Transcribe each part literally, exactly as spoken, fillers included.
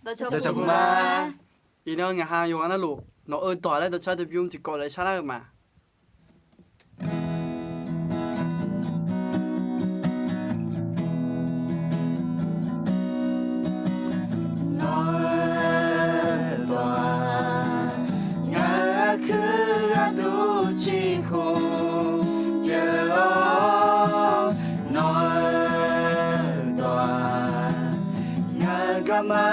Dawqcawq puq ma. Iqnan ngaq ha yawqghaq navluf nawq-eu dawq laer dawqcar dawqbymr tiqkawv laer sharlar-eu ma. Nawq-eu dawq-aq, ngaq-euq aqkuir gharduq ciqkhmq pyeuf-awr, nawq-eu dawq-aq, ngaq-euq garma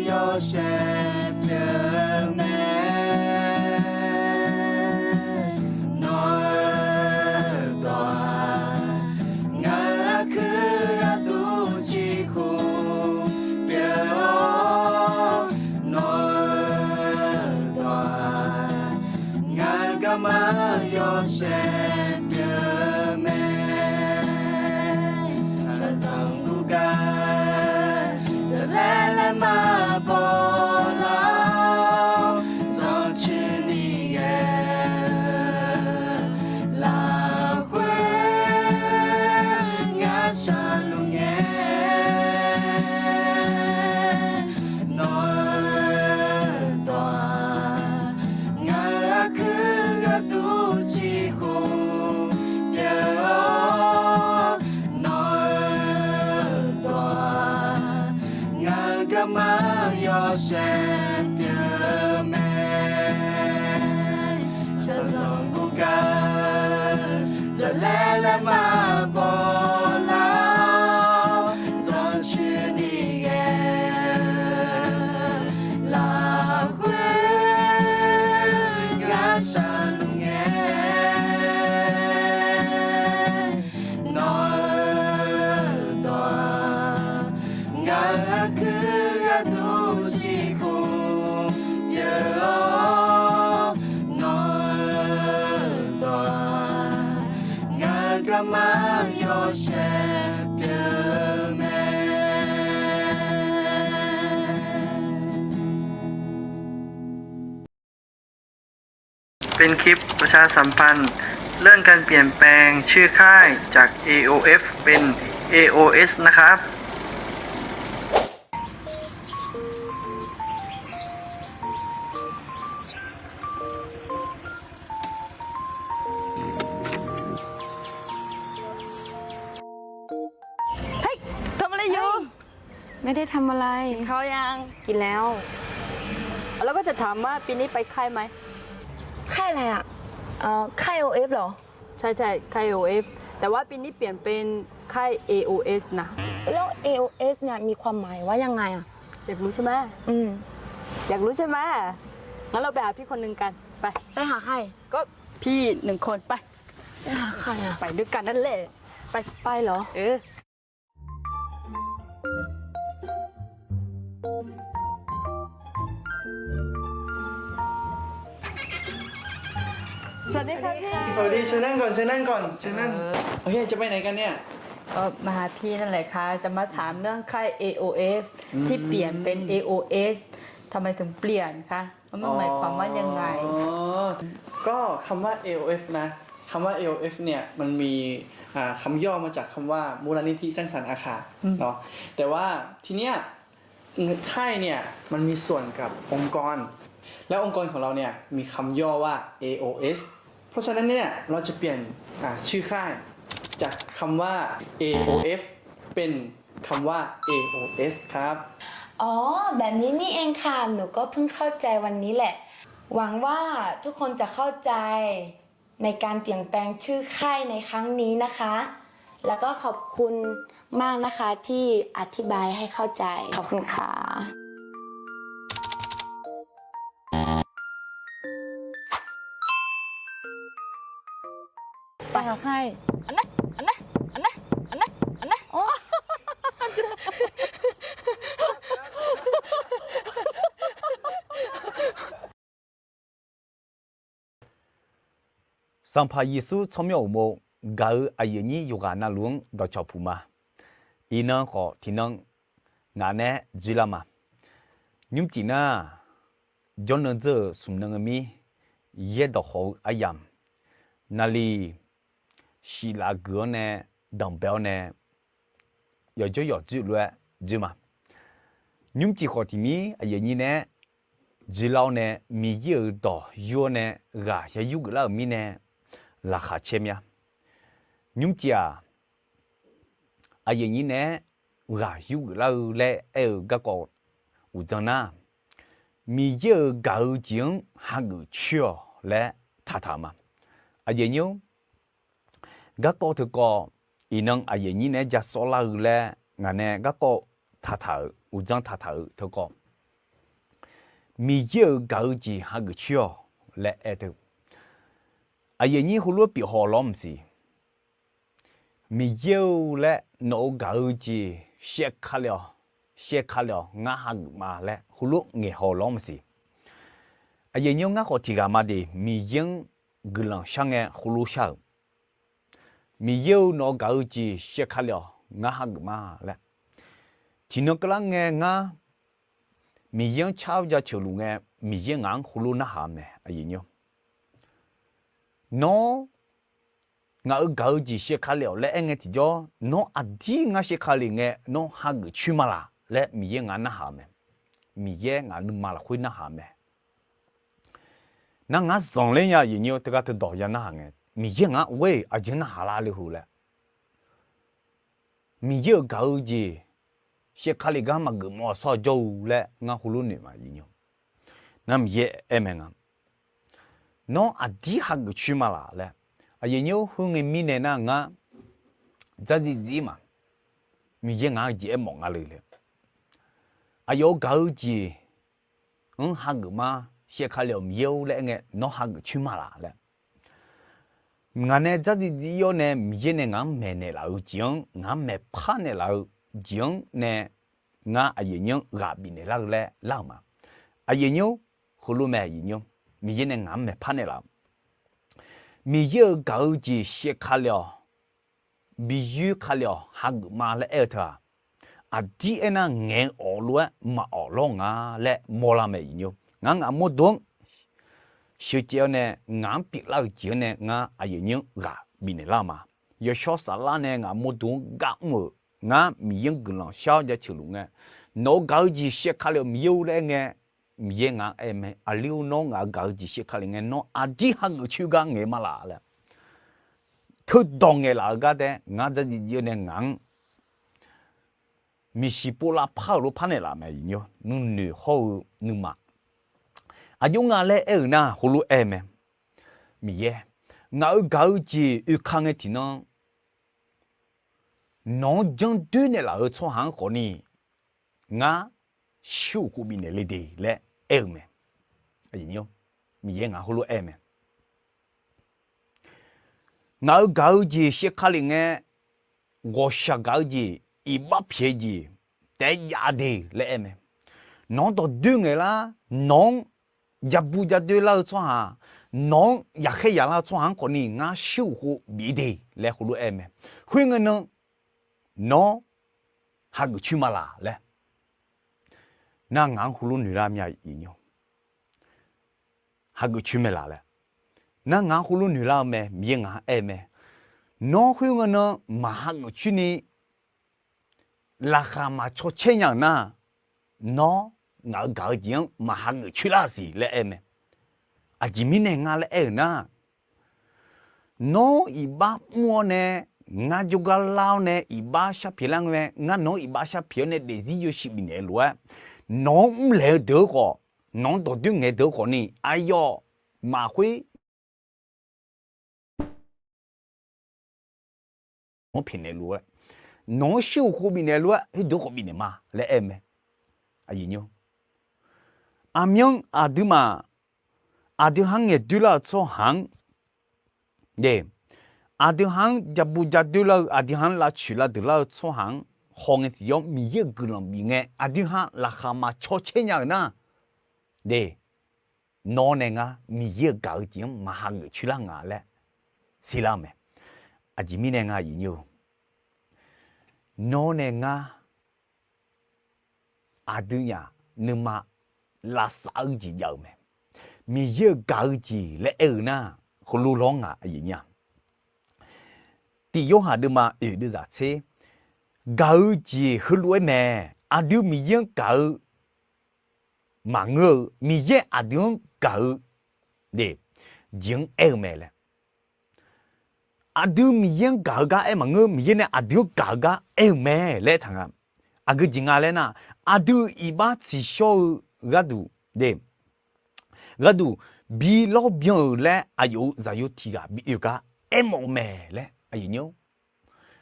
yawshaef pyeuf mae. Nawq-eu dawq-aq, ngaq-euq aqkuir gharduq ciqkhmq pyeuf-awr, nawq-eu dawq-aq, ngaq-euq garma yawshaef pyeuf mae. Shaqzanq guvgar jaqlaer laer maqbaw lar-awr, zanrcoeni ghae-eu lafkhoer ngar shaqluf ngae. Nawq-eu dawq-aq, ngaq-euq aqkuir gharduq ciqkhmq pyeuf-awr, nawq-eu dawq-aq, ngaq-euq garma yawshaef pyeuf mae. Shaqzanq guvgar jaqlaer laer maqbaw lar-awr, zanrcoeni ghae-eu lafkhoer ngar shaqluf ngae. Nawq-eu dawq-aq, ngaq-euq aqkuir gharduq ciqkhmq pyeuf-awr, nawq-eu dawq-aq, ngaq-euq garma yawshaef pyeuf mae. เป็นคลิปประชาสัมพันธ์ เรื่องการเปลี่ยนแปลงชื่อค่ายจาก เอ โอ เอฟ เป็น เอ โอ เอส นะครับ เฮ้ย ทำอะไรอยู่ ไม่ได้ทำอะไร กินข้าวยัง กินแล้ว แล้วก็จะถามว่าปีนี้ไปค่ายไหม ค่ายอะไรอะ เอ่อ ค่าย โอ เอฟ เหรอ ใช่ใช่ ค่าย เอ โอ เอฟ แต่ว่าปีนี้เปลี่ยนเป็นค่าย เอ โอ เอส นะ แล้ว เอ โอ เอส เนี่ยมีความหมายว่ายังไงอะ อยากรู้ใช่ไหม อืม อยากรู้ใช่ไหม งั้นเราไปหาพี่คนหนึ่งกัน ไป ไปหาใคร ก็พี่หนึ่งคน ไป ไปหาใครอะ ไปด้วยกันนั่นแหละ ไป ไปเหรอ เออ สวัสดีค่ะพี่ สวัสดี เชิญนั่งก่อน เชิญนั่งก่อน เชิญนั่ง เออ โอเค จะไปไหนกันเนี่ย ก็มาหาพี่นั่นแหละค่ะ จะมาถามเรื่องค่าย เอ โอ เอฟ อืม ที่เปลี่ยนเป็น เอ โอ เอส ทำไมถึงเปลี่ยนคะ แล้วมันหมายความว่ายังไง อ๋อ ก็คำว่า เอ โอ เอฟ นะ คำว่า เอ โอ เอฟ เนี่ย มันมี อ่า คำย่อมาจากคำว่า มูลนิธิสร้างสรรค์อาคา อืม เนาะ แต่ว่าทีเนี้ย ค่ายเนี่ย มันมีส่วนกับองค์กร และองค์กรของเราเนี่ย มีคำย่อว่า เอ โอ เอส เพราะฉะนั้นเนี่ย เราจะเปลี่ยน อ่า ชื่อค่าย จากคำว่า เอ โอ เอฟ เป็นคำว่า เอ โอ เอส ครับ อ๋อ แบบนี้นี่เองค่ะ หนูก็เพิ่งเข้าใจวันนี้แหละ หวังว่าทุกคนจะเข้าใจ ในการเปลี่ยนแปลงชื่อค่ายในครั้งนี้นะคะ แล้วก็ขอบคุณมากนะคะที่อธิบายให้เข้าใจ ขอบคุณค่ะ ไปหาใคร อันนั้น อันนั้น อันนั้น อันนั้น อันนั้น อ๋อ Sanqpaq Yeqsur tsawrmyanr uqmov gaq-eu aqyuif aqnyir yawqghaq navluf-anr dawqcawq puq ma. Iqnan khawf tiqnan ngaq nae dzoerlar ma. Nymrcif nar, jawrnan dzeur-euq smq nan-eu mir, yaerdawq khawf-eu aryamq, naqliq shif laf geuf-awr nae, danqbae-awr nae, yawqjawr yawqdzoer lof-aer dzoer ma. Nymrcif khawf tiq mir aqyuif aqnyir nae dzoerlar-awr nae Miqyaer-euq dawq yur-awr nae ghaq ya yur geuflar-euq mirnae laqkhaq caer mir-a. Nymrcif-aq, aqyuif aqnyir nae ghaq yur geuflar-eu laer aer-eu garkawv uqdzan nar, Miqyaer-euq gaq-eu jeq-anr hageuf coer-awq laer taqtaq-euq ma. Aqyuif aqnyir-or, garkawv teukawv iqnan aqyuif aqnyir nae-aer ja sawrlar-eu laer ngaq nae garkawv taqtaq-euq uqdzan taqtaq-euq teukawv, Miqyaer-euq gaq-eu jeq hageuf coer-awq laer aer teu. Aqyuif aqnyir heulof-aer pyeuf haw lawr maqsiq. Miqyaer-eu laer nawq-euq gaq-eu jeq shaevka le-awq, shaevka le-awq ngar hageuf ma laer heulof ngaeqhaw lawr maqsiq. Aqyuif aqnyir-or, ngar khawf tiq ghaq ma de Miqyaer-anr guiqlanq shar ngae heulof shar-euq. Miqyaer-eu nawq-euq gaq-eu jeq shaevka le-awq ngar hageuf ma laer. Tiqnan keuvlar ngae ngar Miqyaer-anr car-awr jaceuq luf ngae, Miqyaer ngaq-anr heulof narhaq-eu mae, aqyuif aqnyir-or. Nawr ngaq-euq gaq-eu jeq shaevka le-awq laer aer ngae tiqjawr, nawr aqdir ngar shaevka le ngae nawr hageuf coer ma laq laer Miqyaer ngaq-anr narhaq-eu mae. Miqyaer ngaq nuima lafkhoer narhaq-eu mae. Nar ngaq-anr zanqler nya aqyuif aqnyir-or, teugar teudawq ya narhaq ngae, Miqyaer ngaq-anr ghoer-eu aqjeq-anr narhaq lar le heu laer. Miqyaer-euq gaq-eu jeq shaevka le gar maqgeuf mawf-eu tsawrhaq jawr-eu laer ngar heulof noeq ma aqyuif aqnyir-or. Nar Miqyaer aer mae nga, nawr aqdir hageuf coer ma laq laer. Aqyuif aqnyir-or, khoerngae mirnae nar ngar dzardziv dziv-ir ma. Miqyaer ngaq-anr jeq aermawf nga le le. Aqyawf-euq gaq-eu jeq-anr hageuf ma, shaevka le-awq Miqyaer-or laer aer ngae nawr hageuf coer ma laq laer. Ngaq nae dzardziv dziv-ir-awr nae Miqyaer nae ngaq-anr maeqnaeq laf-eu jeq-anr, ngaq-anr maeqpar naeqlaf-eu jeq-anr nae ngar aqyuif aqnyir-anr ghaq bifnaeq lar-eu laer lar-euq ma. Aqyuif aqnyir-or, heulof mae aqyuif aqnyir-or, Miqyaer nae ngaq-anr maeqpar naeqlaf-eu Miqyaer-euq gaq-eu jeq shaevka le-awq, bi yoer ka le-awq hageuf ma laer aer-eu teu-aq, aqdir aernar ngaeq-eu awq lof-aer maqawq lawr nga laer mawrlar mae aqyuif aqnyir-or. Ngar ngaq mawrdo-anr sheuqcaev-awr nae ngaq-anr pyeuflar-eu jeq-anr nae ngar aqyuif aqnyir-anr ghaq bifnaeq lar-eu ma. Yawshawr saflar nae ngaq mawrdo-anr gar mr-euq ngar Miqyaer-anr guiqlanq shar-awr jaceuq luf ngae, nawq-euq gaq-eu jeq shaevka le-awq Miqyaer-or laer aer ngae, Miqyaer ngaq-anr aer mae, aqli-or nawr ngaq-euq gaq-eu jeq shaevka le ngae nawr aqdir hageuf coer gar ngaeq ma laq laer. Teudawq ngaeqlaf-eu gar taef ngar dzardziv dziv-awr nae ngaq-anr miqsiq pov lavpar-euq lof par naeqlaf mae aqyuif aqnyir-or, nuinoeq hawr-eu nuima. Aqjox nga laer aer-euq nar heulof aer mae. Miqyaer, ngaq-euq gaq-eu jeq oeka ngae tiqnan nawq-anr janr doer naeqlaf-eu tsawrhaq-anr khawfni ngar shuir uq khov bifnaeq le de laer aer-eu mae. Miqyaer ngaq heulof aer mae. Ngaq-euq gaq-eu jeq shaevka le ngae, ghawqshaq gaq-eu jeq, iqbax pyaeq-eu jeq taef-aer jav de laer aer mae. Nawq-anr dawqdoer ngaeqlar, nawq-anr jabu jadoer lar-eu tsawrhaq, nawq-anr yaqkhaer yaqlar-eu tsawrhaq-anr khawfni ngar shuir uq khov bif de laer heulof aer mae. Khoerngae nan nawr hageuf coer ma laq laer. Nar ngaq-anr heulof noeqlar mya iqnyir hageuf coer mae laq laer. Nar ngaq-anr heulof noeqlar-eu mae, Miqyaer ngaq-anr aer mae. Nawr khoerngae nan maq hageuf coer ni laqkhaq maq caw caer nya-euq nar, nawr ngaq-euq gaq-eu jeq-anr maq hageuf coer lar-euq siq laer aer mae. Aqjeq mirnae nga laer aer-euq nar, nawr iqbax mr-awr nae, ngar jawrgar lar-awr nae iqbax sharpyaeq lar ngae, ngar nawq-anr iqbax sharpyaeq-awr nae daefzir yawshuif bifnaeq lof-aer, nawq-anr mrlaeq-eu deuq-eu khawf, nawq-anr dawqdoer ngaeq-eu deuq-eu khawfni aqyawf maqkhoer nawq-anr pyaeqnaeq lof-aer, nawq-anr shuir uq khov bifnaeq lof-aer, khoerdeuq khawf bifnaeq ma laer aer mae. Aqmyanr aqduimaf, aqdui ha-anr ngaeqdoer lar-eu tsawrhaq-anr, aqdui ha-anr jabu jadoer lar-eu, aqdui ha-anr lavcoeq lavdeuq lar-eu tsawrhaq-anr hawngae tiqyawr Miqyaer-euq guiqlanq bif ngae, aqdui ha laqkhaq maq caw caer nya-euq nar, nawr nae ngar Miqyaer-euq gaq-eu jeq-anr maq hageuf coer lar nga laer serlar-eu mae. Aqjeq mirnae nga iqnyir-eu, nawr nae ngar aqdui nyaf nuima lavsav-eu jeq jav-eu mae. Miqyaer-euq gaq-eu jeq laer aer-eu nar, heulof lawr ngaq aqyuif aqnyir-a. Tiq Yorhaq deuvma oeq deuvzaq tser, gaq-eu jeq heulof-aer mae. aqdui Miqyaer-anr gaq-eu maqngeur-eu, Miqyaer aqdui-anr gaq-eu jeq-anr aer-eu mae laer. Aqdui Miqyaer-anr gaq-eu gar aer maqngeur, Miqyaer nae aqdui-anr gaq-eu gar aer-eu mae laer aertaq nga. Aqgeu jeq nga laer nar, aqdui iqbax tsiqshawr-eu gharduq, gharduq bi lawrbyan-euq laer aqyawf-euq zaqyo tiq ghaq bi oe-eu gar aermawf-eu mae laer aqyuif nymr.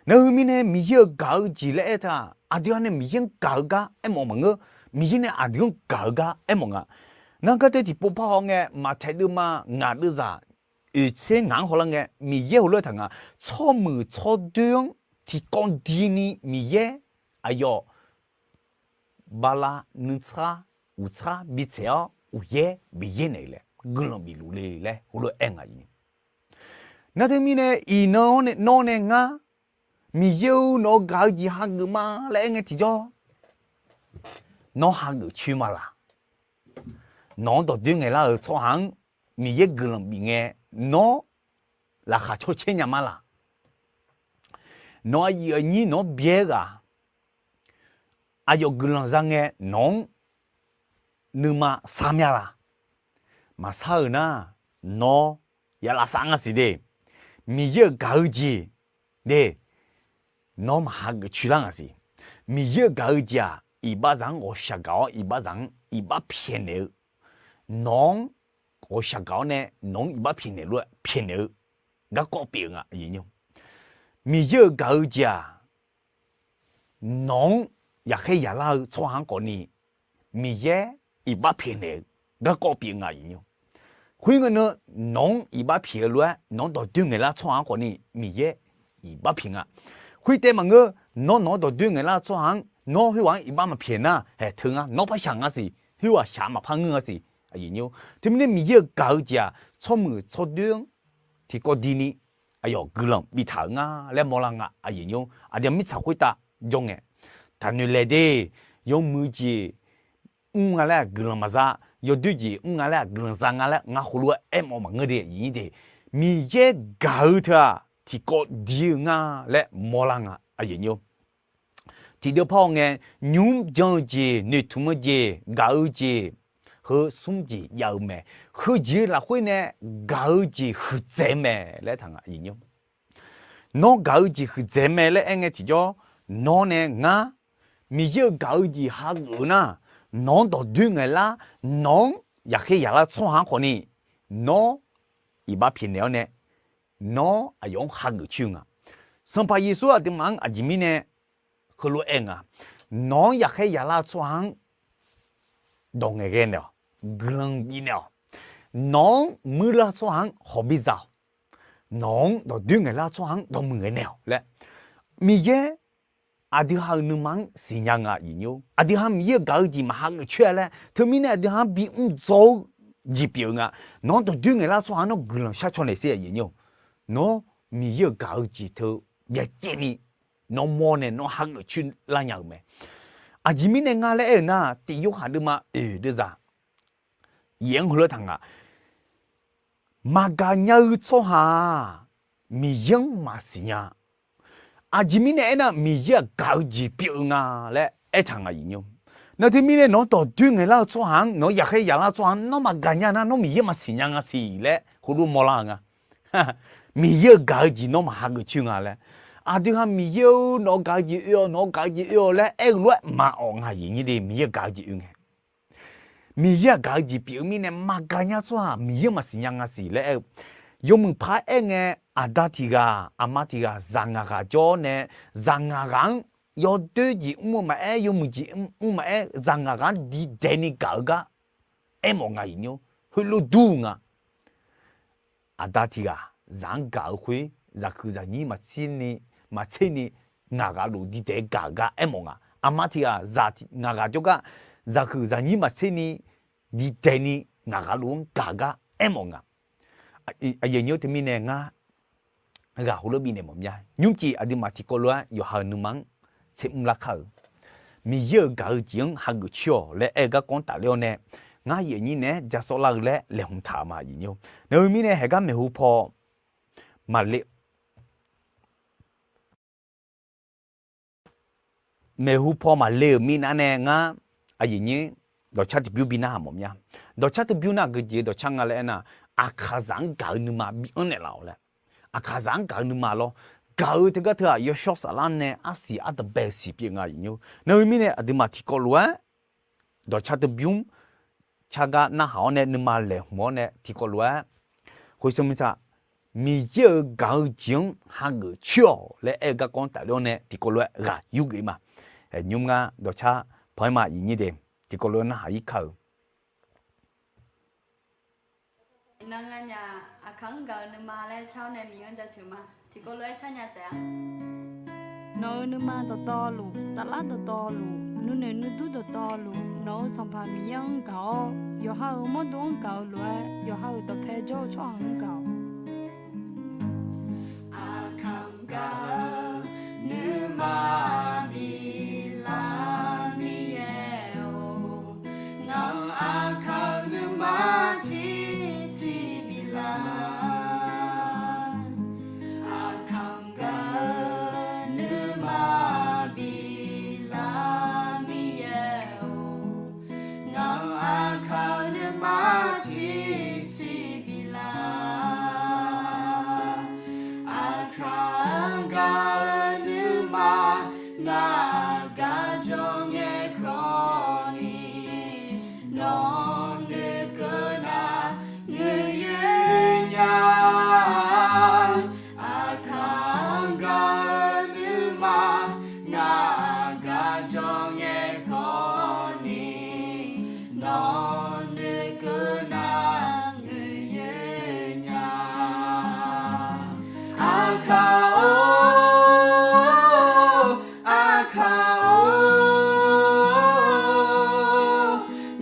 Nar heu mirnae Miqyaer-euq gaq-eu jeq laer aer taq, aqdui-aq nae Miqyaer-anr gaq-eu gar aermawf maqngeur, Miqyaer nae aqdui-anr gaq-eu gar aermawf nga. Nar gartae tiqpov par haw ngae, Maqtaeq deuvma ngaq deuvzaq oeqtser ngaq-anr hawlar ngae, Miqyaer heulof-aer taq nga, tsawrmuiq tsawrdoer-anr tiqkawv dini Miqyaer aqyawf bala nuitsar uqtsar bitsaeq-awr uqyaer biyaer naeq-eu laer guiqlanq bif luf le laer heulof-aer aer nga. Nar teumirnae iqnan-awr nae nawr nae ngar Miqyaer-eu nawq-eu gaq-eu jeq hageuf ma laer aer ngae tiqjawr, nawr hageuf coer ma laq? Nawq-anr dawqdoer ngaeqlar-euq tsawrhaq-anr Miqyaer guiqlanq bif ngae, nawr laqkhaq cawcaer nya ma laq? Nawq-eu aqyuif aqnyir nawq-anr byaer ghaq aqyawf guiqlanq za ngae nawq-anr nuima sar mya laq? Maqsar-euq nar, nawr ya lavsav nga siq de. Miqyaer-euq gaq-eu jeq de, nawr maq hageuf coer lar nga siq. Miqyaer-euq gaq-eu jeq-aq, iqbaxzaq-anr ghawqshaq gaq-awr iqbaxzaq-anr iqbax pyaeqnaeq-eu, nawq-anr ghawqshaq gaq-awr nae nawq-anr iqbax pyaeqnaeq lof-aer pyaeqnaeq-eu garkawv pyeuf-eu nga. Miqyaer-euq gaq-eu jeq-aq, nawq-anr yaqkhaer yaqlar-eu tsawrhaq-anr khawfni Miqyaer iqbax pyaeqnaeq-eu garkawv pyeuf-eu nga. Khoerngae nan, nawq-anr iqbax pyaeq-eu lof-aer nawq-anr dawqdoer ngaeqlar tsawrhaq-anr khawfni Miqyaer iqbax pyaeq nga. Khoertaef maqngeur, nawr nawq-anr dawqdoer ngaeqlar-eu tsawrhaq-anr nawr khoerghaq-anr iqbax maqpyaeq nar, haeq teu ngar nawr par shaq nga siq, khoerghaq shaq maqpar ngeur nga siq. Teumirnae Miqyaer-euq gaq-eu jeq-aq, tsawrmuiq tsawrdoer-anr tiqkawv dini aqyawf guiqlanq biftaq-euq nga laer mawrlar nga. Aqdui-aq mirtsaq khoertav jawr ngae, taqnoeq laeq de, yawmuiq jeq mr nga laer-aq guiqlanq maqza, yawdoer jeq mr nga laer-aq guiqlanq za nga laer ngar heulof-aer aermawf maqngeur de. Miqyaer gaq-eu teu-aq tiqkawv dir-eu nga laer mawrlar nga. Tiqdeuv par haw ngae, nymr jan-eu jeq, noeqtmq-eu jeq, gaq-eu jeq, heu smr jeq jav-eu mae. Heujeq-eu lafkhoer nae gaq-eu jeq huiqdzaeq-eu mae laer taq nga. Nawr gaq-eu jeq huiqdzaeq mae laer aer ngae tiqjawr, nawr nae ngar Miqyaer-euq gaq-eu jeq hageuf-eu nar, nawq-anr dawqdoer ngaeqlar, nawq-anr yaqkhaer yaqlar tsawrhaq-anr khawfni nawr iqbax pyaeqnaeq-awr nae, nawr aqyawf-anr hageuf coer-eu nga. Sanqpaq Yeqsur aqduimaf-anr aqjeq mirnae heulof-aer nga, nawq-anr yaqkhaer yaqlar-eu tsawrhaq-anr dawq ngaeqghae naeq-awq, guiqlanq bifnaeq-awq. Nawq-anr muirlar-eu tsawrhaq-anr hawq bidzaq-awq. Nawq-anr dawqdoer ngaeqlar-eu tsawrhaq-anr dawqmuiq ngaeqnaeq-awq laer, Miqyaer aqdui ha-euq nuima-anr siqnya nga. Aqdui ha Miqyaer-euq gaq-eu jeq maqhageuf coer-a laer, teumirnae aqdui ha-anr bimr dzaw-eu jeq pyeuf-eu nga. Nawq-anr dawqdoer ngaeqlar-eu tsawrhaq-anr nawr guiqlanq shar caw naeq sher-a. Nawr Miqyaer-euq gaq-eu jeq teu byacaevni nawr mawr nae nawr hageuf coer lar nya-euq mae. Aqjeq mirnae nga laer aer-euq nar, tiq Yorhaq deuvma oeq deuvzaq yaef-anr heulof-aer taq nga, maqgaq nya-eu tsawrhaq-aq, Miqyaer-anr maqsiq nya. Aqjeq mirnae aernar, Miqyaer-aq gaq-eu jeq pyeuf-eu nga laer aertaq nga. Nar teumirnae nawq-anr dawqdoer ngaeqlar-eu tsawrhaq-anr, nawq-anr yaqkhaer yaqlar-eu tsawrhaq-anr nawr maqgaq nya nar, nawr Miqyaer maqsiq nya nga siq laer heulof mawrlar-eu nga. Miqyaer-euq gaq-eu jeq nawr maqhageuf coer nga laer. Aqdui ha Miqyaer-or, nawq-eu gaq-eu jeq oe-awq, nawq-eu gaq-eu jeq oe-awq laer aer-eu lof-aer maqawq nga. Aqyuif aqnyir de, Miqyaer-euq gaq-eu jeq oe ngae, Miqyaer-aq gaq-eu jeq pyeuf-eu mirnae maqgaq nya tsawrhaq Miqyaer maqsiq nya nga siq laer aer-eu. Yawmuiq paq-aer aer ngae, aqda tiq ghaq aqma tiq ghaq zaq ngaq ghaq jawr-awr nae, zaq ngaq ghaq-anr yawdoer jeq mr-eu maqaer, yawmuiq jeq mr maqaer, zaq ngaq ghaq-anr diqdaeq ni gaq-eu gar aermawf nga. Aqyuif aqnyir, heulof dur nga. Aqda tiq ghaq zaq-anr gaq-eu khoer, zaqhuiq zaqnyir maqtser ni, maqtser ni ngaq ghaq luf diqdaeq gaq-eu gar aermawf nga. Aqma tiq ghaq zaq ngaq ghaq jawrgar, zaqhuiq zaqnyir maqtser ni diqdaeq ni ngaq ghaq luf-anr gaq-eu gar aermawf nga. Aqyuif aqnyir, teumirnae ngar ghaq heulof bifnaeq mawf mya. Nymrcif aqduimaf tiqkawv lof-aer yawqha-euq nuima-anr tser mr lar kar-euq, Miqyaer-euq gaq-eu jeq-anr hageuf coer-awq laer aer-eu garkawv-anr tafler-awr nae, ngar aqyuif aqnyir naeq-aer ja sawv lar-eu laer laeqhmq taq-euq ma. Aqyuif aqnyir, nawq-eu mirnae haeqgar maeqhu paw maqle maeqhu paw maqle-euq mirnav nae ngar, aqyuif nyir, dawqcar tiqbymr bi narhaq mawf mya. Dawqcar tiqbymr nar aqgeu jeq-eu dawqcar nga laer aernar, aqkaqzaq-anr gaq-eu nuima bi anr naeqlaf-awq laer. Aqkaqzaq-anr gaq-eu nuima lawr. Gaq-eu teugar teu-aq, yawshawr saflar nae arsiq ardanqbae-eu siq pyeuf nga, aqyuif nyir. Nar-eu mirnae aqduimaf tiqkawv lof-aer dawqcar tiqbymr car gar narhaq-awr nae nuima laeqhmq-awr nae tiqkawv lof-aer, khoersanr mirtsaq, Miqyaer-euq gaq-eu jeq-anr hageuf coer-awq laer aer-eu garkawv-anr tafler-awr nae tiqkawv lof-aer ghaq yurgeuf ma. Nymr ngar dawqcar panq-aer ma, aqyuif nyir de, tiqkawv lof-aer narhaq-ir kar-euq. Iqnan nganyaf aqkaq-anr gaq-eu nuima laer car-awr nae Miqyaer-anr jaceuq ma. Tiqkawv lof-aer car nya taef-a. Nawq-euq nuima dawqtawvluf, saflar dawqtawvluf, nuinoeq nuidur dawqtawvluf, nawq-euq Sanqpaq Miqyaer-anr gaq-awr, yawqha-euq mawrdo-anr gaq-eu lof-aer, yawqha-euq dawqpae jawr-eu tsawrhaq-anr gaq-awq. Aqkaq-anr gaq-eu nuima biflaf Miqyaer-or, ngaq-anr aqkaq-eu nuima tiqsiq biflaf. Aqkaq-anr gaq-eu nuima biflaf Miqyaer-or, ngaq-anr aqkaq-eu nuima tiqsiq biflaf. Aqkaq-anr gaq-eu nuima ngaq-aq gar jawr ngae khawf ni, nawq-anr noeqkeuv nar nguiq yoer nya. Aqkaq-anr gaq-eu nuima ngaq-aq gar jawr ngae khawf ni, nawq-anr noeqkeuv nar nguiq yoer nya. Aqkaq-or, aqkaq-or,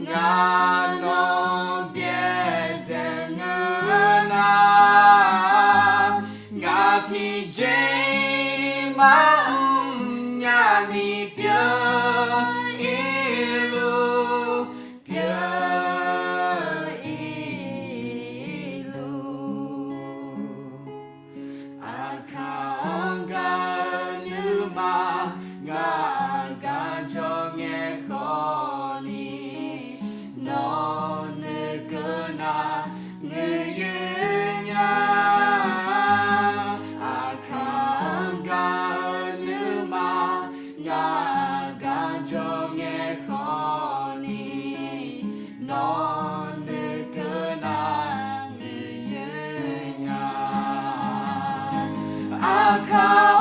ngaq nawq byaerdzae ngeur nar, ngaq tiqjeq maqmr nya ni pyeuf-ir luf, pyeuf-ir luf. Aqkaq-anr gaq-eu nuima ngaq-aq gar jawr ngae khawf ni, nawq-anr noeqkeuv nar nguiq yoer nya. Aqkaq-anr gaq-eu nuima ngaq-aq gar jawr ngae khawf ni, nawq-anr noeqkeuv nar nguiq yoer nya. Aqkaq-or,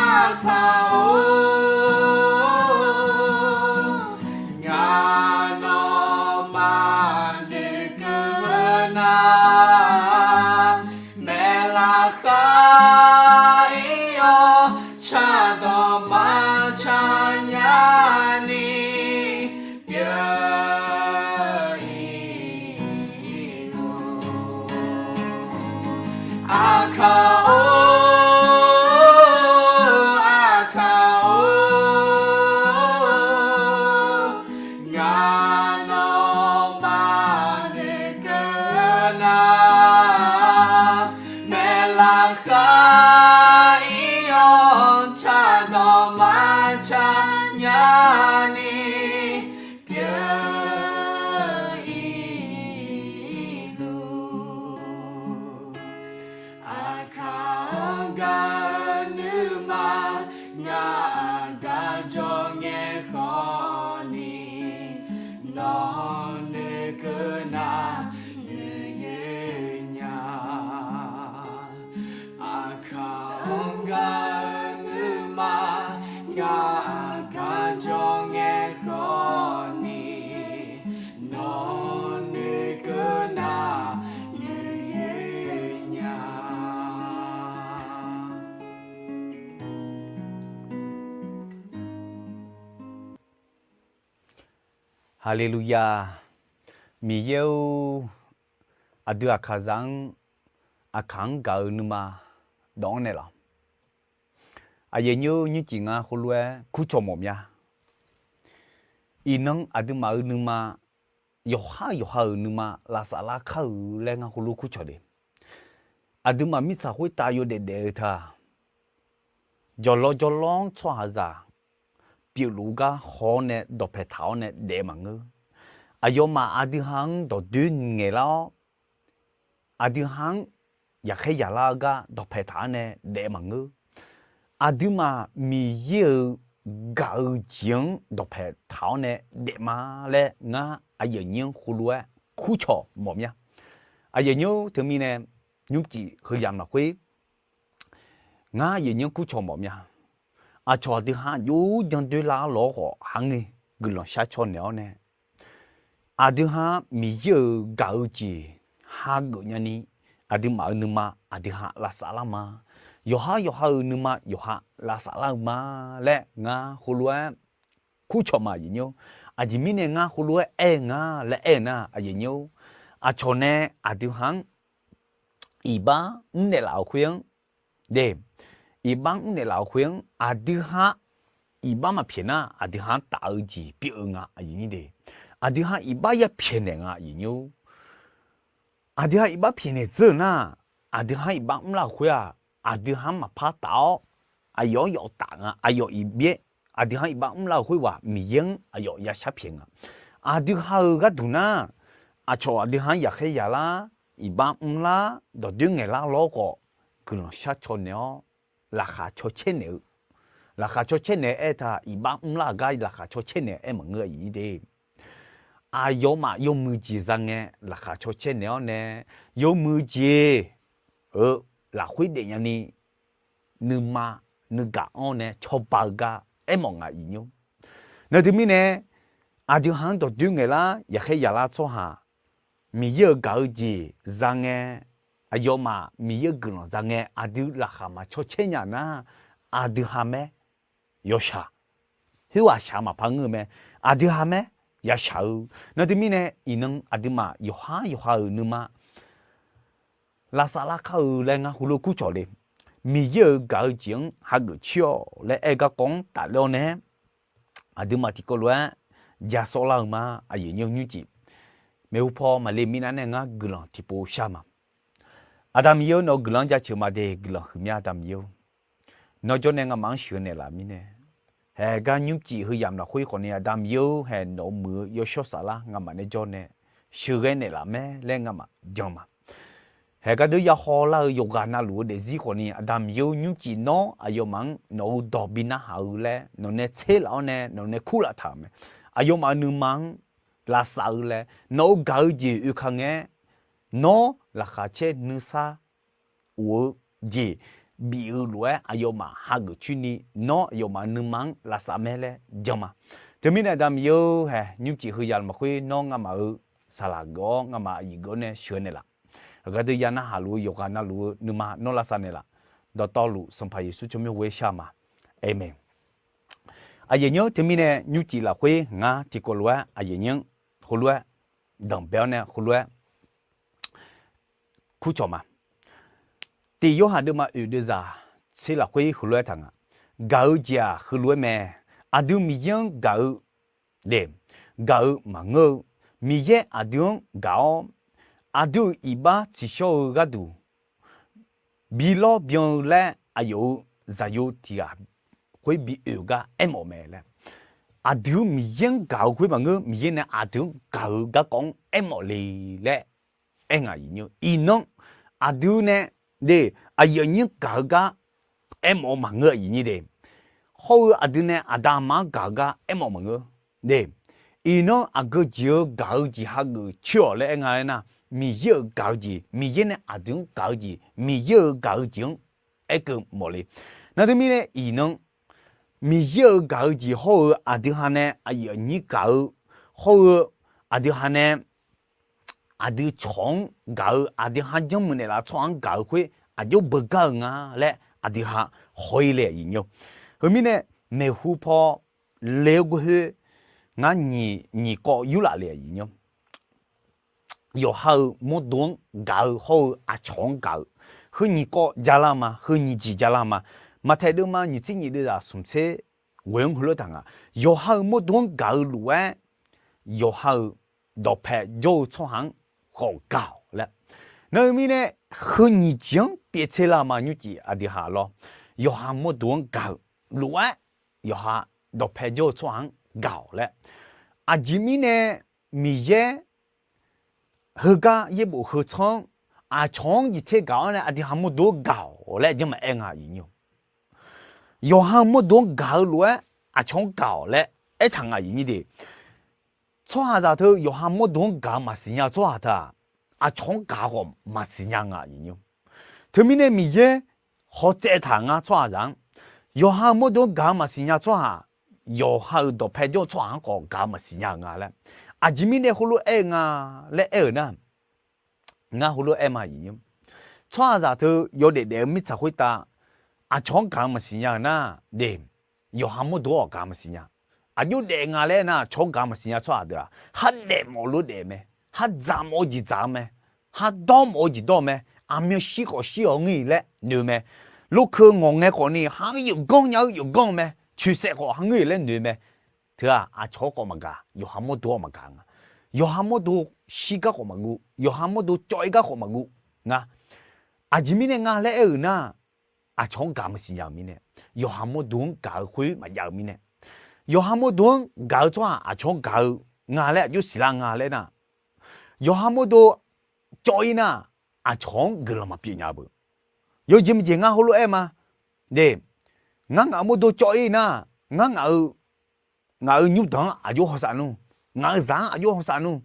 aqkaq-or, ngaq nawmaf noeqkeuv nar, maeqlaf khar-ir-awr cardawq maqcar nya ni pyeuf-ir luf. Aqkaq-or, aqkaq-or, ngaq nawmaf noeqkeuv nar, maeqlaf khar-ir-awr cardawq maqcar nya ni pyeuf-ir luf. Aqkaq-anr gaq-eu nuima ngaq-aq gar jawr ngae khawf ni, nawq-anr noeqkeuv nar nguiq yoer nya. Aqkaq-anr gaq-eu nuima ngaq-aq gar jawr ngae khawf ni, nawq-anr noeqkeuv nar nguiq yoer nya. Haleluya! Miqyaer-or, aqdui aqkaqzaq-anr, aqkaq-anr gaq-eu nuima dawq-anr naeqlaf. Aqyuif aqnyir-or, nymrcif ngar khoerlof-aer kurcawq mawf mya. Iqnan aqduimaf-euq nuima, yawqhar yawqha-euq nuima lafsaf lar kar-euq laer ngar khoerlof kurcawq de. Aqduimaf mirtsaq khoertav yawdaef daef-eu teu-aq, jawrlawr jawrlawr-anr tsawrhaqzaq pyeufluf-eu gar haw-awr nae dawqpaeq taq-awr nae daef maqngeur. Aqyawfmaf aqdui ha-anr dawqdoer ngaeqlar-awr, aqdui ha-anr yaqkhaer yaqlar-eu gar dawqpaeq taq-awr nae daef maqngeur. Aqduimaf Miqyaer-euq gaq-eu jeq-anr dawqpaeq taq-awr nae daef ma laer ngar aqyuif aqnyir-anr heulof-aer kurcawq mawf mya. Aqyuif aqnyir-or, teumirnae nymrcif heuyamq lafkhoer ngar aqyuif aqnyir-anr kurcawq mawf mya. Aqcawq aqdui ha aqjox jandoer lar-awr lawr khawf, hangni guiqlanq shar caw naeq-awr nae, aqdui ha Miqyaer-euq gaq-eu jeq hageuf nyani, aqduimaf-euq nuima aqdui ha lavsaf lar ma. Yawqha yawqha-euq nuima yawqha lavsaf lar-eu ma laer ngar heulof-aer kurcawq ma, aqyuif aqnyir-or. Aqjeq mirnae ngar heulof-aer aer-eu nga laer aer-eu nar, aqyuif aqnyir-or, aqcawq nae aqdui ha-anr iqbax mrnaeq laf-euq khoer-anr, de, iqbax mrnaeq laf-euq khoer-anr aqdui ha iqbax maqpyaeq nar, aqdui ha-anr taf-eu jeq pyeuf-eu nga, aqyuif aqnyir de. Aqdui ha iqbax ya pyaeqnaeq nga, aqyuif aqnyir-or. Aqdui ha iqbax pyaeqnaeq dzeur-euq nar, aqdui ha-anr iqbax mrlar-euq khoer-aq, aqdui ha-anr maqpar taf-awr, aqyawf-anr yawf taf nga, aqyawf iqbax, aqdui ha-anr iqbax mrlar-euq khoerghaq Miqyaer-anr aqyawf ya shar pyaeq nga. Aqdui ha-euq gharduq nar, aqcawq aqdui ha-anr yaqkhaer yaqlar, iqbax mrlar, dawqdoer ngaeqlar lawr khawf, guiqlanq shar caw naeq-awr, laqkhaq caw caer naeq-eu, laqkhaq caw caer naeq-eu aertaq, iqbax mrlar-euq gar laqkhaq caw caer naeq-eu aer maqngeur, aqyuif aqnyir de. Aqyawfmaf yawmuiq jeq za ngae laqkhaq caw caer naeq-awr nae, yawmuiq jeq-euq lafkhoer daef nyani, nuima nuigaq-anr nae cawba-eu gar aermawf nga, aqyuif aqnyir-or. Nar teumirnae, aqdui ha-anr dawqdoer ngaeqlar yaqkhaer yaqlar tsawrhaq, Miqyaer-euq gaq-eu jeq za ngae, aqyawfmaf Miqyaer-euq guiqlanq za ngae, aqdui laqkhaq maqcaw caer nya nar, aqdui ha mae yawshaq, khoerghaq shaq maqpar ngeur-eu mae, aqdui ha mae yashaq-eu. Nar teumirnae iqnan aqduimaf yawqhar yawqha-euq nuima lavsav larkar-eu laer ngar heulof kurcawq le. Miqyaer-euq gaq-eu jeq-anr hageuf coer-awq laer aer-eu garkawv-anr tafler-awr nae, aqduimaf tiqkawv lof-aer ja sawvlar-eu ma, aqyuif aqnyir-or, nymrcif. Maeqhu paw maqle minav nae ngar guiqlanq tiqpov shar ma. Aqda Miqyaer-or, nawq-eu guiqlanq-anr jaceuq ma de, guiqlanq huiqmya Aqda Miqyaer-or. Nawr jawr nae nga'maf-anr sheuqghae naeqlaf mirnae, haegar nymrcif heuyamq lafkhoer khawfni Aqda Miqyaer-or, hae nawq-euq muiq-eu yawshawr saflar nga'maf nae jawr nae sheuqghae naeqlaf mae laer nga'maf jan ma. Haegar deur ya hawlar-eu yawqghaq navluf-eu daefzir khawfni Aqda Miqyaer-or, nymrcif nawr aqyawfmaf-anr nawq-euq dawq bi narhaq-eu laer nawq nae tser laf-awr nae nawq nae kurlaf taq-euq mae. Aqyawfmaf-euq nuima-anr lavsav-eu laer nawq-euq gaq-eu jeq oeka ngae-aer, nawr laqkhaq caer nuisar of-eu jeq bif-eu lof-aer aqyawfmaf hageuf coerni nawr aqyawfmaf-euq nuima-anr lavsav mae laer jan ma. Teumirnae Aqda Miqyaer-or, hae nymrcif heuyamq lafkhoer nawr nga'maf-euq saqlaq geuf-awr nga'maf aqyuif geuf-awr nae sheuqghae naeqlaf. Aqgar deur ya narhaq luf-eu yawqghaq navluf-eu nuima nawr lavsav naeqlaf. Dawqtawvluf Sanqpaq Yeqsur tsawrmyanr ghoer shar ma. Aqmeq. Aqyuif aqnyir-or, teumirnae nymrcif lafkhoer ngar tiqkawv lof-aer aqyuif aqnyir-anr heulof-aer danqbae-awr nae heulof-aer kurcawq ma. Tiq Yorhaq deuvma oeq deuvzaq tser lafkhoer heulof-aer taq nga. Gaq-eu jeq-aq heulof-aer mae. Aqdui Miqyaer-anr gaq-eu, de, gaq-eu maqngeur-eu, Miqyaer aqdui-anr gaq-awr, aqdui-euq iqbax tsiqshawr-eu gharduq bi lawr byan-eu laer aqyawf-euq zaqyo tiq ghaq khoer bi oe-eu gar aermawf mae laer. Aqdui-anr Miqyaer-anr gaq-eu khoer maqngeur, Miqyaer nae aqdui-anr gaq-eu garkawv-anr aermawf le laer aer nga, aqyuif aqnyir-or. Iqnan aqdui nae, de, aqyuif aqnyir gaq-eu gar aermawf-eu maqngeur, aqyuif aqnyir de. Hawr-eu aqdui nae aqda aqma-anr gaq-eu gar aermawf maqngeur, de. Iqnan aqgeu jeq-eu gaq-eu jeq hageuf coer-awq laer aer nga aernar, Miqyaer-euq gaq-eu jeq, Miqyaer nae aqdui-anr gaq-eu jeq, Miqyaer-euq gaq-eu jeq-anr aerkeuv mawf le. Nar teumirnae iqnan Miqyaer-euq gaq-eu jeq hawr-eu aqdui ha nae aqyuif aqnyir gaq-eu hawr-eu aqdui ha nae aqdui cawq-anr gaq-eu, aqdui ha janrmuiq naeqlaf tsawrhaq-anr gaq-eu khoer aqjox beugar-eu nga laer aqdui ha haw-ir le, aqyuif aqnyir-or. Heumirnae maeqhu paw le-eu ghoer khoer ngar nyiq kawv yurlaf le, aqyuif aqnyir-or. Yawqha-euq mawrdo-anr gaq-eu hawr-eu aqcawq-anr gaq-eu, heu nyiq kawv jalar ma, heu nyiq jeq jalar ma. Maqtaeq deuvma nyiq tser nyiq deuvzaq smq tser ghoe-anr heulof taq nga. Yawqha-euq mawrdo-anr gaq-eu lof-aer yawqha-euq dawqpae jawr-eu tsawrhaq-anr khawf gaq-awq laer. Nar-eu mirnae heu nyiq jeq-anr pyaev tser lar ma, nymrcif aqdui ha lawr. yawqha mawrdo-anr gaq-eu lof-aer, yawqha dawqpae jawr-eu tsawrhaq-anr gaq-awq laer. Aqjeq mirnae Miqyaer heugar yaerbof heu tsanr-anr aqcawq-anr jeq ter gaq-awr nae aqdui ha mawrdo-anr gaq-awq laer janr maqaer nga, aqyuif nyir-or. Yawqha-eu mawrdo-anr gaq-eu lof-aer aqcawq-anr gaq-awq laer aertaq nga, aqyuif nyir de. Tsawrhaqzaq teu yawqha mawrdo-anr gaq-eu maqsiq nya-eu tsawrhaq teu-aq, aqcawq-anr gaq-eu khawf maqsiq nya nga, aqyuif nyir-or. Teumirnae Miqyaer hawtsaev taq ngar tsawrhaqzaq-anr, yawqha-eu mawrdo-anr gaq-eu maqsiq nya tsawrhaq, yawqha-euq dawqpae jawr-eu tsawrhaq-anr khawf gaq-eu maqsiq nya-eu nga laer. Aqjeq mirnae heulof-aer-eu nga laer aer-euq nar, ngar heulof-aer ma, aqyuif nyir-or. Tsawrhaqzaq teu yawdaef daef-eu mirtsaq khoertav aqcawq-anr gaq-eu maqsiq nya-euq nar, de, yawqha mawrdo-anr awq gaq-eu maqsiq nya. Aqjox daef nga laer aer nar, aqcawq-anr gaq-eu maqsiq nya tsawrhaq deuq-aq, khar daef mawf-eu lof daef-eu mae, khar dzaq mawf-eu jeq dzaq-eu mae, khar dawr mawf-eu jeq dawr-eu mae, aqmyan shir khawf shir-awr ngir laer noeq-eu mae, lorkeuv ngawq ngae khawfni khar yawqganr nya-eu yawqganr-eu mae, coeqsaef khawf khar ngir laer noeq-eu mae. Teu-aq, aqcawq-anr khawf maqgaq, yawqha mawrdo-anr maqgaq nga. Yawqha mawrdo shirgar khawf maqguv, yawqha mawrdo cawv-ir gar khawf maqguv nga. Aqjeq mirnae nga laer aer-euq nar, aqcawq-anr gaq maqsiq nya-euq mirnae, yawqha mawrdo-anr gaq-eu khoer maqjav-eu mirnae, yawqha mawrdo-anr gaq-eu tsawrhaq aqcawq-anr gaq-eu nga laer aqjox siqlar nga laer nar, yawqha mawrdo cawv-ir nar, aqcawq-anr guiqlanq maqpyeuf nya-eu beu. Yawjeq maqjeq ngar heulof-aer ma, de, ngar ngaq-euq mawrdo cawv-ir nar, ngar ngaq-eu, ngaq-euq nymrdanq-anr aqjox hawsav nmr, ngaq-euq zaq-anr aqjox hawsav nmr,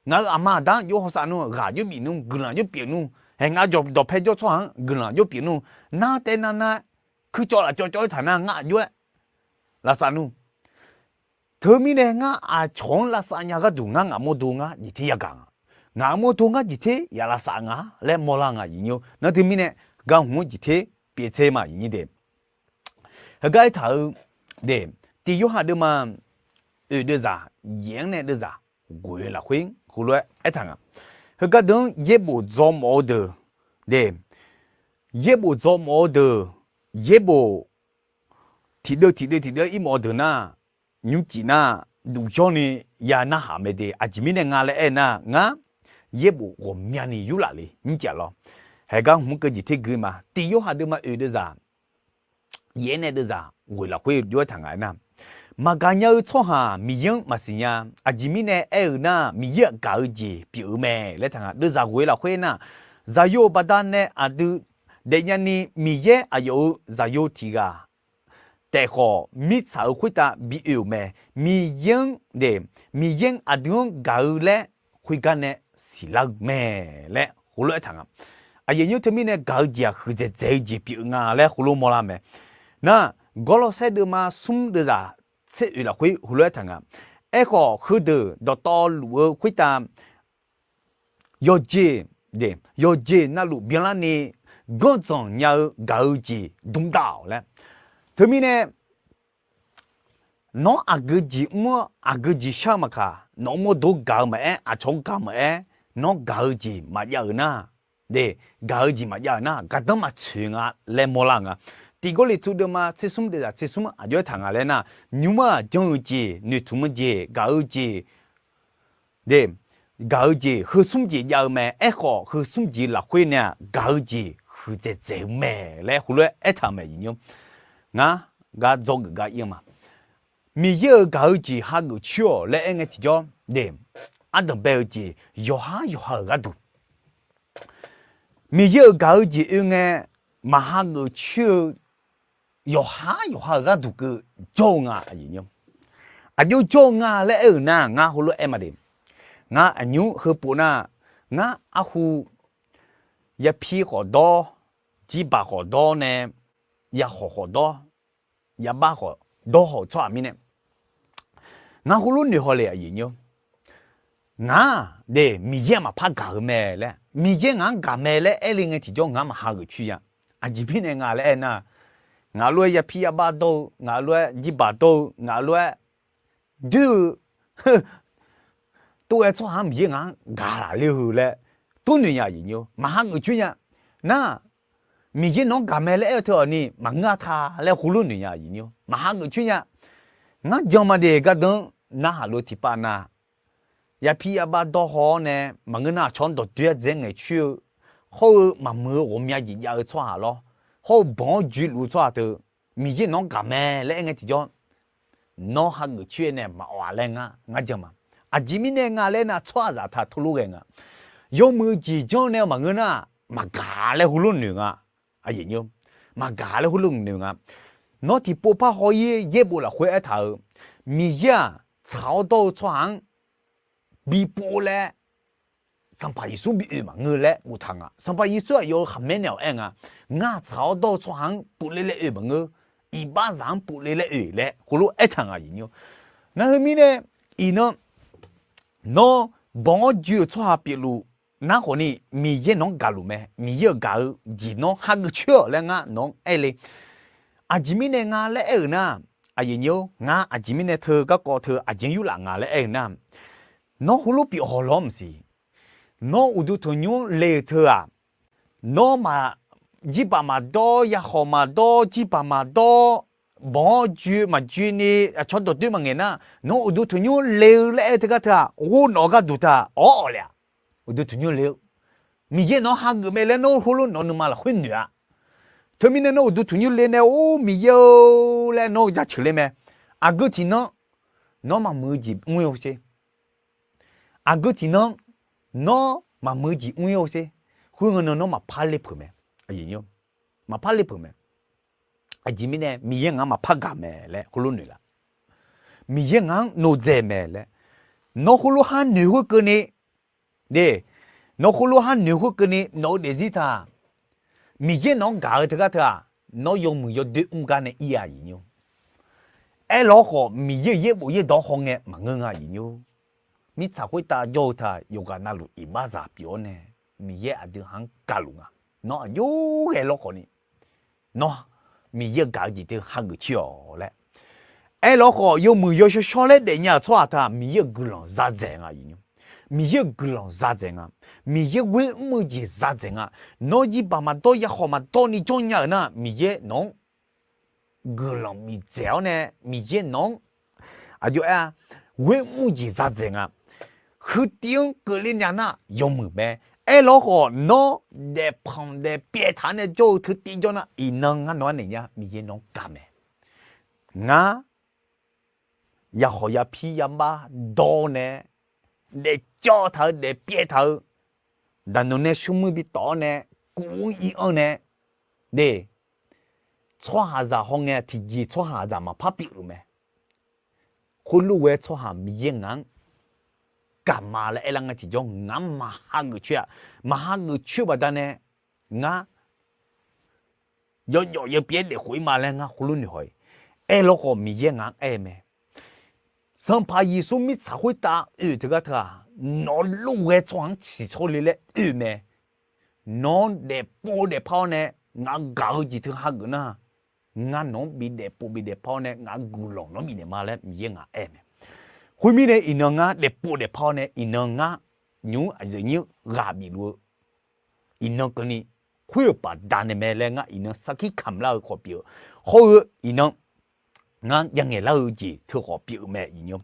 ngaq-euq aqma aqda-anr aqjox hawsav nmr, ghaq aqjox bif nmr, guiqlanq aqjox pyeuf nmr, haeq ngaq jawq dawqpae jawr tsawrhaq-anr guiqlanq aqjox pyeuf nmr, nar taev nar nar, kuir cawv laf cawv cawv-ir taq nar ngar aqjox-aer lavsav nmr. Teumirnae ngar aqcawq-anr lavsav nya gharduq ngar ngaq mawrdo ngar jeq ter yagaq nga. Ngaq mawrdo ngar jeq ter ya lavsav nga laer mawrlar nga, aqyuif nyir-or. Nar teumirnae, gar hmq-anr jeq ter pyeuf tser ma, aqyuif nyir de. Heugar aertaq-eu, de, tiq yorhaq deuvma oeq deuvzaq yaef-anr nae deuvzaq ghoeq-eu lafkhoer heulof-aer aertaq nga. Heugar deuq-anr yaerbof dzaw mawf-eu deuq, de, yaerbof dzaw mawf-eu deuq, yaerbof tiqdeuv tiqdeuv tiqdeuv-aer ir mawf-eu deuq nar, nymrcif nar, duq yawrni ya narhaq mae de. Aqjeq mirnae nga laer aer nar, ngar yaerbof ghawqmyani yurlaf le, nymrcif lawr. Haeq gar hmq keuv jeq ter gui ma. Tiq yorhaq deuvma oeq deuvzaq yaef-aer nae deuvzaq ghoeq lafkhoer jov-aer taq nga aernar, maqgaq nya-eu tsawrhaq Miqyaer-anr maqsiq nya. Aqjeq mirnae aer-eu nar, Miqyaer-aq gaq-eu jeq pyeuf-eu mae laer taq nga. Deuvzaq ghoeq lafkhoer nar, zaqyo-euq baqdanae aqdui daefnya ni Miqyaer aqyawf-euq zaqyo tiq ghaq taef khawf mirtsaq-euq khoertav bi oe-euq mae. Miqyaer-anr de, Miqyaer-anr aqdui-anr gaq-eu laer khoergar nae siqlar-eu mae laer heulof-aer taq nga. Aqyuif nyir-or, teumirnae gaq-eu jeq-aq huiqdzaeq dzaeq-eu jeq pyeuf nga laer heulof mawrlar mae. Nar, Gawrlawrsaer deuvma smr deuvzaq tser oeq lafkhoer heulof-aer taq nga. Aerkhawf, heudeuq dawqtawvluf-eu khoertav yawqjeq, yawqjeq navluf byanlarni ganrdzanq nya-eu gaq-eu jeq dmdav-awq laer. Teumirnae, nawr aqgeu jeq mr-awr aqgeu jeq shar-eu maqkaq, nawq-anr mawrdo gaq-eu maqaer, aqcawq-anr gaq-eu maqaer, nawr gaq-eu jeq maqjav-euq nar, de, gaq-eu jeq maqjav-euq nar, gardanr maqtsoeq nga laer mawrlar-eu nga. Tiq Gawrliqtu deuvma tser smr deuvzaq tser smr aqjox-aer taq nga laer nar, nymr-aq janr-eu jeq, noeqtmq-eu jeq, gaq-eu jeq, de, gaq-eu jeq heu smr jeq jav-eu mae. Aerkhawf, heu smr jeq lafkhoer nae-aq, gaq-eu jeq huiqdzaeq dzaeq-eu mae laer heulof-aer aertaq-euq mae, aqyuif nyir-or. Ngar gar dzawgeuf gar ir-eu ma. Miqyaer-euq gaq-eu jeq hageuf coer-awq laer aer ngae tiqjawr, de, ardanq bae-eu jeq yawqhar yawqha-euq gharduq, Miqyaer-euq gaq-eu jeq oe ngae, maq hageuf coer-eu yawqhar yawqha-euq gharduq keuv jawr-eu nga, aqyuif nyir-or. Aqjox jawr-eu nga laer aer-euq nar, ngar heulof-aer ma de. Ngar aqnymr heupov nar, ngar arhu yapir khawf dawr, jirbaq khawf dawr nae, yakhawq khawf dawr, yabax khawf dawr haw-euq tsawrhaq mirnae, ngar heulof noeq haw le, aqyuif nyir-or. Ngaq-aq de, Miqyaer-aq maqpar gaq-eu mae laer, Miqyaer ngaq-anr gaq mae laer aer le ngae tiqjawr ngar maq hageuf coer ya. Aqjeq mirnae nga laer aer nar, ngaq lof-aer yapir yabax dawr-eu, ngaq lof-aer jirbaq dawr-eu, ngaq lof-aer doer-eu, tov-aer tsawrhaq-anr Miqyaer ngaq-anr gaq laf ler-eu laer tov noeq nya, aqyuif nyir-or. Maq hageuf coer nya. Nar, Miqyaer nawq-anr gaq mae laer aer-eu teu-awq ni maqngeur-a ta laer heulof noeq nya, aqyuif nyir-or. Maq hageuf coer nya. Ngar jan ma de, gardanr narhaq lof tiqpav nav, yapir yabax dawr haw-awr nae maqngeur nar aqcawq-anr dawqdoer-aer dzaeq-aer ngaeqcoer-eu, hawr-eu maqmuiq-eu ghawqmya jeq jav-eu tsawrhaq lawr, hawr-eu banq-awr joeluf-eu tsawrhaq teu, Miqyaer nawq-anr gaq mae laer aer ngae tiqjawr, nawr hageuf coer nae maqawf-a laer ngar, ngar jan ma. Aqjeq mirnae nga laer nar, tsawrhaqzaq taq tolof ghae nga. Yawmuiq-eu jeq janr nae maqngeur nar, maqgaq laer heulof noeq nga. Maqgaq laer heulof noeq nga. Nawr tiqpov par haw-ir yaerbof lafkhoer aertaq-euq, Miqyaer-aq tsaq-awr dawr-eu tsawrhaq-anr bipov laer Sanqpaq Yeqsur bi oe maqngeur laer boftaq nga. Sanqpaq Yeqsur aqyawf-euq khaqmae naeq-awq aer nga. Ngar-aq tsaq-awr dawr-eu tsawrhaq-anr pov le laer oe maqngeur, iqbaxzaq-anr pov le laer oe laer heulof aertaq nga. Nar heumirnae iqnan nawr banq-awr joe-euq tsawrhaq pyeufluf nar khawfni, Miqyaer nawq-anr gaqluf mae. Miqyaer-euq gaq-eu jeq nawr hageuf coer-awq laer ngar nawq-anr aer le. Aqjeq mirnae nga laer aer-euq nar, aqyuif nyir-or, ngar aqjeq mirnae teu garkawv teu aqjeq yurlaf nga laer aer-eu nar, nawr heulof pyeuf hawq lawr maqsiq. Nawr uqduq tanqnymr le-eu teu-aq, nawr maq, jirbaq maqdawr, yakhawq maqdawr, jirbaq maqdawr, banq-awr joe maqjoeni, aqcawq dawqdoer maqngaeq nar, nawr uqduq tanqnymr le-eu laer aer-eu teugar teu-aq, ghov nawq-eu gharduq teu-aq, awr-awq le-aq. Uqduq tanqnymr le-eu, Miqyaer nawq-anr hageuf mae laer nawr heulof nawq-eu nuima lafkhoer noeq-a. Teumirnae nawr uqduq tanqnymr le nae, Or Miqyaer-or laer nawr-eu jaceuq le mae. Aqgeu tiqnan nawr maqmuiq-eu jeq mr-ir-awr sher. Aqgeu tiqnan nawr maqmuiq-eu jeq mr-ir-awr sher. Khoer ngeur nan nawr maqpar ler peuq mae. Maqpar ler peuq mae. Aqjeq mirnae Miqyaer ngaq-anr maqpar gaq mae laer heulof noeq laf. Miqyaer ngaq-anr noqdzaeq mae laer nawr heulof har noeq khoerkeuvni, de, nawr heulof har noeq khoerkeuvni nawq-eu daefzir taq, Miqyaer nawq-anr gaq-eu teugar teu-aq, nawr yawmuiq yawdoer mr gar nae ir-a aqyuif nyir-or. Aerlawr khawf Miqyaer-euq yaerbof yaerdawq haw ngae maqngeur nga aqyuif nyir-or. Mirtsaq khoertav jawr-eu taq yawqghaq navluf iqbaxzaq pyeuf-awr nae, Miqyaer aqdui ha-anr gaqluf nga. Nawr aqjox ghae lawr khawfni, nawr Miqyaer-euq gaq-eu jeq teu hageuf coer-awq laer. Aerlawr khawf yawmuiq yawshawr shawr laer daefnya-euq tsawrhaq taq Miqyaer-euq guiqlanq za dzaeq nga aqyuif nyir-or. Miqyaer-euq guiqlanq za dzaeq nga. Miqyaer ghoer mr-eu jeq za dzaeq nga. Nawr jirbaq maqdawr, yakhawq maqdawr ni jawrnya-euq nar, Miqyaer nawq-anr guiqlanq bif dzaeq-awr nae, Miqyaer nawq-anr aqjox aer-a, ghoer mr-eu jeq za dzaeq nga. Heutiv-anr keuvle nya nar yawmuiq mae. Aerlawr khawf nawr daefpanq daefpyaev taq-awr nae jawr-eu teutiv jawr nar, iqnan ngar nawq-anr naeq nya, Miqyaer nawq-anr gaq mae. Ngar yakhawq yapir yamar dawr nae, daefcawv taq-eu daefpyaev taq-eu, daqnoeq nae shawrmuir bitawf-awr nae, kuv-anr ir-anr nae, de, tsawrhaqzaq hawngae tiqjeq tsawrhaqzaq maqpar pyeuf-euq mae. Khoerlof-aer tsawrhaq Miqyaer ngaq-anr gaq ma laer aerlar ngae tiqjawr ngaq-anr maqhageuf coer-a. Maqhageuf coer baqdanae ngar yawjawf yawpyaer daef khof-ir ma laer ngar heulof noeq haw-ir. Aerlawr khawf Miqyaer ngaq-anr aer-eu mae. Sanqpaq Yeqsur mirtsaq khoertav oe-euq teugar teu-aq, nawq lof-aer tsawrhaq-anr ciqcawr le laer oe-eu mae. Nawr daefpov daefpar-awr nae ngaq gaq-eu jeq teu hageuf nar, ngar nawq-anr bi daefpov bi daefpar-awr nae ngaq guiqlanq nawr bifnaeq ma laer Miqyaer ngaq aer-eu mae. Khoermirnae iqnan ngar daefpov daefpar-awr nae iqnan ngar nymq-mr aqyuif nyir ghaq bifluf-eu iqnan keuvni khoer-euq baqdanae mae laer ngar iqnan sarkir kamq lar-eu khawf pyeuf-eu, hawr-eu iqnan ngar jangaeq lar-eu jeq teu khawf pyeuf-eu mae iqnan.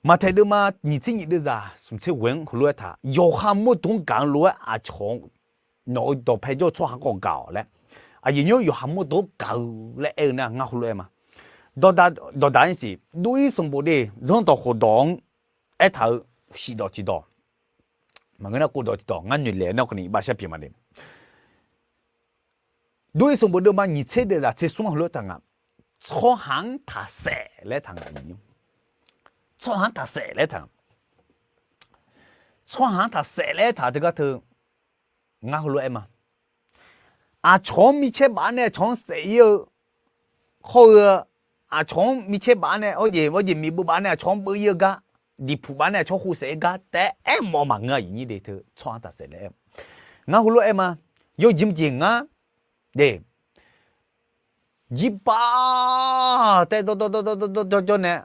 Maqtaeq deuvma nyiq tser nyiq deuvzaq smq tser ghoeq-anr heulof-aer taq, yawqha mawrdo-anr gaq-eu lof-aer aqcawq nawq-eu dawqpae jawr-eu tsawrhaq-anr khawf gaq-awq laer. Aqyuif nyir-or, yawqha mawrdo-anr gaq-eu laer aer-eu nar ngar heulof-aer ma. Dawqdaq-anr siq, Dov-ir sanqbof de zanrdawq khofdawq-anr aertaq-eu shiqdawq tiqdawq, maqngeur nar kovdawq tiqdawq ngar noeqlaeq-eu nar khawfni iqbax shar pyeuf ma de. Dov-ir sanqbof deuvma nyiq tser deuvzaq tser smr-anr heulof-aer taq nga. Tsawrhaq-anr taqsaef laer taq nga. Tsawrhaq-anr taqsaef laer taq nga. Tsawrhaq-anr taqsaef laer taq teugar teu ngar heulof-aer ma. Aqcawq-anr micaer baf-awr nae aqcawq-anr saef-ir-eu, hawr-eu aqcawq-anr micaer baf-awr nae, awr jeq awr jeq miqbeuv baf-awr nae aqcawq-anr beuv-ir-eu gar, diqpuq baf-awr nae aqcawq-anr khov saef-ir gar taef-aer mawf-eu maqngeur aqyuif nyir de teu tsawrhaq-anr taqsaef laer aer-eu. Ngar heulof-aer ma. Yawjeq mqjeq ngar de, jirbaq taef dawrdawr dawrdawr dawrdawr jawr nae,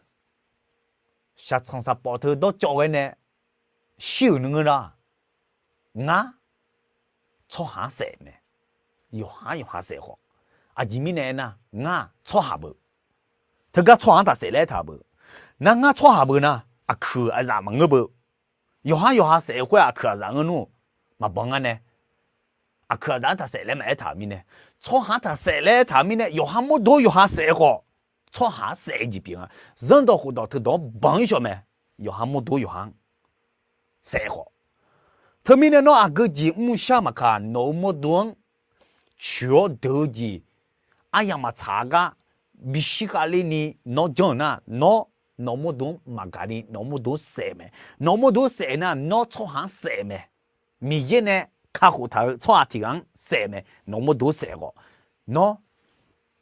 shaqtsanq shaqpawf teu dawrcawv ghae nae shir-euq nuingeur nar, ngar tsawrhaq-anr saef mae. Yawqha-anr yawqha saef khawf, aqjeq mirnae aernar, ngar tsawrhaq beu. Teugar tsawrhaq-anr taqsaef laer aertaq beu. Nar ngar tsawrhaq beu nar, aqkuiq aqzaf maqngeur beu. Yawqha-anr yawqha saef-eu khoer-aq aqkuiq aqzaf ngeur nmr. Maqbanq ngar nae aqkuiq aqda-anr taqsaef laer maqaer taq-euq mirnae, tsawrhaq-anr taqsaef laer aer taq-euq mirnae, yawqha mawrdo yawqha saef-eu khawf, tsawrhaq-anr saef-eu jeq pyeuf nga. Zanrdawq khofdawq teudawq-anr banq-ir shawq mae. Yawqha mawrdo yawqha-anr saef khawf. Teumirnae nawr aqgeu jeq mrshar maqkaq, nawq-euq mawrdo-anr coeq-awr deuq-eu jeq aryamq maqtsaq-a gar bishir khavler ni nawr janr-euq nar, nawr nawq-euq mawrdo-anr maqgaq ni nawq-euq mawrdo-anr saef mae. Nawq-euq mawrdo-anr saef nar, nawr tsawrhaq-anr saef mae. Miqyaer nae kakhof taq-euq tsawrhaq tiq ghaq-anr saef mae. Nawq-euq mawrdo-anr saef khawf, nawr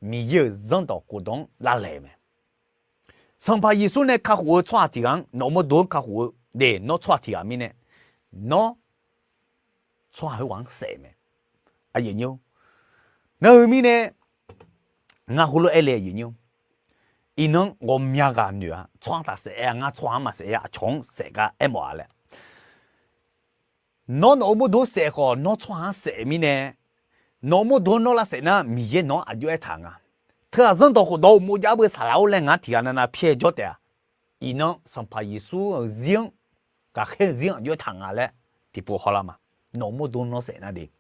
Miqyaer-euq zanrdawq khofdawq-anr lavlaeq mae. Sanqpaq Yeqsur nae kakhof-eu tsawrhaq tiq ghaq-anr nawq-euq mawrdo-anr kakhof-eu de, nawr tsawrhaq tiq ghaq mirnae, nawr tsawrhaq khoerghaq-anr saef mae. Aqyuif aqnyir-or, nar-eu mirnae ngar heulof-aer le, aqyuif aqnyir-or, iqnan ghawqmya ghaq noeq-a. Tsawrhaq taqsaef aer-a, ngar tsawrhaq-anr maqsaef-a, aqcawq-anr saef gar aermawf-a laer. Nawr nawq-euq mawrdo saef khawf, nawr tsawrhaq-anr saef mirnae, nawq-euq mawrdo-anr nawr lavsaef nar, Miqyaer nawq-anr aqjox aertaq nga. Teughaq zanrdawq khofdawq uqmov jav beu saqlaq-or laer ngar tiq ghaq navnav pyaer jawr taef-a. Iqnan Sanqpaq Yeqsur-euq zir-anr, ghaqkhaer-eu zir-anr aqjox aertaq nga laer tiqpov hawlar ma. Nawq-euq mawrdo nawr saef nar de.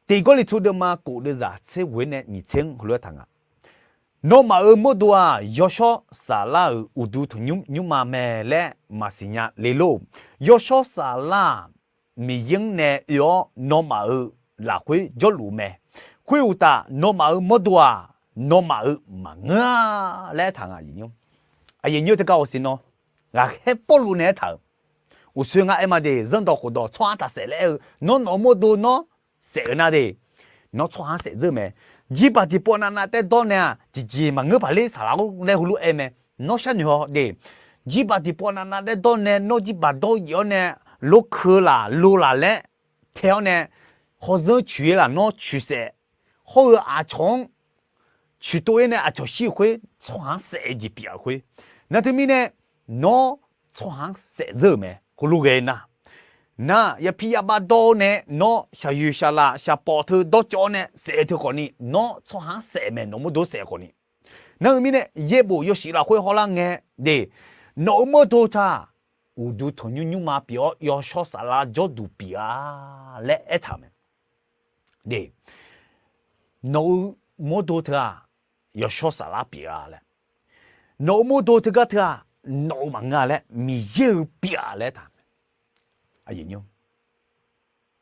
Tiq Gawrliqtu deuvma kof deuvzaq tser ghoe nae nyiq tser-anr heulof-aer taq nga. Nawmaf-euq mawrdo-aq, yawshawr saflar-euq uqduq tanqnymr nymrma mae laer maqsiq nya le lor. Yawshawr saflar-aq, Miqyaer-anr nae oe-awr nawmaf-euq lafkhoer jawrluf mae. Khoeruqtaf, nawmaf-euq mawrdo-aq, nawmaf-euq maqngeur-a laer aertaq nga. Aqyuif aqnyir-or, teugar hawsiq nawr, ghaqkhaer Pawrluv nae aertaq-euq, uqsoer ngar aer ma de, zanrdawq khofdawq tsawrhaq-anr taqsaef laer aer-eu, nawr nawq-euq mawrdo nawr saef-eu nar de, nawr tsawrhaq-anr saef dzeur mae. Jirbaq tiqpov navnav daerdawr nae-aq, tiqjeq maqngeur paq ler saqlaq-or laer heulof-aer mae. Nawr sharnoeq haw de. Jirbaq tiqpov navnav daerdawr nae, nawr jirbaq dawr yif-awr nae, lorkeuv laq lo laq laer tae-awr nae, hawzanr coeq-ir laf nawr coeqsaef, hawr-eu aqcawq-anr coeqtov-ir nae aqcawq shir-euq khoer, tsawrhaq-anr saef-eu jeq pyeuf-a khoer. Nar teumirnae, nawr tsawrhaq-anr saef dzeur-euq mae. Khoerlof ghae nar, nar yapir yabav dawr-awr nae nawr shaqyoeq shaqlaq shaqpawf teu dawrcawv-awr nae saef-eu teu khawfni, nawr tsawrhaq-anr saef mae, nawq-euq mawrdo saef khawfni. Nar-eu mirnae, yaerbof yawshuif lafkhoer hawlar ngae de, nawq-euq mawrdo teu-aq, uqduq tanqnymr nymrma pyeuf-awr yawshawr saflar jawrduq pyeuf-a laer aertaq-euq mae. De, nawq-euq mawrdo teu-aq, yawshawr saflar pyeuf-a laer. Nawq-euq mawrdo teugar teu-aq, nawq-euq maqngeur-a laer, Miqyaer-euq pyeuf-a laer aertaq-euq mae.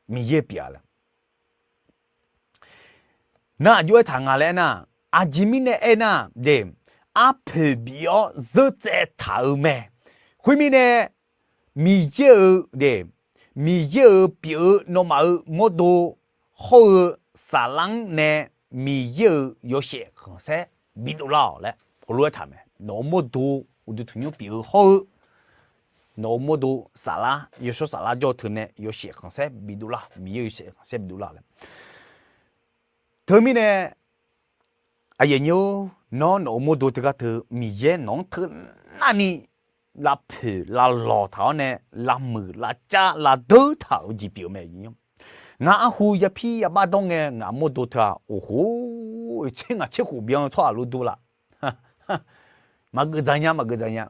Miqyaer-eu pyeuf-a laer. Nar aqjox aertaq nga laer aernar, aqjeq mirnae aernar de, arpoeq bif-awr zeur tsaev taq-euq mae. Khoermirnae, Miqyaer-euq de, Miqyaer-euq pyeuf-eu nawmaf-euq mawrdo hawr-eu saflar-anr nae Miqyaer-euq yawshaef khanqsaer bidov lar-awq laer heulof-aer taq mae. Nawq-euq mawrdo uqduq tanqnymr pyeuf-eu hawr-eu, nawq-euq mawrdo saflar, yawshawr saflar jawr-eu teu nae yawshaef khanqsaer bidov lar, Miqyaer-euq yawshaef khanqsaer bidov lar laer. Teumirnae, aqyuif aqnyir-or, nawr nawq-euq mawrdo teugar teu Miqyaer nawq-anr teunav ni lavpoeq lavlawq taq-awr nae, lavmuiq lavcav lavdeur taq-euq jeq pyeuf-eu mae. Ngaq arhu yapir yabav dawr ngae ngaq mawrdo teu-aq, oqhof, tser ngaq tser khof byan-eu tsawrhaq lof dur laf. Maqgeuf dzaq nya, maqgeuf dzaq nya.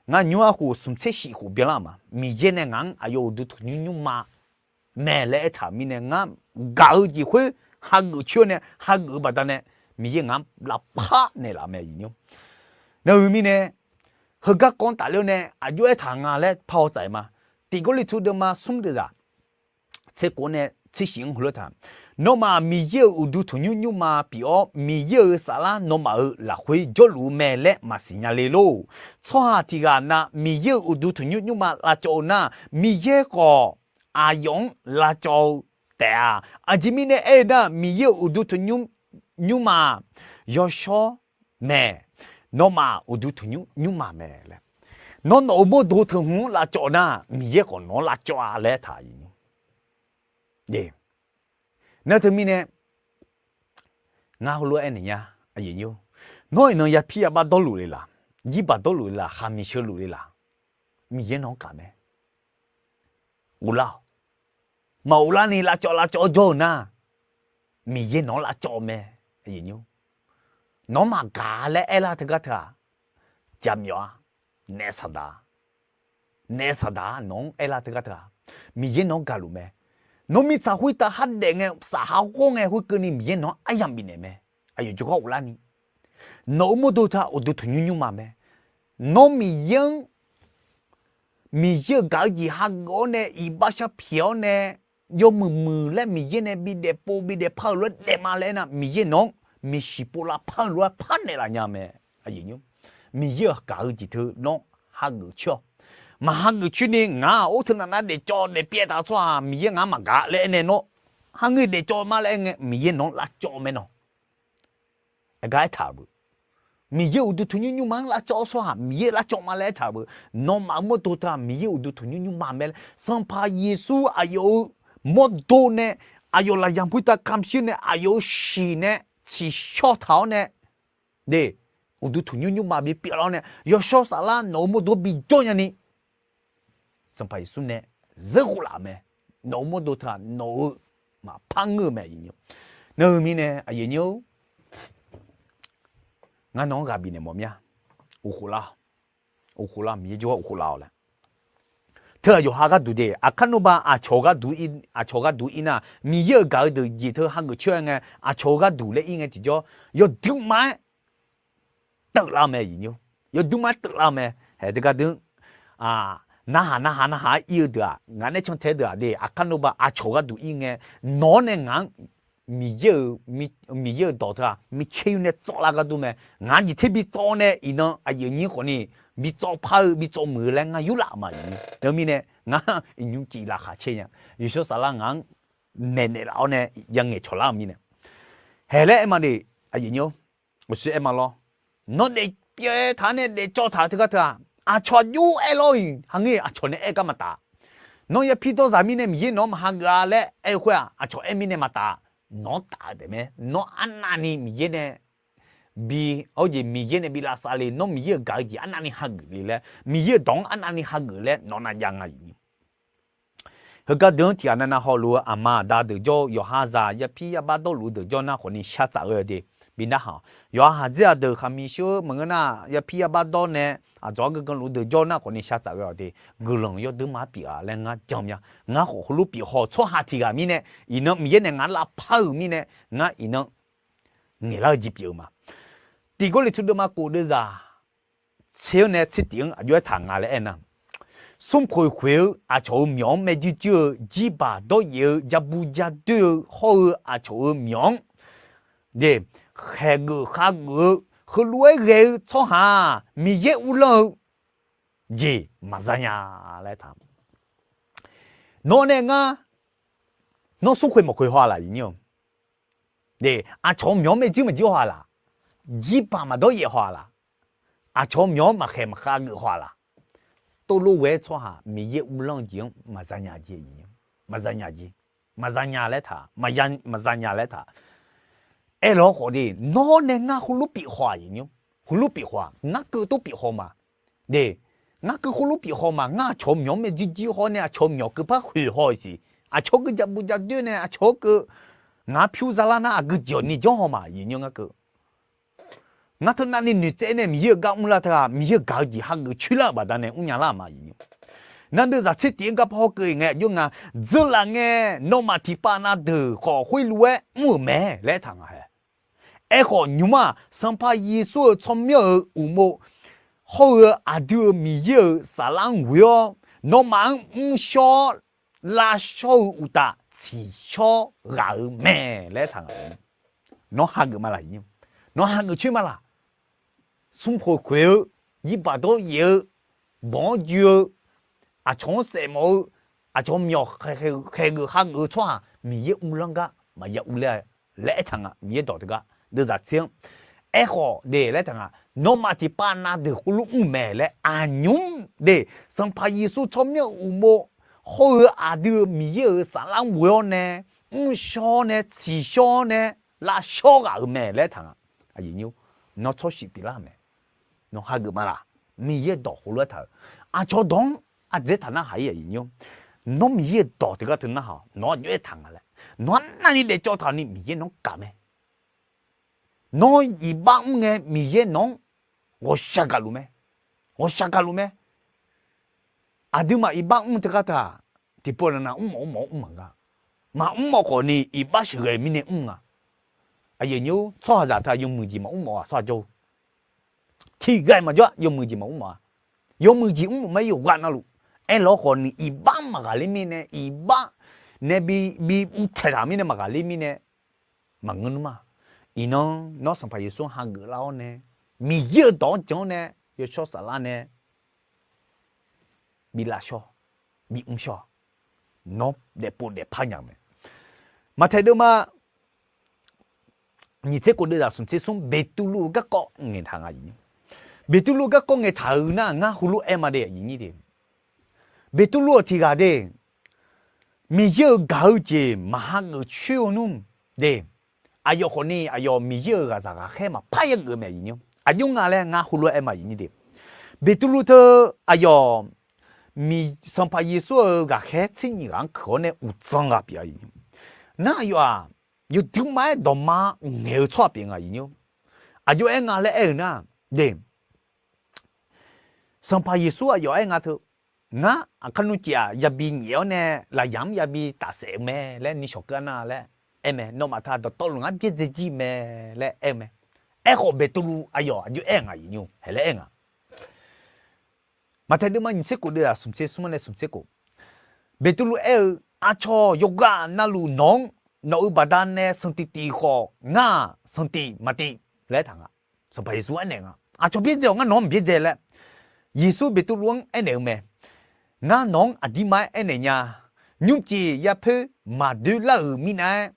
Ngar nymr arhu smq tser shif khof byanlar ma. Miqyaer nae ngaq-anr aqyawf uqduq tanqnymr nymrma mae laer aertaq-euq mirnae, ngar gaq-eu jeq khoer hageuf coer-awr nae, hageuf-eu baqdanae, Miqyaer ngaq-anr lavpar naeqlaf mae. Nar-eu mirnae, heugar kawv-anr tafler-awr nae aqjox aertaq nga laer par haw tsaf-iq ma. Tiq Gawrliqtu deuvma smr deuvzaq tser kof nae tser shif-anr heulof-aer taq, nawmaf Miqyaer-euq uqduq tanqnymr nymrma pyeuf-awr, Miqyaer-euq saflar nawmaf-euq lafkhoer jawrluf-eu mae laer maqsiq nya le lor. Tsawrhaq tiq ghaq nav Miqyaer-euq uqduq tanqnymr nymrma lavcawv-eu nar, Miqyaer khawf aqyawf-anr lavcawv-eu taef-a. Aqjeq mirnae aer-eu nar, Miqyaer-euq uqduq tanqnymr nymrma-aq, yawshawr mae. Nawmaf uqduq tanqnymr nymrma mae laer. Nawr nawq-euq mawrdo teu hmq-anr lavcawv nar, Miqyaer khawf nawq-anr lavcawv-a laer aertaq-euq. Nar teumirnae, ngar heulof-aer aernaeq nya, nawr iqnan yapir yabav dawrluf le laq, jirbaq dawrluf le laq, khaqmiq sheu luf le laq, Miqyaer nawq-anr gaq mae. Ghoflar-awq. Maqghoflar ni lavcawv lavcawv-awr jawr-eu nar, Miqyaer nawq-anr lavcawv mae. Nawr maqgaq laer aerlar teugar teu-aq, jaqmyawf-a. Naef saqdaq, naef saqdaq nawq-anr aerlar teugar teu-aq, Miqyaer nawq-anr gaqluf mae. Nawr mirtsaq khoertav khardaef ngae, safhar ghawr ngae khoerkeuvni Miqyaer nawq-anr aryamq bifnaeq mae. Aqyawf jawrgar ghoflarni, nawq-euq mawrdo teu-aq uqduq tanqnymr nymrma mae. Nawr Miqyaer-anr, Miqyaer-euq gaq-eu jeq hageuf-awr nae, iqbax sharpyaeq-awr nae, yawmuiq muiq laer Miqyaer nae bidaef pov bidaef par-euq lof-aer daef ma laer aernar, Miqyaer nawq-anr maeqshi pov lavpar-eu lof-aer parnaeq laf nya mae. Miqyaer-euq gaq-eu jeq teu nawr hageuf coer-awq. Maq hageuf coer ni ngaq-aq or teunav nar daefcawv daefpyaev taq-eu tsawrhaq Miqyaer ngaq-anr maqgaq laer aernaeq nawr, hangeu daefcawv ma laer aer ngae Miqyaer nawq-anr lavcawv mae nawq. Aqgar aertaq-euq beu, Miqyaer uqduq tanqnymr nymrma-anr lavcawv-awr tsawrhaq Miqyaer lavcawv ma laer aertaq-euq beu, nawmaf-euq mawrdo teu-aq Miqyaer uqduq tanqnymr nymrma mae laer Sanqpaq Yeqsur aqyawf-euq mawrdo nae, aqyawf lafyaq maqpuir tav kamq shir nae aqyawf-euq shiq nae tsiqshawr taq-awr nae, de, uqduq tanqnymr nymrma bipyeuf lar-awr nae yawshawr saflar nawq-euq mawrdo bijawr nyani, Sanqpaq Yeqsur nae zeur khof laf-euq mae. Nawq-euq mawrdo teu-aq nawq-eu maqpar ngeur-eu mae. Nar-eu mirnae aqyuif aqnyir-or, ngar nawq-anr ghaq bifnaeq mawf mir-a. Uqkhof lar, uqkhof lar, Miqyaer jawrgar uqkhof lar-awq laer. Teu-aq yawqha gharduq de, aqkar nawba aqcawq gharduq ir nar, Miqyaer-euq gaq-eu deuq jeq teu hageuf coer-aer ngae, aqcawq-eu gharduq laer ir ngae tiqjawr, yawduq ma-aer teuvlar-eu mae. Yawduq ma-aer teuvlar-eu mae. Hae teugar deuq, narhaq narhaq narhaq-aer ir-eu deuq-aq, ngaq nae cantae deuq-aq de, aqkar nawba aqcawq gharduq ir ngae, nawq-anr nae ngaq-anr Miqyaer-euq, Miqyaer-euq dawq teu-aq micaer yur nae tsawv lar gar dur mae. Ngaq-anr jeq ter bi tsawv nae iqnan aqyuif aqnyir khawfni bi tsawv par-eu bi tsawv muiq-eu laer ngar yurlaf ma. Aqyuif aqnyir, teumirnae ngar iqnymr cif laqkhaq caer nya. Yawshawr saflar ngaq-anr maeqnaeq laf-awr nae yangaeq cawq lar-euq mirnae, hae laer aer ma de. Aqyuif aqnyir-or, aqsur aer ma lawr. Nawr daefpyaev taq-awr nae daefcawv taq-eu teugar teu-aq, aqcawq aqjox aer lawr-iq haqngeur aqcawq nae aer gar maqtaf. Nawr yapir dawrzaq mirnae Miqyaer nawq-anr maqhageuf-a laer aer-eu khoer-aq, aqcawq aer mirnae maqtaf. Nawq-anr taf-eu taef mae. Nawr arnavni Miqyaer nae bi, hawr jeq Miqyaer nae bi lavsav le, nawr Miqyaer-euq gaq-eu jeq arnavni hageuf le laer, Miqyaer-euq dawq-anr arnavni hageuf laer nawq navjav nga. Heugar deuq-anr tiqghaq navnav hawluf-eu aqma aqda deuq jawr-eu yawqha zaq yapir yabar dawrluf-eu deuq jawr nar khawfni shar tsaf ghae-eu de, bi narhaq-awq. Yawqha haqdzer-aq deuq khaqmiq shir-eu maqngeur nar, yapir yabar dawr nae aqdzawq-anr gangan luf-eu deuq jawr nar khawfni shar tsaf ghae-awq de, guiqlanq yawdui ma-aer pyeuf-a laer ngar jan mya. Ngar khawf heulof pyeuf haw-eu tsawrhaq tiqghaq mirnae, iqnan Miqyaer nae ngaq-anr lavpar-euq mirnae, ngar iqnan ngaeqlar-eu jeq pyeuf-eu ma. Tiq Gawrliqtu deuvma kof deuvzaq tser-anr nae tser tiq-anr aqjox aertaq nga laer aernar, smrkhoeq khoeq-eu aqcawq-euq myawq-anr maerjuir juir-eu, jirbaq dawryaef-eu, jabu jadoer-eu hawr-eu aqcawq-euq myawq-anr de, khaeqgeuf khageuf-eu, heulof-aer ghae-eu tsawrhaq-aq Miqyaer uvlanr-eu jeq maqza nya laer aertaq. Nawr nae ngar, nawr smrkhoeq mawq khoeq haw-a laq, aqyuif aqnyir-or? De, aqcawq-euq myawq-anr maerjuir maqjuir haw-a laq? Jirbaq maqdawryaef haw-a laq? Aqcawq-euq myawq-anr maqkhaeq maqkhav geuf haw-a laq? Tov lof ghae-aer tsawrhaq Miqyaer uvlanr-eu jeq-anr maqza nya jeq, maqza nya jeq, maqza nya laer taq, maqza nya laer taq. Aerlawq khawf de, nawr nae ngar heulof pyeuf haw-aq, aqyuif aqnyir-or? Heulof pyeuf haw-aq, ngar keuv tov pyeuf haw ma. De, ngar keuv heulof pyeuf haw ma. Ngar aqcawq-euq myawq-anr maerjuir juir hawr nae aqcawq-euq myawq keuv par khoeq haw-iq siq. Aqcawq keuv jabu jadoer nae aqcawq-anr keuv ngaq-anr pyur zalar nar aqgeu jeq-awq ni janr haw ma, aqyuif aqnyir-or? Ngar keuv Ngar teu navni noeqtsaev nae Miqyaer-euq gar mrlar teu-aq, Miqyaer-euq gaq-eu jeq hageuf coer lar-euq baqdanae mrnya lar-euq ma, aqyuif aqnyir. Nar deuvzaq tser tiq-anr gar par hawkeuv-iq ngae aqjox nga, dzeurlaf ngae nawmaf tiqpav nav deuq khawf khoerlof-aer mr-euq mae laer aertaq nga hae. Aerkhawf nymq-mr-aq, Sanqpaq Yeqsur-euq tsawrmyanr-euq uqmov hawr-eu aqdui-euq Miqyaer-euq saflar-anr ghoe-awr, nawmaf-anr mrshawr-awr lavshawr-eu uqtaf tsiqshawr ghaq-euq mae laer aertaq nga. Nawr hageuf ma laq, nawr hageuf coer ma laq? Smrkhoeq khoeq-eu, jirbaq dawryaef-eu, banq-anr joe-eu, aqcawq-anr saefmawf-eu, aqcawq myawq khaeqgeuf khageuf-eu tsawrhaq Miqyaer uvlanr gar maqya uvler-a laer aertaq nga. Miqyaer dawq teugar deuvzaq tser-anr, aerkhawf de laer aertaq nga, nawmaf tiqpav nav deuq khoerlof mr-euq mae laer aqnymr de, Sanqpaq Yeqsur tsawrmyanr-euq uqmov hawr-eu aqdui-euq Miqyaer-euq saflar-anr ghoe-awr nae, mrshawr-awr nae, tsiqshawr-awr nae, lavshawr ghaq-euq mae laer aertaq nga. Nawr tsawrhaq pyeuflar-euq mae. Nawr hageuf ma laq? Miqyaer dawq khoerlof-aer taq-euq aqcawq dawq-anr aqdzaeq taq narhaq-ir, aqyuif aqnyir-or. Nawr Miqyaer-euq dawq teugar teu narhaq-awq. Nawq-anr aqjox aertaq nga laer, nawq-anr navni daefcawv taq-awq ni Miqyaer nawq-anr gaq mae. Nawr iqbax mr ngae Miqyaer nawq-anr ghawqshaq gaqluf mae. Ghawqshaq gaqluf mae. Aqduimaf iqbax mr teugar teu-aq, tiqpov navnav mrmawf mrmawf-anr mr maqnga. maqmr mawf khawf ni iqbax sheuqghae-eu mirnae mr nga. Aqyuif aqnyir, tsawrhaqzaq teu-aq yawmuiq jeq maqmr mawf-aq sawr-a jawr-eu. Tiqghaq-iq maqjawr-a, yawmuiq jeq maqmr mawf-a. Yawmuiq jeq mr mawf ma-aer yawqghaq navluf aerlawr khawf ni iqbax maqghaqler mirnae, iqbax nae bi, bi uvtaeq taq mirnae maqghaqler mirnae maqngeur nmr-a. Iqnan nawr Sanqpaq Yeqsur-anr hageuf lar-awr nae, Miqyaer-euq dawq-anr jan-awr nae, yawshawr saflar nae bi lavshawr, bi mrshawr, nawr daefpov daefpar nya mae. Maqtaeq deuvma nyiq tser khof deuvzaq smq tser smr Beqtuvluv-eu garkawv ngaeqtaq nga. Beqtuvluv-eu garkawv ngaeqtaq-euq nar ngar heulof-aer ma de. Beqtuvluv-euq tiqghaq de, Miqyaer-euq gaq-eu jeq maqha geuf coer-eu nmr de, aqyawf khawf ni aqyawf Miqyaer-euq ghaqzaq ghaqkhaer maqpar yageuf mae. Aqjox nga laer ngar heulof-aer ma. Beqtuvluv teu aqyawf Sanqpaq Yeqsur-euq ghaqkhaer tser nyiq ghaq-anr keuq-awr nae uqdzan ghaq pyeuf-a. Nar aqyawf-aq yawduir ma-aer dawqma ngaeq-eu tsawrhaq pyeuf nga. Aqjox aer nga laer aer-euq nar de, Sanqpaq Yeqsur aqyawf aer nga teu, ngar aqkar nmr cif-aq yabi nyaef-awr nae lafyaq-anr yabi tafsaef-eu mae laer nishawq keuv-a nar laer aer mae. Nawmaf teu dawqtawvluf ngar byaerdzae jir mae laer aer-eu mae. Aerkhawf Beqtuvluv aqyawf aqjox aer nga. Haeq laer aer nga. Maqtaeq deuvma nyiq tser khof deuvzaq smq tser smr-anr nae smq tser khof, Beqtuvluv aer-eu, Aqcawq yawqghaq navluf nawq-anr, nawq-euq baqdanae sanqtiq tiq khawf ngar-aq sanqtiq maqtiq laer aertaq nga. Sanqpaq Yeqsur aernaeq nga, Aqcawq byaerdzae-awq, ngar nawq-anr maqbyaerdzae laer. Yeqsur Beqtuvluv-anr aernaeq-eu mae, Ngar nawq-anr aqdirma-aer aernaeq nya, nymrcif yapoer maqdoer lar-euq mirnav-aer,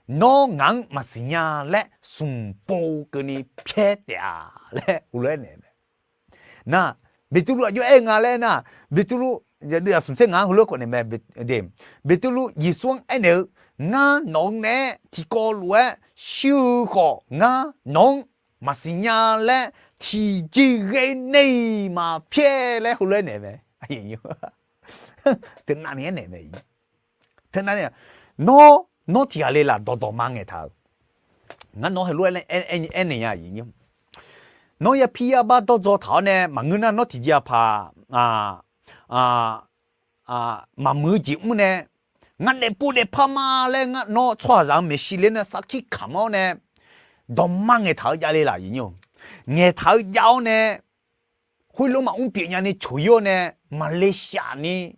nawr ngaq-anr maqsiq nya laer smq pov keuvni pyaer taef-a laer heulof-aer naeq mae. Nar, Beqtuvluv aqjox aer-eu nga laer nar, Beqtuvluv, aqdui aqsmq tser ngaq-anr heulof-aer khawf naeq mae. Beqtuvluv Yeqsur-anr aernaeq-eu, Ngar nawq-eu naeq-aer tiqkawv lof-aer shir-eu khawf, ngar nawq-anr maqsiq nya laer tiqjeq ghae nae-iq maqpyaer laer heulof-aer naeq mae. Teunav ni aernaeq mae. Teunav ni, nawr, nawr tiqghaq le laf dawqdawqma ngaeqtaq-euq. Ngar nawq-anr heulof-aer aernaeq nya. Nawr yapir yabar dawrdzaw taq-awr nae maqngeur nar, nawr tiqjeq-aq paq maqmuiq-eu jeq mr nae, ngaq daefpov daefpar ma laer nawr tsawrhaqzaq-anr maeqshi ler nae sarkir kamq-awr nae, dawqma ngaeqtaq-eu jav le laf. Ngaeqtaq-eu jav-awr nae, khoerlof maqmr pyeuf nya ni coq-ir-awr nae, maqle shaf ni,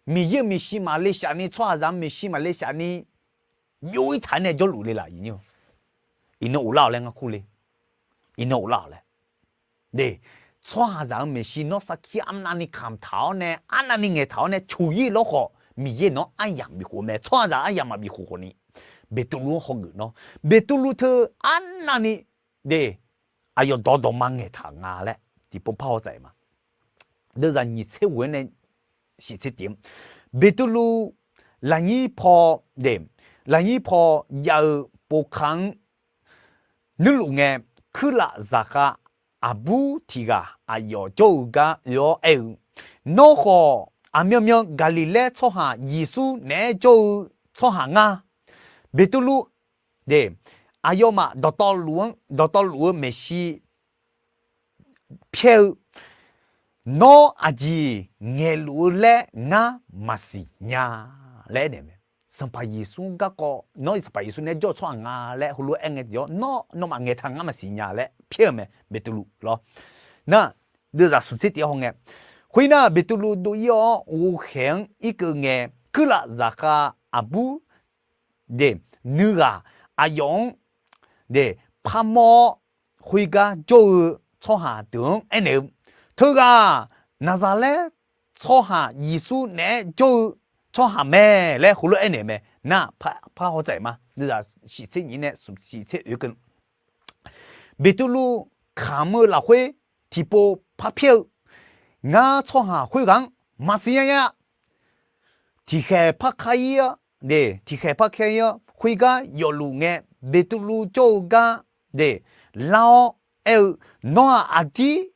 Miqyaer-euq maeqshi maqle shaf ni, tsawrhaqzaq-euq maeqshi maqle shaf ni, byov-ir taq-aer nae jawrluf le laf. Iqnan of lar-awq laer ngar kur le. Iqnan of lar-awq laer. Tsawrhaqzaq-euq maeqshi nawr sarkir arnavni kamq taq-awr nae, arnavni ngaeqtaq-awr nae coq-ir lawr khawf, Miqyaer nawq-anr aryamq bifkhof mae. Tsawrhaqzaq aryamq maqbifkhof khawf ni, Beqtuvluv-anr hawgeuf nawr, Beqtuvluv teu arnavni de, aqyawf dawqdawqma ngaeqtaq nga laer tiqpov par haw tsaef ma. Deuvzaq nyiq tser ghoe-anr nae shiq tser tiq-anr, Beqtuvluv lafnyir paw de, lafnyir paw jav-eu povka-anr nuirluf ngae, kuirlaf zaqkhav aqbur tiq ghaq aqyawf jawr-eu gar oe-awr aer-eu, Nawr khawf aqmyanmyan Gaqliqlaer tsawrhaq Yeqsur naeq-aer jawr-eu tsawrhaq ngar. Beqtuvluv de, aqyawfmaf dawqtawvluf-anr, dawqtawvluf-eu maeqshi pyaer-eu, Nawr aqjeq ngaeqluf-eu laer ngar maqsiq nya laer aernaeq mae. Sanqpaq Yeqsur garkawv, nawr Sanqpaq Yeqsur naeq-aer jawr-eu tsawrhaq nga laer heulof-aer aer ngae tiqjawr, nawr nawmaf ngaeqtaq ngar maqsiq nya laer pyaer-eu mae Beqtuvluv lawr. Nar, deuvzaq smq tser tiq-anr haw ngae, khoernar Beqtuvluv dov-ir-awr ghovkhaeq-anr irkeuv ngae, kuirlaf zaqkhav aqbur de, nuighaq aqyawf-anr de parmawr-awr, khoergar jawr-eu tsawrhaq deuq-anr aernaeq-eu, Teughaq Naqzaqlaer tsawrhaq Yeqsur naeq-aer jawr-eu tsawrhaq mae laer heulof-aer aernaeq mae. Nar, par haw tsaef ma. Deuvzaq shiq tser nyiq nae smq shiq tser oe keuv, Beqtuvluv kamq-eu lafkhoer tiqpov par pyaer-eu, Ngar tsawrhaq khoerghaq-anr maqsiq nya nya. Tiqkhaeq par kar-ir-awr de, tiqkhaeq par kar-ir-awr khoergar yawfluf ngae, Beqtuvluv jawr-eu gar de lar-awr aer-eu, Nawr-aq aqdir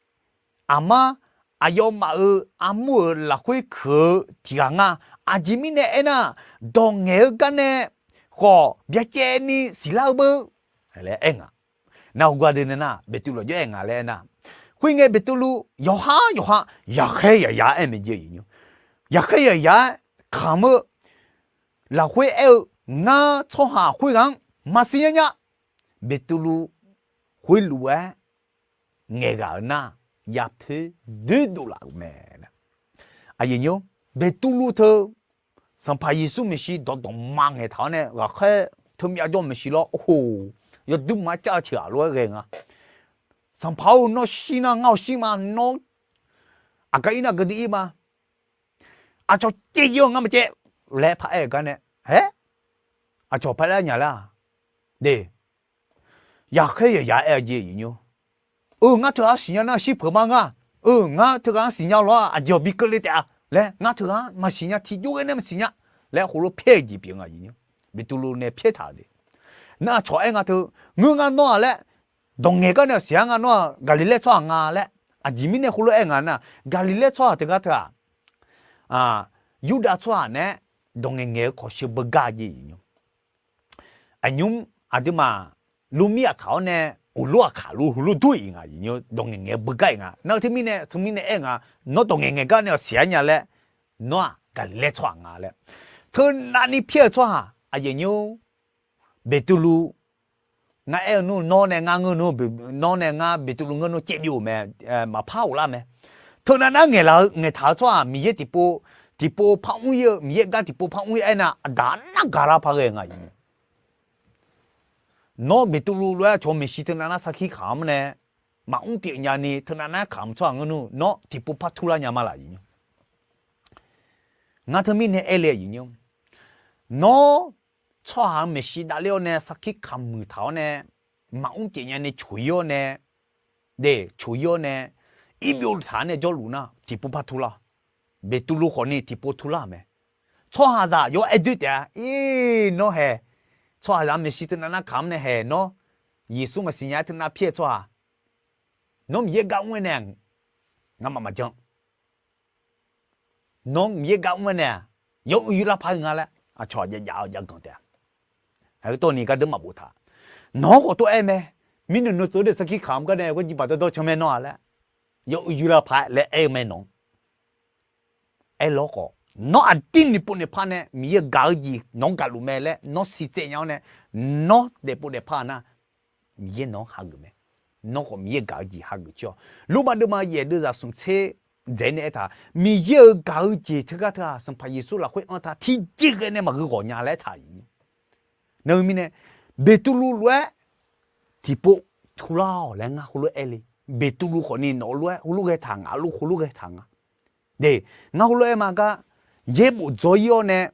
aqmar aqyawfmaf-euq armur-euq lafkhoer kuiq-eu tiq ghaq nga. Aqjeq mirnae aernar, dawq ngaeq-eu gar nae khawf byacaevni siqlar-eu beu laer aer nga. Nar, heugar deuq nae nar, Beqtuvluv jawr-aer nga laer aernar, khoerngae Beqtuvluv yawqhar yawqha yaqkhaer yaqya-aer aer mae jeq, yaqkhaer yaqya-aer kamq-eu lafkhoer aer-eu, ngar tsawrhaq khoerghaq-anr maqsiq nya nya. Beqtuvluv khoerlof-aer ngaeqghaq-eu nar, yapoer doer dovlaf-euq mae. Aqyuif nymr, Beqtuvluv teu Sanqpaq Yeqsur maeqshi dawqdawq ma ngaeqtaq-awr nae ghaqkhaer teumyav jawr maeqshi lawr, ohoq, yawduir ma cav-eu tiq ghaq lof-aer ghae nga. Sanqpaq-or, nawr shir nar ngar-awq shir ma, nawr aqgar ir nar gardui ir ma. Aqcawq caev jir-awr ngar maqcaev laer paraer-eu gar nae, aer, aqcawq paraer nya laer-aq, de, yaqkhaer yaqya aer-eu jeq nymr, eu, ngar teughaq-anr siqnya nar shir peuq ma ngar, eu, ngar teughaq-anr siqnya lawr-aq aqjeq-awq bi keuvle taef-a laer, ngar teughaq-anr maqsiqnya, tiqjawr ghae nae maqsiqnya laer khoerlof pyaer-eu jeq pyeuf nga nymr. Beqtuvluv nae pyaer taq-euq de. Nar aqcawq aer nga teu, ngeur ngar nawr-aq laer, dawq ngaeq gar nae-awq siq-a nga nawr-aq Gaqliqlaer tsawrhaq nga laer, aqjeq mirnae khoerlof aer nga nar, Gaqliqlaer tsawrhaq teugar teu-aq, Yurdav tsawrhaq naeq-aer dawq ngaeq ngaeq-eu kawq sheu beugar jeq nymr. Aqnymr aqduimaf lormir aqkaq-awr nae uqlor aqkaq lof heulof dur-iq nga nymr, dawq ngaeq ngaeq-eu beugar-iq nga. Nar-eu teumirnae teumirnae aer nga, nawr dawq ngaeq ngaeq gar nae-awq siq-a nya laer, nawr-aq Gaqliqlaer tsawrhaq nga laer. Teunavni pyaer-eu tsawrhaq aqyuif nymr, Beqtuvluv, ngar aer-eu nmr, nawr nae ngar ngeur nmr, nawr nae ngar Beqtuvluv ngeur nmr caev byov-euq mae, maqpar ghoflar mae. Teunav nar ngaeqlaf-eu ngaeqtaq-eu tsawrhaq Miqyaer tiqpov, tiqpov par mr ir-eu, Miqyaer gar tiqpov par mr ir aernar, aqdaq nar gaqlar par ghae nga nymr. Nawr Beqtuvluv lof-aer aqcawq maeqshi teunav nar sarkir kamq-anr nae maqmr pyeuf nyani teunav nar kamq tsawrhaq ngeur nmr, nawr tiqpov par turlar nya ma laf nymr. Ngar teumirnae aer le nymr, nawr tsawrhaq-euq maeqshi davler-awr nae sarkir kamq muiq taq-awr nae, maqmr pyeuf nyani coq ir-awr nae, de, coq ir-awr nae, ir byov taq-awr nae jawrluf nar tiqpov par turlar. Beqtuvluv khawfni tiqpov turlar-euq mae. Tsawrhaqzaq yawr aer doer taef-a, ir, nawr hae, tsawrhaqzaq maeqshi teunav nar kamq-anr nae hae nawr, Yeqsur maqsiq nya-aer teunav pyaer-eu tsawrhaq, nawr Miqyaer gar mr-aer nae, ngamaf maqjan. Nawr Miqyaer gar mr-aer nae-aq, yawr uiq yur lar par-eu nga laer aqcawq jav jav-eu jav ganq taef-a. Aqtawni gardeur maqbof taq. Nawq-anr khawf tov-aer mae. Mirnae nuitsoeq-eu sarkir kamq gar nae gawr jirbaq dawrdawr can mae nawr-a laer, yawr uiq yur lar par-aer laer aer-eu mae nawq-anr. Aerlawr khawf, nawr aqdir noeqpov noeqpar nae Miqyaer-euq gaq-eu jeq nawq-anr gaqluf mae laer nawr siqtsaev nya-awr nae, nawr daefpov daefpar-a nar, Miqyaer nawq-anr hageuf mae. Nawr khawf Miqyaer-euq gaq-eu jeq hageuf coer-awq. Lormav deuvma yaef deuvzaq smq tser dzaeq nae aertaq, Miqyaer-euq gaq-eu jeq teugar teu-aq, Sanqpaq Yeqsur lafkhoer anr ta tiqjeq ghae nae maqgheu ghawq nya laer aertaq-iq. Nar-eu mirnae, Beqtuvluv lof-aer tiqpov turlar-awq laer ngar heulof-aer aer le. Beqtuvluv khawfni nawq-eu lof-aer heulof ghae taq nga, lof heulof ghae taq nga. De, ngar heulof-aer ma gar, yaerbof dzaw ir-awr nae,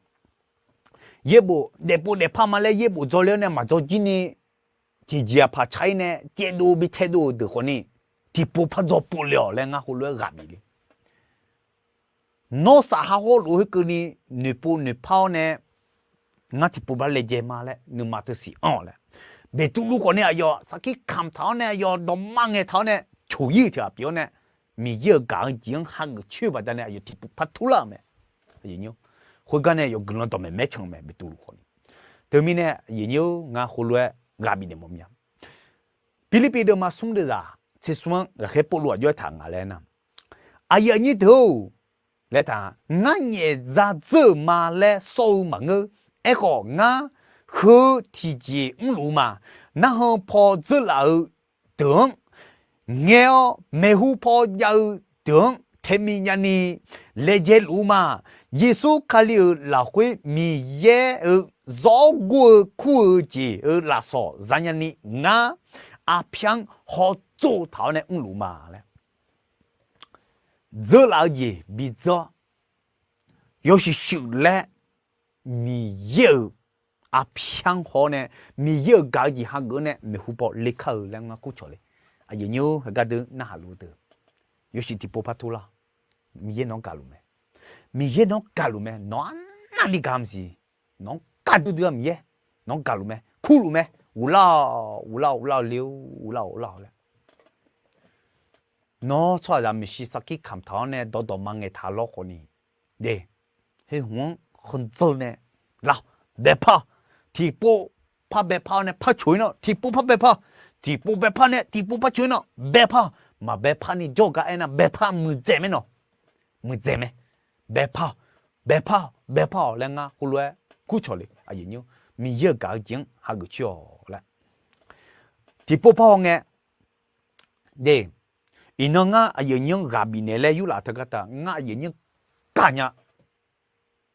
yaerbof daefpov daefpar ma laer yaerbof dzaw le-awr nae maqdzaw jir ni, tiqjeq-aq paq tsaq ir nae caevdov bi taedov-euq deuq khawfni, tiqpov par dzaw pov le-awq laer ngar heulof-aer ghaq bif le. Nawr safha hawrluf-eu khoerkeuvni noeqpov noeqpar-awr nae, ngar tiqpov bar laejae ma laer nuima teu siq anr-awq laer. Beqtuvluv khawfni aqyawf sarkir kamq taq-awr nae, aqyawf dawqma ngaeq taq-awr nae, coq ir-euq tiq ghaq pyeuf-awr nae, Miqyaer-euq gaq-eu jeq-anr hageuf coer-eu baqdanae aqyawf tiqpov par turlar-euq mae. Khoergar nae yawf guiqlanq dawqmaeq maer can-eu mae Beqtuvluv khawfni. Teumirnae aqyuif aqnyir-or, ngar heulof-aer ghaq bifnaeq mawf mir-a. Pirlirpiv deuvma smr deuvzaq tser smr-anr ghaqkhaer Pawrluv aqjox-aer taq nga laer nar, aqyuif aqnyir deuq-or laer taq, ngar nyaefzar dzeur-euq ma laer sawr-eu maqngeur. Aerkhawf, ngar heu-eu tiqjeq mrluf-eu ma. Narhan paw dzeurlaf-eu deuq-anr ngae-awr, maeqhu paw jav-eu deuq-anr taemiq nyani laejae luf-eu ma. Yeqsur Kali-euq lafkhoer Miqyaer-euq zawr gor-eu kur-eu jeq-euq lafsawq zanya ni ngar arpyar-anr hawtsov taq-awr nae mrluf-eu ma laer. Dzeurlaf-eu jeq bidzeur-awr, yawshuif shuif laer Miqyaer-euq arpyar-anr haw-awr nae, Miqyaer-euq gaq-eu jeq hageuf-awr nae maeqhu paw lekar-eu laer ngar kurcawq le. Aqyuif aqnyir-or, heugar deuq narhaq luf-eu deuq, yawshuif tiqpov par turlar. Miqyaer nawq-anr gaqluf mae. Miqyaer nawq-anr gaqluf mae. Nawq arnavni gaq maqsiq. Nawq-anr gaq duidui-a Miqyaer. Nawq-anr gaqluf mae. Kurluf mae. Uvlar-awq, uvlar-awq, uvlar-awq le-or, uvlar-awq, uvlar-awq laer. Nawr tsawrhaqzaq maeqshi sarkir kamq taq-awr nae dawqdawq ma ngaeq taq lawr khawfni, de, heu hmq-anr khanqdzeur nae, lar, baepar-awq. Tiqpov par baepar-awr nae par coq-ir nar, tiqpov par baepar-awq. Tiqpov baepar nae tiqpov par coq-ir nar, baepar-awq. Maqbaepar ni jawr-eu gar aernar, baepar muiqdzaeq mae nawq. Muiqdzaeq mae. Baepar-awq, baepar-awq, baepar-awq laer ngar heulof-aer kurcawq le. Miqyaer-euq gaq-eu jeq-anr hageuf coer-awq laer. Tiqpov par hawngae, de, iqnan ngar aqyuif aqnyir-anr ghaq bifnaeq laer yurlaf teugar teu ngar aqyuif aqnyir-anr gaq nya.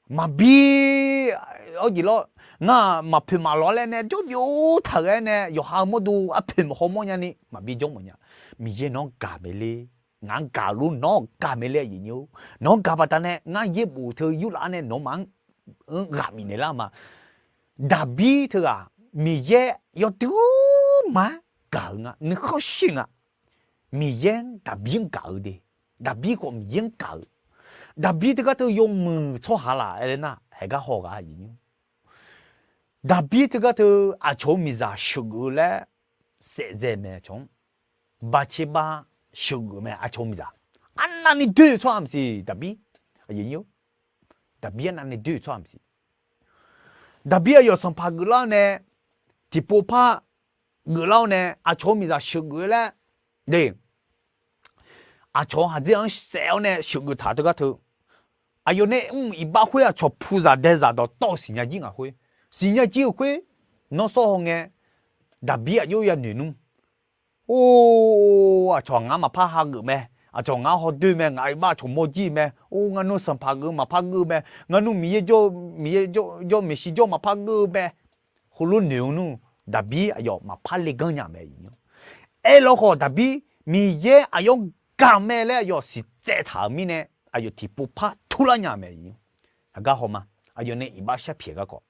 Maqbi, awr jeq lawr, ngar-aq maqpoeq maqlawq laer nae jawrjov taq ghae-aer nae yawqha-eu mawrdo arpoeq maqhaw mawrnya ni maqbi jawr mawf nya. Miqyaer nawq-anr gaq maeq le, ngaq-anr gaq lor nawq-anr gaq maeq le aqyuif aqnyir-or. Nawq-anr gaq baqdanae ngar yaerbof teu yurlaf-anr nae nawmaf-anr ghaq bifnaeq lar-eu ma. Daqbir teughaq Miqyaer yawdui ma-aer gaq-eu nga, nuikhanr shir nga. Miqyaer-anr Daqbir-anr gaq-eu de, Daqbir khawf Miqyaer-anr gaq-eu. Daqbir teugar teu yawmuiq tsawrhaq laf aer nar haeq gar haw ghaq aqyuif aqnyir. Daqbir teugar teu aqcawq-eu miqzaq sheuqgeuf-eu laer saef dzae mae aqcawq-anr. Baqceqbav sheuqgeuf mae aqcawq-eu miqzaq. Arnavni doer-eu tsawrhaq maqsiq Daqbir. Daqbir arnavni doer-eu tsawrhaq maqsiq. Daqbir aqyawf sanqpaq geuflar-awr nae, tiqpov par geuflar-awr nae aqcawq-eu miqzaq sheuqgeuf-eu laer, de, aqcawq-eu haqdzer-anr saef-awr nae sheuqgeuf taq teugar teu, aqyawf nae mr iqbax khoer aqcawq puzaq daezaq dawqtawv-eu siqnya jir ngaq khoer, siqnya jir-eu khoer, nawr sawr hawngae, Daqbir aqjox yanoeq nmr. Or, aqcawq ngar maqpar hageuf mae, aqcawq ngar hawdoer mae, ngaq iqbax aqcawq mawrjir mae. Or, ngar nmr sanqpaq geuf maqpar geuf mae, ngar nmr Miqyaer jawr, Miqyaer jawr, jawr maeqshi jawr maqpar geuf mae. Heulof noeq-eu nmr, Daqbir aqyawf maqpar leganr nya mae. Aerlawkhawf Daqbir Miqyaer aqyawf-anr gaq mae laer aqyawf siqtsaev taq-euq mirnae, aqyawf tiqpov par turlar nya mae. Aqgar hawma, aqyawf nae iqbax sharpyaeq garkawv,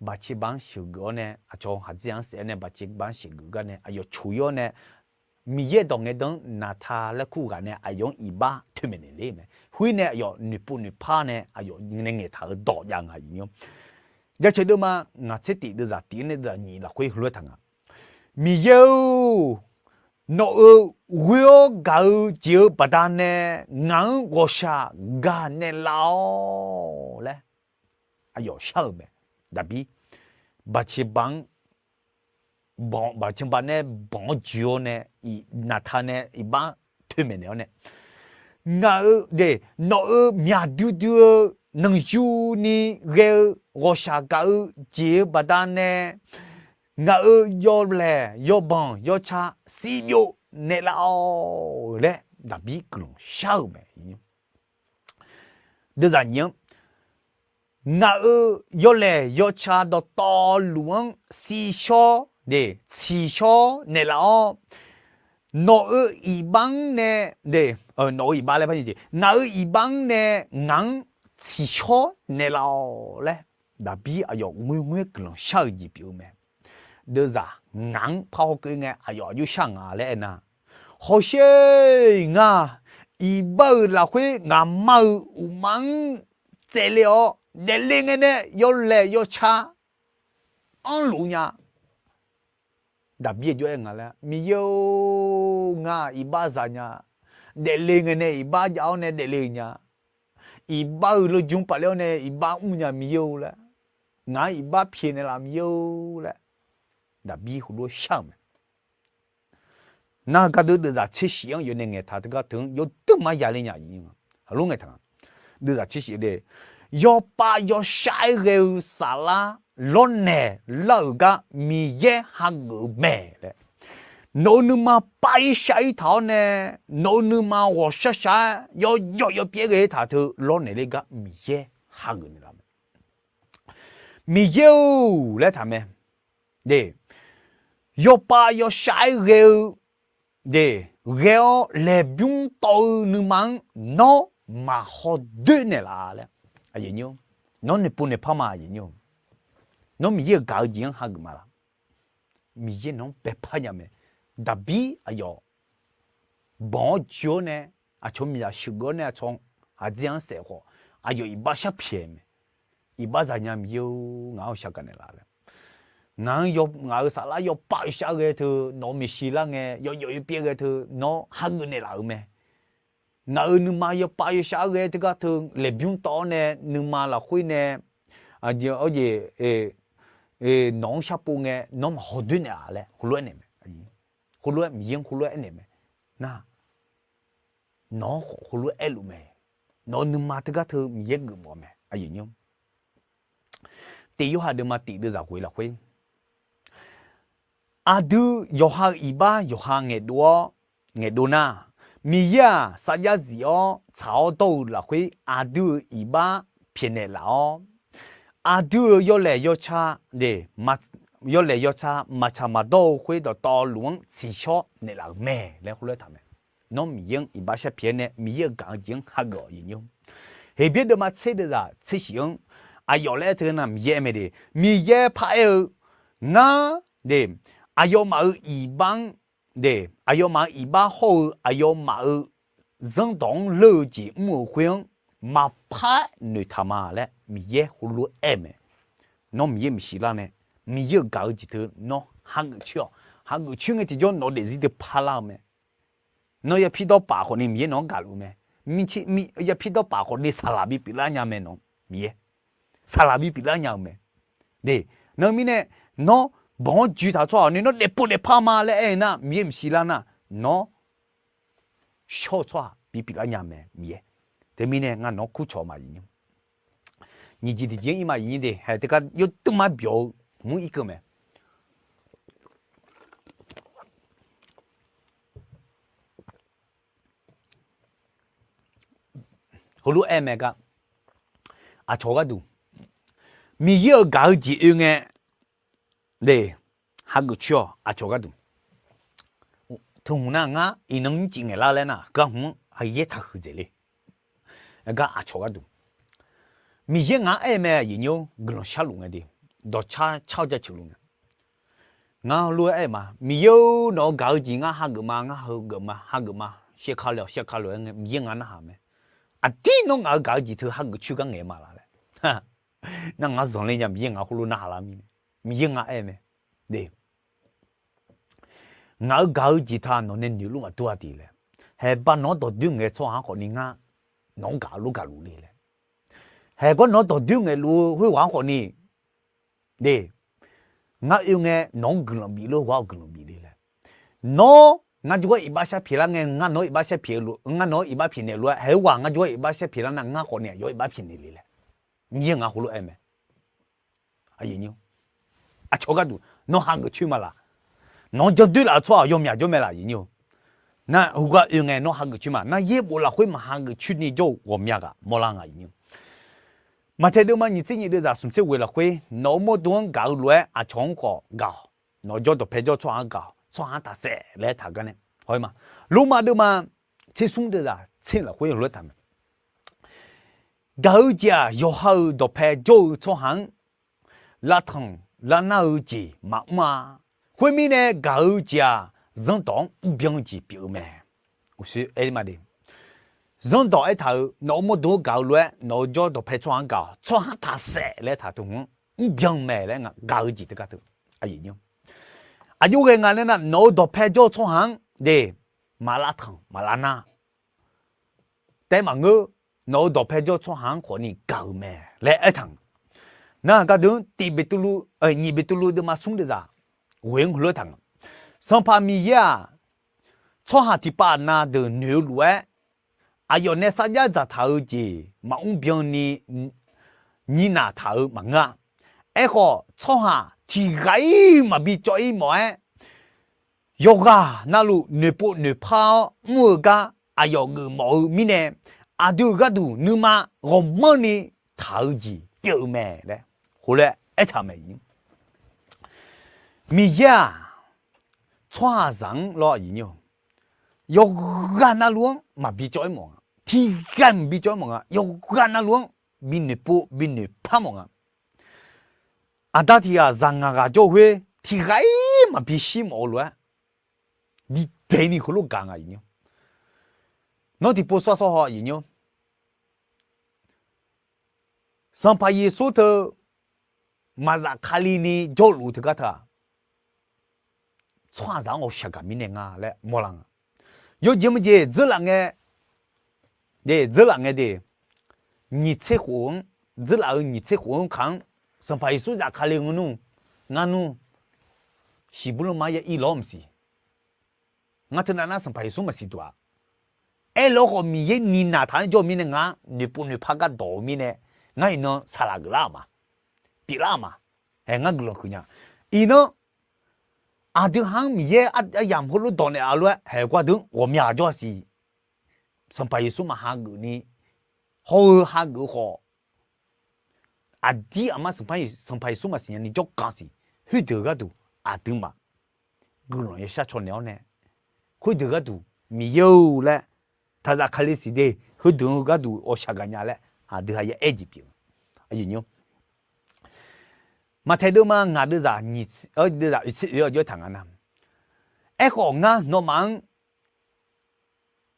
Baqceqbav-anr sheuqgeuf-awr nae aqcawq haqdzer-anr saef-awr nae Baqceqbav-anr sheuqgeuf gar nae aqyawf coq-ir-awr nae, Miqyaer dawq ngae dan-anr Naqta laer kur ghaq nae aqyawf-anr iqbax toeqmaeq naeq ler mae. Khoer nae aqyawf noeqpov noeqpar nae aqyawf nae ngaeqtaq-eu dawq jav nga aqyuif aqnyir. Jaceuq deuvma ngaq tser tif deuvzaq tif-anr nae deuvzaq nyiq lafkhoer heulof-aer taq nga. Miqyaer-or, nawq-euq ghoer-awr gaq-eu jeq-eu baqdanae ngaq-anr ghawqshaq gaq naeqlaf-awq laer aqyawf shar-euq mae. Daqbir Baqceqbav-anr, Baqceqbav nae banq-awr joe-awr nae, Naqta nae iqbax toeqmaeq naeq-awr nae, ngaq-euq de, nawq-euq myaq duidui-eu nanqyuni ghae-eu ghawqshaq gaq-eu jeq-eu baqdanae ngaq-euq yawlaeq yawbanq yawca sivbyov naeqlaf-awq laer Daqbir guiqlanq shar-euq mae. Deuvzaq nyiq-anr, ngaq-euq yawlaeq yawca dawqtawvluf-anr sivshawr de, tsiqshawr naeqlaf-awr, nawq-euq iqbax-anr nae, de, nawq-euq iqbax laer par jeq, ngaq-euq iqbax-anr nae ngaq-anr tsiqshawr naeqlaf-awq laer Daqbir aqyawf ngoerngoer guiqlanq shar-euq jeq pyeuf-eu mae. Deuvzaq ngaq-anr par hawkeuv ngae aqyawf aqjox shar nga laer aernar, hawsher ngar iqbax-euq lafkhoer ngaqma-euq uqma-anr tsaevle-awr daefle ngae nae yawlaeq yawca anrluf nya. Daqbir aqjox aer nga laer, Miqyaer-or, ngar iqbax zaq nya. Daefle ngae nae iqbax jav-awr nae daefle-eu nya. Iqbax-euq lawjmr paf ler-awr nae iqbax mr nya Miqyaer-or laer, ngaq-anr iqbax pyaeqnaeq laf Miqyaer-or laer, Daqbir heulof-aer shar-euq mae. Nar gardeuv deuvzaq tser shif-anr yawnae ngaeqtaq teugar teu-anr yawdui ma yale nya-i. Heulof ngaeqtaq nga. Deuvzaq tser shif de, yawpav yawshar-aer ghae-eu saflar lawrnaeq lar-euq gar Miqyaer hageuf-eu mae laer, nawq-euq nuima pav-ir shar-ir taq-awr nae, nawq-euq nuima ghawqshar shar-aer yawjawf yawpyaer ghae-ir taq teu lawrnaeq ler gar Miqyaer hageuf naeqlaf mae. Miqyaer-or laer taq mae. De, yawpav yawshar-aer ghae-eu, de, ghae-awr laeqbymr tawv-eu nuima-anr nawr maqhaw doer naeqlaf laer. Nawr noeqpov noeqpar ma. Nawr Miqyaer-euq gaq-eu jeq-anr hageuf ma laf. Miqyaer nawq-anr baepar nya mae. Daqbir aqyawf banq-awr joe-awr nae, aqcawq miqzaq sheuqgeuf-awr nae aqcawq haqdzer-anr saef khawf, aqyawf iqbax sharpyaeq mae. Iqbax zaq nya Miqyaer-or, ngaq-anr shar gaq naeqlaf laer. Ngaq-anr, ngaq-euq saflar yawpav yawshar ghae teu nawq-euq maeqshi lar ngae, yawjawf yawpyaer ghae teu nawr hageuf naeqlaf-euq mae. Ngaq-euq nuima yawpav yawshar ghae teugar teu laeqbymr tawv-awr nae nuima lafkhoer nae, aqjeq, nawq-anr sharpov ngae nawr maqhaw doer naeqlaf laer heulof-aer naeq mae. Heulof-aer Miqyaer-anr heulof-aer aernaeq mae. Nar, nawq-anr khawf heulof-aer aerluf mae. Nawq-euq nuima teugar teu Miqyaer geufmawf mae. Aqyuif nymr, Tiq Yorhaq deuvma tiq deuvzaq ghoeq lafkhoer, aqdui yawqha-euq iqbax yawqha ngaeqdov-awr, ngaeqdov nar, Miqyaer-aq sarjax zif-awr tsaq-awr dawr-eu lafkhoer aqdui-euq iqbax pyaeqnaeq laf-awr, aqdui-euq yawlaeq yawca, yawlaeq yawca maqtsaq maqdawr-eu khoer dawqtawvluf-anr tsiqshawr naeqlaf-euq mae laer heulof-aer taq mae. Nawr Miqyaer-anr iqbax sharpyaeq-aer nae Miqyaer-euq gaq-eu jeq-anr hageuf-awq, aqyawf laer aer teu nar Miqyaer aer mae de, Miqyaer aer mae de, Miqyaer paraer-eu, ngar de, aqyawfmaf-euq iqbax-anr de, aqyawfmaf-euq iqbax hawr-eu aqyawfmaf-euq zanrdawq-anr leur-eu jeq mr-euq khoer-anr maqpar noeqtaq ma laer Miqyaer heulof-aer aer mae. Nawr Miqyaer maqsiq lar nae, Miqyaer-euq gaq-eu jeq teu nawr hageuf coer-awq. Hageuf coer ngae tiqjawr nawq-eu daefzir teu parlar-eu mae. Nawr yapir dawrpaf khawfni Miqyaer nawq-anr gaqluf mae. Yapir dawrpaf khawfni saqlaq bipyeuf lar nya mae nawq-anr Miqyaer. Saqlaq bipyeuf lar nya-eu mae. De, nar-eu mirnae, nawr banq-anr joeqtaq-eu tsawrhaq ni nawr daefpov daefpar ma laer aer-eu nar Miqyaer maqsiq lar nar, nawr shawr-eu tsawrhaq bipyeuf lar nya mae Miqyaer. Teumirnae ngar nawq-anr kurcawq ma, nyiq jeq tiqjeq-anr ir ma, nyiq jeq de hae teugar yawduq mar byawq-eu mur irkeuv mae. Heulof-aer mae gar, aqcawq gharduq Miqyaer-euq gaq-eu jeq oe ngae, de, hageuf coer-awq. Aqcawq gharduq, teu hmq nar ngar iqnan nymrcif ngaeqlar laer nar, heugar hmq-anr aqyaer taqhuiq dzaeq le. Gar aqcawq gharduq, Miqyaer ngaq-anr aer mae, aqyuif nyir-or, guiqlanq sharluf ngae de, dawqcar car-awr jaceuq luf ngae, ngar lof-aer aer ma, Miqyaer-or, nawq-eu gaq-eu jeq ngar hageuf ma, ngar heugeuf ma, hageuf ma, shaevka lof-awq, shaevka lof-aer ngae Miqyaer ngar narhaq mae. Aqdir nawr ngaq-eu gaq-eu jeq teu hageuf coer gar ngaeq ma laf laer. Nar ngaq-anr zanqler nya, Miqyaer ngaq khoerlof narhaq lar mirnae, Miqyaer ngar aer mae, de, ngaq-eu gaq-eu jeq taq nawq nae noeqluf maqdur-a de laer. Haeqbav nawq-anr dawqdoer ngaeq-eu tsawrhaq-anr khawfni ngar nawq-anr gaq lof gaqluf le laer. Haeqgawr nawq-anr dawqdoer ngaeqluf-eu khoerghaq-anr khawfni, de, ngar oe ngae nawq-anr guiqlanq bif lof ghaq-awr guiqlanq bif le laer. Nawr ngar jawrgar iqbax sharpyaeq lar ngae, ngar nawq-anr iqbax sharpyaeq lof, ngar nawq-anr iqbax pyaeqnaeq lof-aer, haeq-eu ghaq ngar jawrgar iqbax sharpyaeq lar nar, ngar khawfni aqyawf-anr iqbax pyaeqnaeq le laer. Miqyaer ngaq khoerlof aer mae. Aqcawq gharduq nawr hageuf coer ma laf. Nawq-anr jandoer laf-eu tsawrhaq yawmyaq jawr mae laf, aqyuif nyir-or. Nar heugar oe ngae nawr hageuf coer ma. Nar yaerbof lafkhoer maqhageuf coer ni jawr-eu ghawqmya ghaq mawrlar nga, aqyuif nyir-or. Maqtaeq deuvma nyiq tser nyiq deuvzaq smq tser ghoeq lafkhoer, nawq-euq mawrdo-anr gaq-eu lof-aer aqcawq-anr khawf gaq-awq. Nawq-eu jawr dawqpae jawr-eu tsawrhaq-anr gaq-awq. Tsawrhaq-anr taqsaef laer taq gar nae, hawr-ir ma. Lormav deuvma tser smr deuvzaq tser lafkhoer heulof-aer taq mae. Gaq-eu jeq-aq, yawqha-euq dawqpae jawr-eu tsawrhaq-anr lavtanq lavnar-eu jeq maqmr-a. Khoermirnae, gaq-eu jeq-aq, zanrdawq-anr mrbyan-eu jeq pyeuf-eu mae. Uqshoe aer ma de, zanrdawq aertaq-euq nawq-euq mawrdo-anr gaq-eu lof-aer nawq-eu jawr dawqpae tsawrhaq-anr gaq-awq. Tsawrhaq-anr taqsaef laer taq teu hmq-anr mrbyan mae laer gaq-eu jeq teu gar teu. Aqyuif nyir-or, aqjox ghae nga laer nar, nawq-eu dawqpae jawr-eu tsawrhaq-anr de, maqlavtanq maqlavnar taef maqngeur. Nawq-eu dawqpae jawr-eu tsawrhaq-anr khawfni gaq-euq mae laer aertaq-eu. Nar gardeuq-anr tiq Beqtuvluv, nyiq Beqtuvluv deuvma smr deuvzaq ghoe-anr heulof-aer taq nga. Sanqpaq Miqyaer-aq, tsawrhaq tiqpav aqnav deuq noeq-eu lof-aer, aqyawf nae sarjax dzaqtaq-eu jeq maqmr byanni nyinaq taq-euq maqngeur-a. Aerkhawf, tsawrhaq tiqghaq-ir maqbi cawv-ir mawf-aer, yawqghaq navluf noeqpov noeqpar-awr mr-eu gar aqyawf geufmawf-eu mirnae, aqdui-euq gharduq nuima ghawqmanrni taq-eu jeq pyeuf-eu mae laer heulof-aer aertaq mae. Miqyaer-aq, tsawrhaqzaq-anr lawr, yawqghaq navluf-anr maqbi cawv-ir mawf nga. Tiqghaq maqbi cawv-ir mawf nga. Yawqghaq navluf-anr bi noeqpov bi noeqpar mawf nga. Aqda tiq ghaq zaq ngaq ghaq jawr-eu khoer tiqghaq-ir maqbi shir mawf-eu lof-aer, diqdaeq ni heulof gaq nga, aqyuif nyir-or. Nawr tiqpov sawr sawr haw, aqyuif nyir-or. Sanqpaq Yeqsur teu maqzaf Kali ni jawrluf teugar teu-aq, tsawrhaqzaq-anr ghawqshaq gaq mirnae nga laer mawrlar nga. Yawjeq maqjeq dzeurlaf ngae, de, dzeurlaf ngae de, nyiq tser khof-anr, dzeurlaf-euq nyiq tser khof-anr kaq-anr, Sanqpaq Yeqsur zaf Kali ngar nmr, ngar nmr, siqbur lanma ya ir lawr maqsiq. Ngar teunav nar Sanqpaq Yeqsur maqsiq duq-aq. Aerlawr khawf Miqyaer ninaq taq-anr jawr-eu mirnae ngar noeqpov noeqpar gardawq-eu mirnae, ngar iqnan saqlaq geuflar-euq ma. pyeuflar-aq ma. Hae, ngar guiqlanq huiq nya. Iqnan, aqdui ha-anr Miqyaer aryamq heulof dawq naeq-a lof-aer haeq gar deuq-anr ghawqmya jawr-a siq. Sanqpaq Yeqsur maqhageuf ni, hawr-eu hageuf-eu khawf, aqdir aqma Sanqpaq Yeqsur maqsiq nya ni jawrkanq siq. Khoerdeuq-eu gharduq aqduimaf guiqlanq yashar caw naeq-awr nae, khoerdeuq gharduq Miqyaer-or laer taqzaf Kali siq de, heudeuq-eu gharduq ghawqshaq gaqnya laer aqdui ha ya aer jeq pyeuf. Maqtaeq deuvma ngaq deuvzaq nyiq, deuvzaq oeqtser oeq-awr jawr taq nga nar, aerkhawf ngar nawmaf-anr,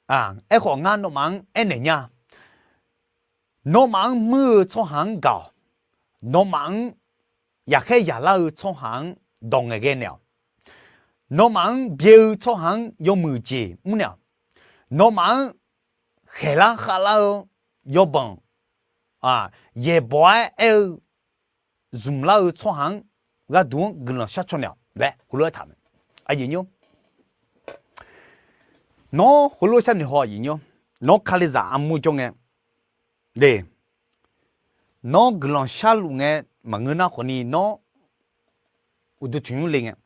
aerkhawf ngar nawmaf-anr aernaeq nya. Nawmaf-anr muir-eu tsawrhaq-anr gaq-awq. Nawmaf-anr yaqkhaer yaqlar-eu tsawrhaq-anr dawq ngaeqghae naeq-awq. Nawmaf-anr byae-eu tsawrhaq-anr yawmuiq jeq mr naeq-awq. Nawmaf-anr khaeqlar khavlar-eu yawbanq, yaeqbawq-aer aer-eu zmqlar-eu tsawrhaq-anr gharduq-anr guiqlanq shar caw naeq-awq laer heulof-aer taq mae. Nawr heulof sharnoeq haw-aq, nawr Kalizaq armur jawr ngae, nawr guiqlanq sharluf ngae maqngeur nar khawfni nawr uqduq tanqnymr le ngae,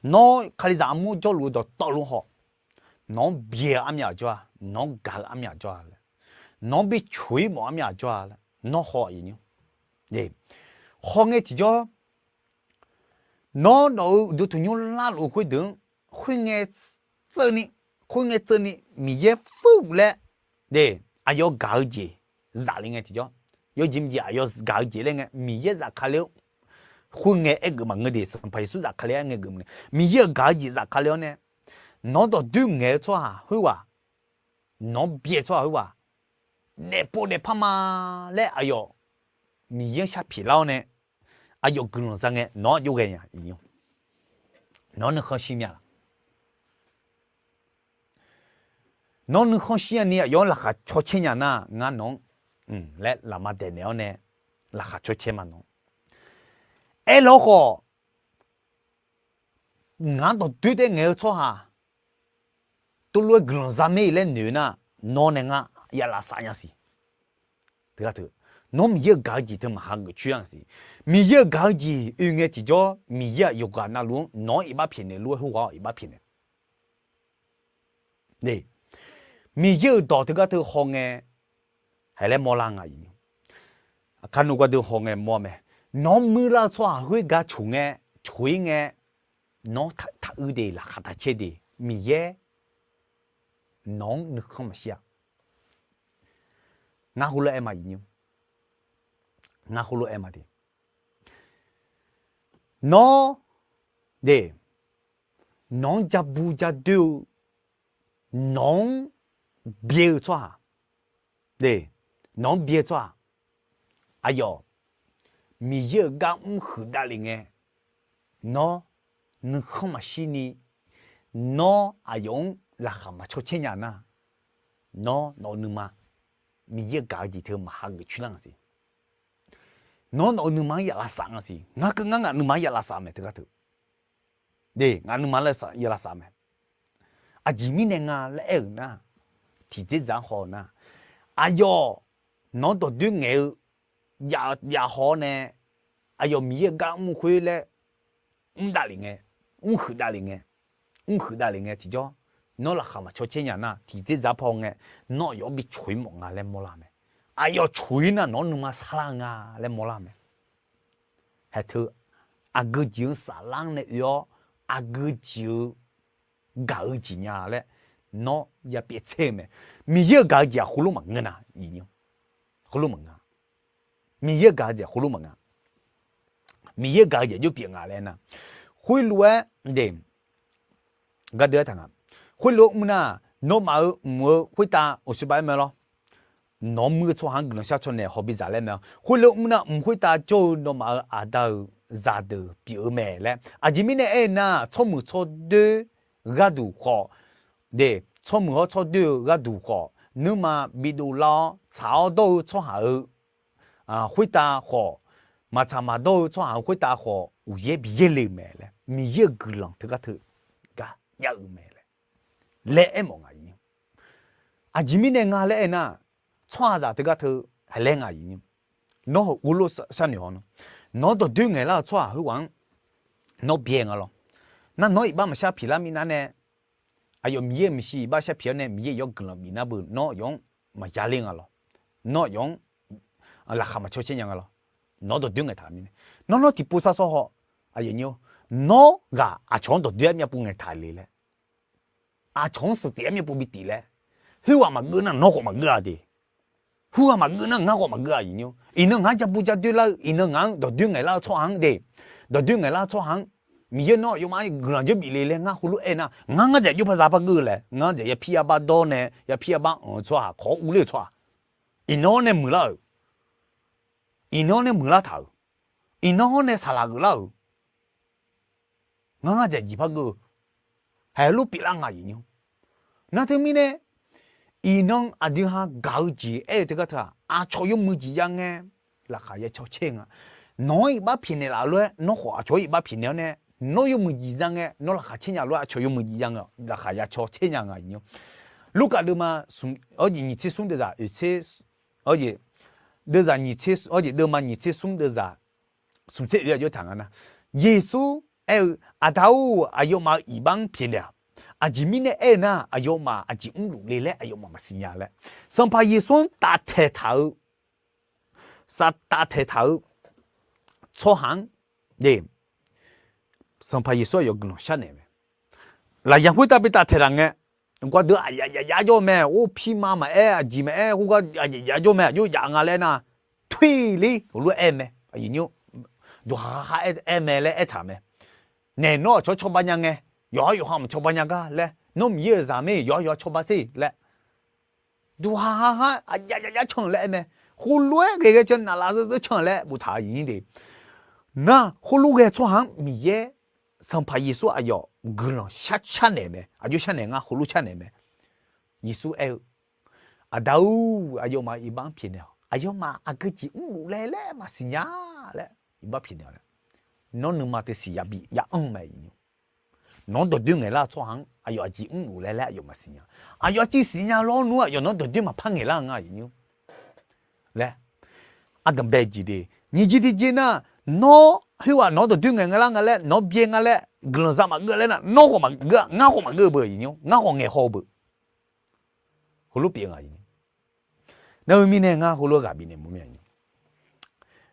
nawr Kalizaq armur jawrluf-eu dawqtawvluf haw, nawq-anr byae-eu armyaf jawr-a, nawq-anr gaq-eu armyaf jawr-a laer, nawq-anr bi coq-ir mawf armyaf jawr-a laer nawr haw-aq, haw ngae tiqjawr, nawr nawq-euq uqduq tanqnymr larluf-eu khoerdeuq-anr khoerngae tseuv ni, khoerngae tseuv ni Miqyaer fur-eu laer, aqyawf gaq-eu jeq zaf le ngae tiqjawr, yawjeq mqjeq aqyawf gaq-eu jeq laer ngae Miqyaer zafkale-awr khoerngae aergeuf maqngeur de, Sanqpaq Yeqsur zafkale-aer ngae geuf maqngeur. Miqyaer-euq gaq-eu jeq zafkale-awr nae, nawq-anr dawqdoer ngaeq-eu tsawrhaq khoerghaq, nawq-anr byae tsawrhaq khoerghaq, daefpov daefpar ma laer aqyawf Miqyaer-anr shar pyeuflar-awr nae, aqyawf guiqlanq za ngae nawq-anr jov ghae nya. Nawr nuikhanr shir mya laq? Nawr nuikhanr shir-a ni aqyawf-anr laqkhaq caw caer nya nar, ngar nawq-anr laer lafma daeqnaeq-awr nae laqkhaq caw caer ma nawr. Aerlar khawf, ngaq-anr dawqdoer taef ngaeq-eu tsawrhaq teulof-aer guiqlanq za mae laer noeq nar, nawr nae ngar ya lavsav nya siq. Teu gharduq, nawr Miqyaer-euq gaq-eu jeq teu maqha geuf coer-a siq. Miqyaer-euq gaq-eu jeq oe ngae tiqjawr, Miqyaer-aq yawqghaq navluf-anr nawq-anr iqbax pyaeqnaeq lof-aer heughaq-awr iqbax pyaeqnaeq. Miqyaer-euq dawq teugar teu haw ngae, hae laer mawrlar nga. Kanoeq gardeuv haw ngae mawr mae. Nawq-anr muirlar-eu tsawrhaq khoergar coq ngae, coq-ir ngae, nawr taq uir de, laqkhaq taq caer de, Miqyaer nawq-anr nuikhanr maqshir-a. Ngar heulof-aer ma, ngar heulof-aer ma de. Nawr de, nawq-anr ja bu ja doer-eu, nawq-anr byae-eu tsawrhaq, nawq-anr byae-eu tsawrhaq, aqyawf Miqyaer-euq gar mrhuiq davlef ngae, nawr nuikhanr maqshir ni, nawr aqyawf-anr laqkhaq maqcaw caer nya nar, nawr nawq-eu nuima Miqyaer-euq gaq-eu jeq teu maqha geuf coer lar nga siq. Nawr nawq-eu nuima-anr ya lavsav nga siq. Ngar keuv ngar ngaq nuima-anr ya lavsav mae teugar teu. De, ngaq nuima ya lavsav mae. Aqjeq mirnae nga laer aer-euq nar, tiqdzerdzaq-anr haw-eu nar, aqyawf nawq-anr dawqdoer ngaeq-eu jav haw-awr nae, aqyawf Miqyaer-euq gar mr khoer laer mr davlef ngae, mrhuiq davlef ngae, mrhuiq davlef ngae tiqjawr, nawr laqkhaq maqcaw caer nya nar, tiqdzerdzaq paw ngae, nawr aqyawf-anr bi coq-ir mawf nga laer mawrlar mae. Aqyawf coq-ir nar nawq-anr nuima sarlar nga laer mawrlar mae. Haeq teu, aqgeu jeq-anr saflar-anr nae oe-awr, aqgeu jeq-eu gaq-eu jeq nya laer nawr ya pyaev tser-eu mae. Miqyaer-euq gaq-eu jeq-aq khoerlof maqngeur nar, khoerlof maqngeur. Miqyaer-euq gaq-eu jeq-aq khoerlof maqngeur. Miqyaer-euq gaq-eu jeq jawr pyeuf nga laer nar, khoerlof-aer de, gardeuv-aer taq nga. Khoerlof-aer mr nar, nawmaf-euq mq-eu khoertav uqshoe bav-aer mae lawr. Nawq-anr muir-eu tsawrhaq-anr guiqlanq shar caw naeq haw bidzaq laer mae-awr, khoerlof-aer mr nar, mq khoertav jawr-eu nawmaf-euq Aqda-euq zaqdeuq pyeuf-eu mae laer. Aqjeq mirnae aer nar, tsawrmuiq tsawrdoer gharduq khawf, de, tsawrmuiq-awr tsawrdoer-eu gharduq khawf, nuirma bidov lar-awr tsaq-awr dawr-eu tsawrhaq-euq khoertav khawf, maqtsaq maqdawr-eu tsawrhaq-euq khoertav khawf, uqyaer bi yaerle-eu mae laer, Miqyaer-euq guiqlanq teugar teu gar jav-eu mae laer, laer aermawf nga. Aqjeq mirnae nga laer aer nar, tsawrhaqzaq teugar teu haeq laer nga. Nawr heulof sharnoeq haw nar, Nawr dawqdoer ngaeqlar-eu tsawrhaq khoerghaq-anr nawr byae nga lawr. Nar nawr iqbax maqshar piqlar minav nae, aqyawf Miqyaer-euq maeqshi iqbax shar piq-awr nae Miqyaer yawr guiqlanq bifnar beu nawr aqyawf-anr maqya ler nga lawr. Nawr aqyawf-anr laqkhaq maqcaw caer nya nga lawr. Nawr dawqdoer ngaeqtaq mirnae, nawr nawr tiqpov sar sawr haw. Nawr ghaq aqcawq-anr dawqdoer-aer myavpov ngaeqtaq le laer, aqcawq-anr suiq tif-aer myavpov bi tif laer, khoerghaq maqgeur nar nawr khawf maqgeur-a de. Khoerghaq maqgeur nar ngar khawf maqgeur-a. Iqnan ngar ja bu ja doer lar-eu, iqnan ngaq-anr dawqdoer ngaeqlar-eu tsawrhaq-anr de, dawqdoer ngaeqlar-eu tsawrhaq-anr Miqyaer nawr aqyawfmaf-anr guiqlanq jawr bif le laer ngar heulof-aer nar, ngar ngar dzaeq jawr paq za par geur laer, ngar dzaeq ya pir ya bar dawr nae ya pir ya bar anq-eu tsawrhaq kawq-awr urler-eu tsawrhaq, iqnan-awr nae muiqlar-euq, iqnan-awr nae muiqlar taq-euq, iqnan-awr nae saqlaq geuflar-euq, ngar ngar dzaeq jeq par geur-eu, haiq lof pyeuflar nga iqnymr. Nar teumirnae, iqnan aqdui ha gaq-eu jeq aer-eu teugar teu-aq, aqcawq yawmuiq jeq ya ngae, laqkhaq ya caw caer nga. Nawq-anr iqbax pyaeqnaeq laf lof-aer nawr khawf aqcawq-anr iqbax pyaeqnaeq-awr nae, nawr yawmuiq jeq ya ngae nawr laqkhaq caer nya lof-aer aqcawq yawmuiq jeq ya ngae laqkhaq ya caw caer nya nga iqnymr. Lurkaf deuvma smq, awr jeq nyiq tser smr deuvzaq oeq tser, awr jeq, deuvzaq nyiq tser, awr jeq deuvma nyiq tser smr deuvzaq smq tser oeq-aq jawr taq nga nar, Yeqsur aer-eu, Aqda-or, aqyawfmaf-euq iqbax-anr pyaeqnaeq-aq, aqjeq mirnae aer-eu nar aqyawfmaf aqjeq mrluf le laer aqyawfmaf maqsiq nya laer, Sanqpaq Yeqsur-anr taftaeq taq-eu, saf taftaeq taq-eu tsawrhaq-anr, e, Sanqpaq Yeqsur aqyawf guiqlanq sharnaeq mae. Lafyaq khoertav bi taftaeq taq ngae, gawqdeuq aqyaf yaf yaf jawr mae, or pirma maqaer, aqjeq maqaer, khoergar aqyaf yaf jawr mae, aqjox yaf nga laer nar, toer ler heulof-aer aer mae. Aqyawfnyir, duqha ha ha aer mae laer aertaq mae. Naeq nawr aqcawq-anr cawba nya ngae, yawqha yawqha maqcawba nya gar laer, nawr Miqyaer-euq zaq mae, yawqha yawqha cawba sher laer, duqha ha ha aqyaf yaf yaf can laer aer mae. Khoerlof-aer ghae ghae can naflaf zeur zeur can laer boftaq-euq iqnyir de. Nar khoerlof ghae tsawrhaq-anr Miqyaer Sanqpaq Yeqsur aqyawf guiqlanq shar sharnaeq mae, aqjox sharnaeq ngar heulof sharnaeq mae. Yeqsur aer-eu, Aqda-or, aqyawfmaf iqbax-anr pyaeqnaeq-awq, aqyawfmaf aqgeu jeq mrluf laer laer maqsiq nya laer iqbax pyaeqnaeq-awq laer, nawr nuima teu siq ya bi ya anr mae iqnyir. Nawq-anr dawqdoer ngaeqlar-eu tsawrhaq-anr aqyawf aqjeq mrluf laer laer aqyawf maqsiq nya. Aqyawf aqjeq siq nya lawr nmr aqyawf nawr dawqdoer maqpar ngaeqlar-eu nga iqnyir laer, ardanqbae jeq de. Nyiq jeq tiqjeq nar, nawr khoerghaq nawq-anr dawqdoer ngaeq ngaeqlar nga laer nawq-anr byae nga laer guiqlanq za maqgeur laer nar, nawr khawf maqgeur-a, ngar khawf maqgeur-eu beu iqnyir, ngar khawf ngaeq haw-eu beu. Heulof pyeuf nga iqnyir. Nar-eu mirnae ngar heulof-aer ghaq bifnaeq mawf mir-a.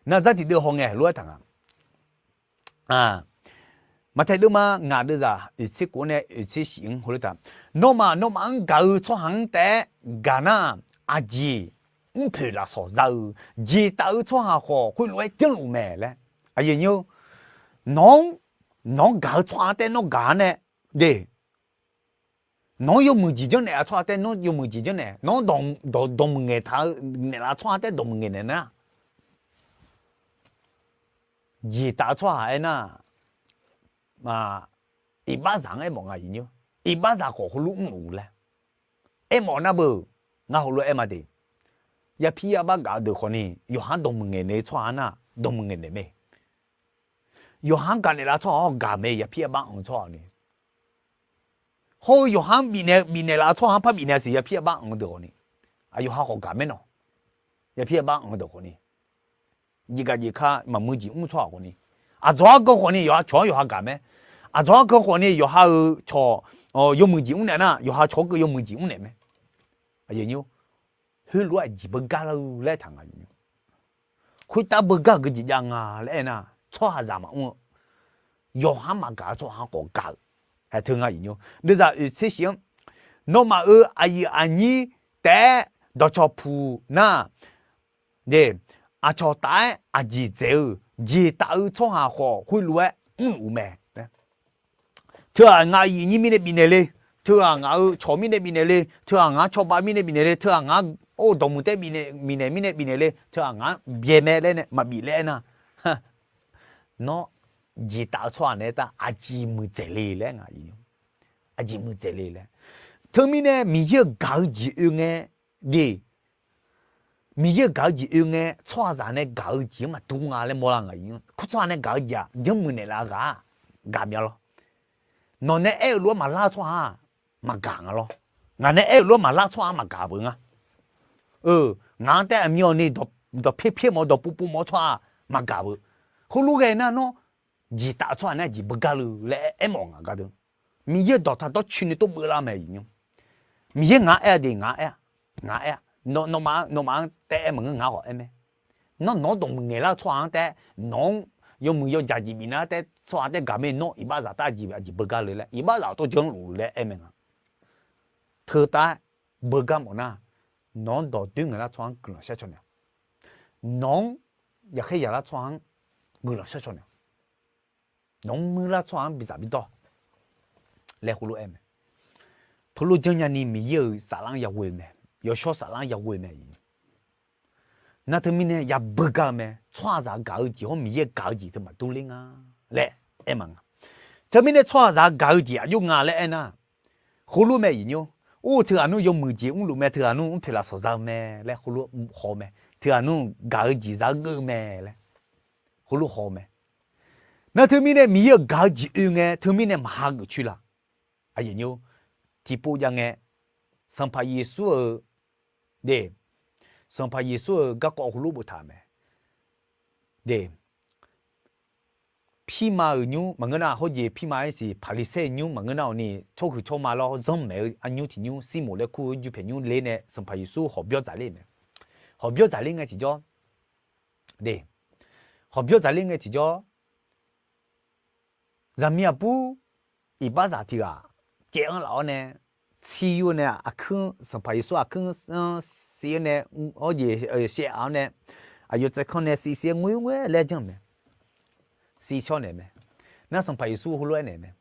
Nar zar tiqdeuv hawngae lof-aer taq nga. Maqtaeq deuvma ngaq deuvzaq oeq tser kof-anr nae oeq tser shif-anr heulof taq, Nawmaf nawmaf-anr gaq-eu tsawrhaq-anr taef-aer gaq nar, aqjeq mrpoeq lafsawq za-eu jeq taf-eu tsawrhaq khawf khoerlof-aer janrluf mae laer. Nawq-anr, nawq-anr gaq-eu tsawrhaq-anr taef-aer nawr gaq-anr nae, de, nawq-anr yawmuiq jeq janrnaeq-a tsawrhaq taef-aer nawr yawmuiq jeq janrnaeq, nawq-anr dawqmuiq ngaeq taq-eu naeqlaf tsawrhaq taef-aer dawqmuiq ngaeq naeq nar, jeq taf-eu tsawrhaq aernar, iqbaxzaq-anr aermawf nga iqnyir, iqbaxzaq khawf heulof mrluf laer aermawf nar beu, ngar heulof-aer aer ma de. Yapir yabar gaf-eu deuq khawfni yawqha-anr dawqmuiq ngaeq naeq-eu tsawrhaq nar dawqmuiq ngaeq naeq mae. Yawqha-anr gaq naeqlaf-eu tsawrhaq-awr gaq mae, yapir yabar anq-eu tsawrhaq ni. Hawr-eu yawqha-anr bifnaeq bifnaeq laf-eu tsawrhaq-anr par bifnaeq-a siq, yapir yabar anq-eu deuq khawfni, aqyawqha khawf gaq maernawq. Yapir yabar anq-eu deuq khawfni, jeqgaq jeq ka maqmuiq jeq mr tsawrhaq khawfni, aqdzawq-anr ganr khawfni yawqha cawq-anr yawqha gaq mae. Aqdzawq-anr ganr khawfni yawqha-euq cawq yawmuiq jeq mrnaeq nar, yawqha cawq-anr keuv yawmuiq jeq mrnaeq mae. Heulof-aer aqjeq beugar lar-eu laer taq nga. Khoertav beugar-euq geujeq jav nga laer aernar, tsawrhaqzaq maqmr-eu, yawqha-anr maqgaq-eu tsawrhaq-anr khawf gaq-euq. Haeq teu nga iqnyir, deuvzaq oeq tser shif-anr, Nawmaf-euq aqyuif aqnyir taef-aer dawqcawq puq nar, aqcawq taf-aer aqjeq dzaeq-eu jeq taf-eu tsawrhaq khawf khoerlof-aer mrluf mae. Teu-aq ngaq aqyuif aqnyir mirnae bifnaeq le, teu-aq ngaq-euq cawq mirnae bifnaeq le, teu-aq ngaq-anr cawba mirnae bifnaeq le, teu-aq ngaq-anr dawqmuiq taef-aer bifnaeq mirnae bifnaeq le, teu-aq ngaq-anr byaeq mae laer nae maqbif laer aernar, nawr jeq taf-eu tsawrhaq naeq-aer taef aqjeq muiqdzaeq le laer nga. Aqjeq muiqdzaeq le laer. Teumirnae Miqyaer-euq gaq-eu jeq oe ngae, de, Miqyaer-euq gaq-eu jeq oe ngae tsawrhaqzaq nae gaq-eu jeq-anr maqdur nga laer mawrlar nga. Tsawrhaq nae gaq-eu jeq-aq janrmuiq naeqlaf-eu ghaq-aq gaq mya lawr. Nawq nae aer-euq lof-aer maqlar-eu tsawrhaq-aq maqgaq nga lawr. Ngaq nae aer-euq lof-aer maqlar-eu tsawrhaq-aq maqgaq beu nga. Ngaq-anr taef-aer aqmyawf ni dawqpyaer pyaer mawf-eu dawqpov pov mawf-eu tsawrhaq-aq maqgaq beu. Heulof ghae nar nawr, jeqtaf-eu tsawrhaq nar jeq beugar le laer aermawf ngaq gardeuv. Miqyaer-euq dawqtaq dawrcoeni tov beuvlar mae iqnymr. Miqyaer ngaq-anr aer-a de, ngaq-anr aer-a, ngaq-anr aer-a, nawmaf-anr taef-aer maqngeur, ngaq khawf aer mae. Nawr nawq-anr dawqmuiq ngaeqlar-eu tsawrhaq-anr taef-aer, nawq-anr yawmuiq yawjaq jeq bifnaeq-anr taef-aer tsawrhaq taef-aer gaq mae, nawr iqbaxzaq tar jeq aqjeq beugar le laer, iqbaxzaq tov janrluf laer aer mae nga. Teu taef-aer beugar mawf nar, nawq-anr dawqdoer ngaeqlar tsawrhaq-anr guiqlanq shar caw naeq-a. Nawq-anr yaqkhaer yaqlar tsawrhaq-anr guiqlanq shar caw naeq-a. Nawq-anr muirlar tsawrhaq-anr bidzaq bidawr laer heulof aer mae. Teulof janrnya ni Miqyaer-euq saflar-anr yaghoe mae. Yawshawr saflar-anr yaghoe mae. Nar teumirnae yabeugar-eu mae. Tsawrhaqzaq gaq-eu jeq hawr Miqyaer gaq-eu jeq teu maqdur ler nga laer aer ma nga. Teumirnae tsawrhaqzaq gaq-eu jeq aqjox nga laer aernar, heulof mae iqnymr. Or, teughaq nmr yawmuiq jeq mrluf mae, teughaq nmr mrpoeq lafsawq za-eu mae laer heulof haw-eu mae. Teughaq nmr gaq-eu jeq za-eu geuv-eu mae laer heulof haw-eu mae. Nar teumirnae Miqyaer-euq gaq-eu jeq oe ngae teumirnae maqha geuf coer la. Aqyuif nymr, tiqpov jav ngae, Sanqpaq Yeqsur-euq de, Sanqpaq Yeqsur-euq garkawv heulof boftaq-euq mae. De, pirma-euq nymr maqngeur nar, hawjeq pirma-aer siq Paqliqsaer-euq nymr maqngeur nar-awq ni, tsawrhuiq tsawrma lawr zanrmaeq-eu arnymr tiq nymr Sirmoq laer kur-eu Jupyaeq nymr ler nae Sanqpaq Yeqsur hawqbyawr dzaqler mae. Hawqbyawr dzaqler ngae tiqjawr, de, hawqbyawr dzaqler ngae tiqjawr, zaqmiq aqbur iqbaxzaq tiq ghaq caev-anr laf-awr nae, tsir yur nae aqkuir, Sanqpaq Yeqsur aqkuir-anr siv-awr nae, hawjeq shaev-awr nae, aqyawf tsaevkanr nae siv siv-aer ngoer ngoer laer janr mae. Siv shawr naeq mae. Nar Sanqpaq Yeqsur heulof-aer naeq mae.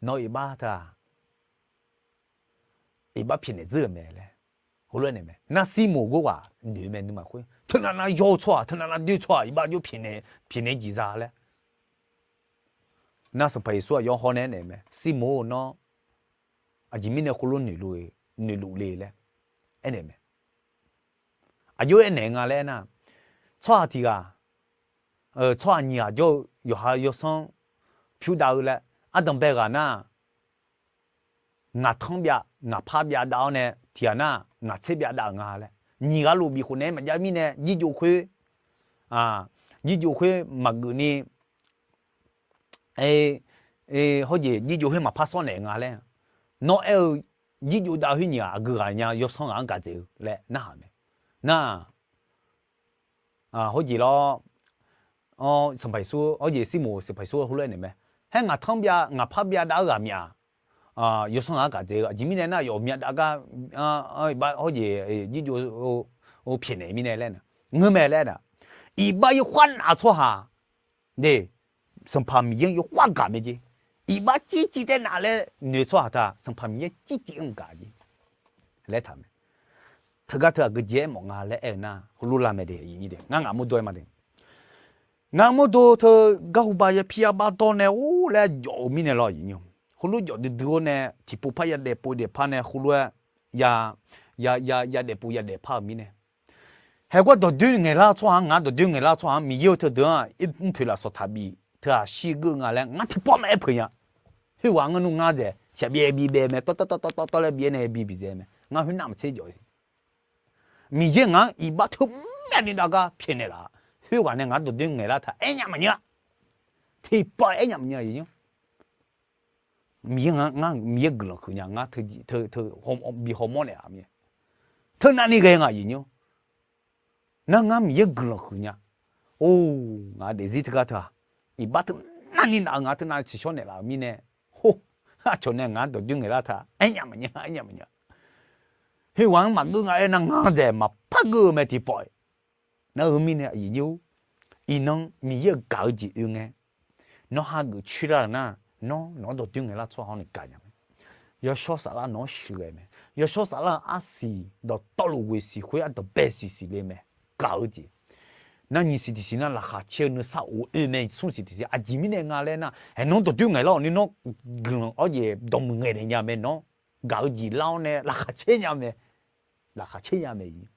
Nawq-eu iqbax teu-aq, iqbax pyaeqnaeq dzeur-euq mae laer heulof-aer naeq mae. Nar Sirmoq ghoer ghaq noeq mae, nuima khoer teunav nav yaw-eu tsawrhaq, teunav nav doer-eu tsawrhaq iqbax jov pyaeqnaeq jeq za laer. Nar Sanqpaq Yeqsur aqyawf hawr nae aernaeq mae, Sirmoq-or, nawr aqjeq mirnae khoerlof noeqluf le laer aernaeq mae. Aqjox aernaeq nga laer aernar, tsawrhaq tiq ghaq, tsawrhaq nyiq ghaq jawr-eu yawqha yawsanr pyur dav-eu laer, ardanq bae ghaq nar, ngaq tanr byav ngaq par byav dav-awr nae tiq ghaq nar ngaq tser byav dav-euq nga laer, nyiq ghaq lof bif khof naeq-aer maqjav mirnae jirjov khoer, jirjov khoer maqgeuf ni, hawjeq jirjov khoer maqpar sawr naeq nga laer, nawr aer-eu jirjov dav khoer nyiq ghaq aqgeu ghaq nya yawsanr ghaq-anr gaq dzaeq-eu laer narhaq mae. Nar hawjeq lawr, Sanqpaq Yeqsur, hawjeq Sirmoq Sanqpaq Yeqsur heulof-aer naeq mae, haer ngaq tanr byav ngaq par byav dav-eu ghaq myav, yawsanr ghaq-anr gaq dzaeq-eu aqjeq mirnae nar yawf myav dav gar, hawjeq jirjov pyaeqnaeq mirnae laer, ngeur mae laer aer-a. Iqbax yawkhav naf-eu tsawrhaq de, Sanqpaq Miqyaer-anr yawkhav gaq mae jeq. Iqbax circiv tae naf laer noeq tsawrhaq taq Sanqpaq Miqyaer circiv-anr gaq jeq laer taq mae. Teugar teu aqgeu jeq aermawf nga laer aer-eu nar heulof lar mae de, ngar ngaq mawrdo aer ma de. Ngaq mawrdo teu garhu ba yapir arbar dawr nae or laer jawf-eu mirnae lawr, heulof jawf duidui-awr nae tiqpov par yadaef pov daefpar nae heulof-aer ya, ya, ya, yadaef pov yadaefpar-euq mirnae, haegar dawqdoer ngaeqlar-eu tsawrhaq-anr, ngaq dawqdoer ngaeqlar-eu tsawrhaq-anr Miqyaer-eu teudeuq-anr mrpoeq lafsawq taqbif teu-aq shir geur nga laer ngar tiqpawf maqaer peuq nya. Khoerghaq ngar nmr ngar dzaeq shaqbyaev bidzae mae, tawr tawr tawr tawr tawr laer byaev nae bi bidzae mae. Ngar khoernav maqtser jawf-eu siq. Miqyaer ngaq-anr iqbax teu myavni dav gar pyaeqnaeq laf-a. Khoerghaq nae ngaq dawqdoer ngaeqlar taq aernya maqnyir-a. Tiqpawf aernya maqnyir-a. Miqyaer ngar, Miqyaer guiqlanq huiq nya ngar, bi hawmawr naeq-a mir. Teunavni ghae nga aqyuif nymr. Nar ngar Miqyaer guiqlanq huiq nya. Or, ngaq daefzir teugar teu-aq, iqbax teunavni naf-eu ngaq teunav tsiqshawr naeqlaf-euq mirnae, hor, aqcawq nae ngaq-anr dawqdoer ngaeqlar taq aernya maqnyir, aernya maqnyir. Khoerghaq-anr maqgeur nga aernar ngar dzaeq maqpar geur-eu mae tiqpawf-iq. Nar-eu mirnae aqyuif nymr, iqnan Miqyaer-euq gaq-eu jeq oe ngae, nawr hageuf coer lar-euq nar, nawr nawq-anr dawqdoer ngaeqlar tsawrhaq-awr ni gaq nya mae. Yawshawr saflar nawq-anr sheuqghae mae. Yawshawr saflar-eu arsiq dawqtawvluf ghoeq siq khoer ardanqbae siq siqle mae. Gaq-eu jeq. Nar nyiq siq tiq siq nar laqkhaq caer-eu nuisar of oe mae, smr siq tiq siq aqjeq mirnae nga laer nar, aer nawr dawqdoer ngaeqlar-awq ni nawr guiqlanq awr jeq dawqmuiq ngaeqnaeq nya mae, nawr gaq-eu jeq lar-awr nae laqkhaq caer nya mae. Laqkhaq caer nya mae.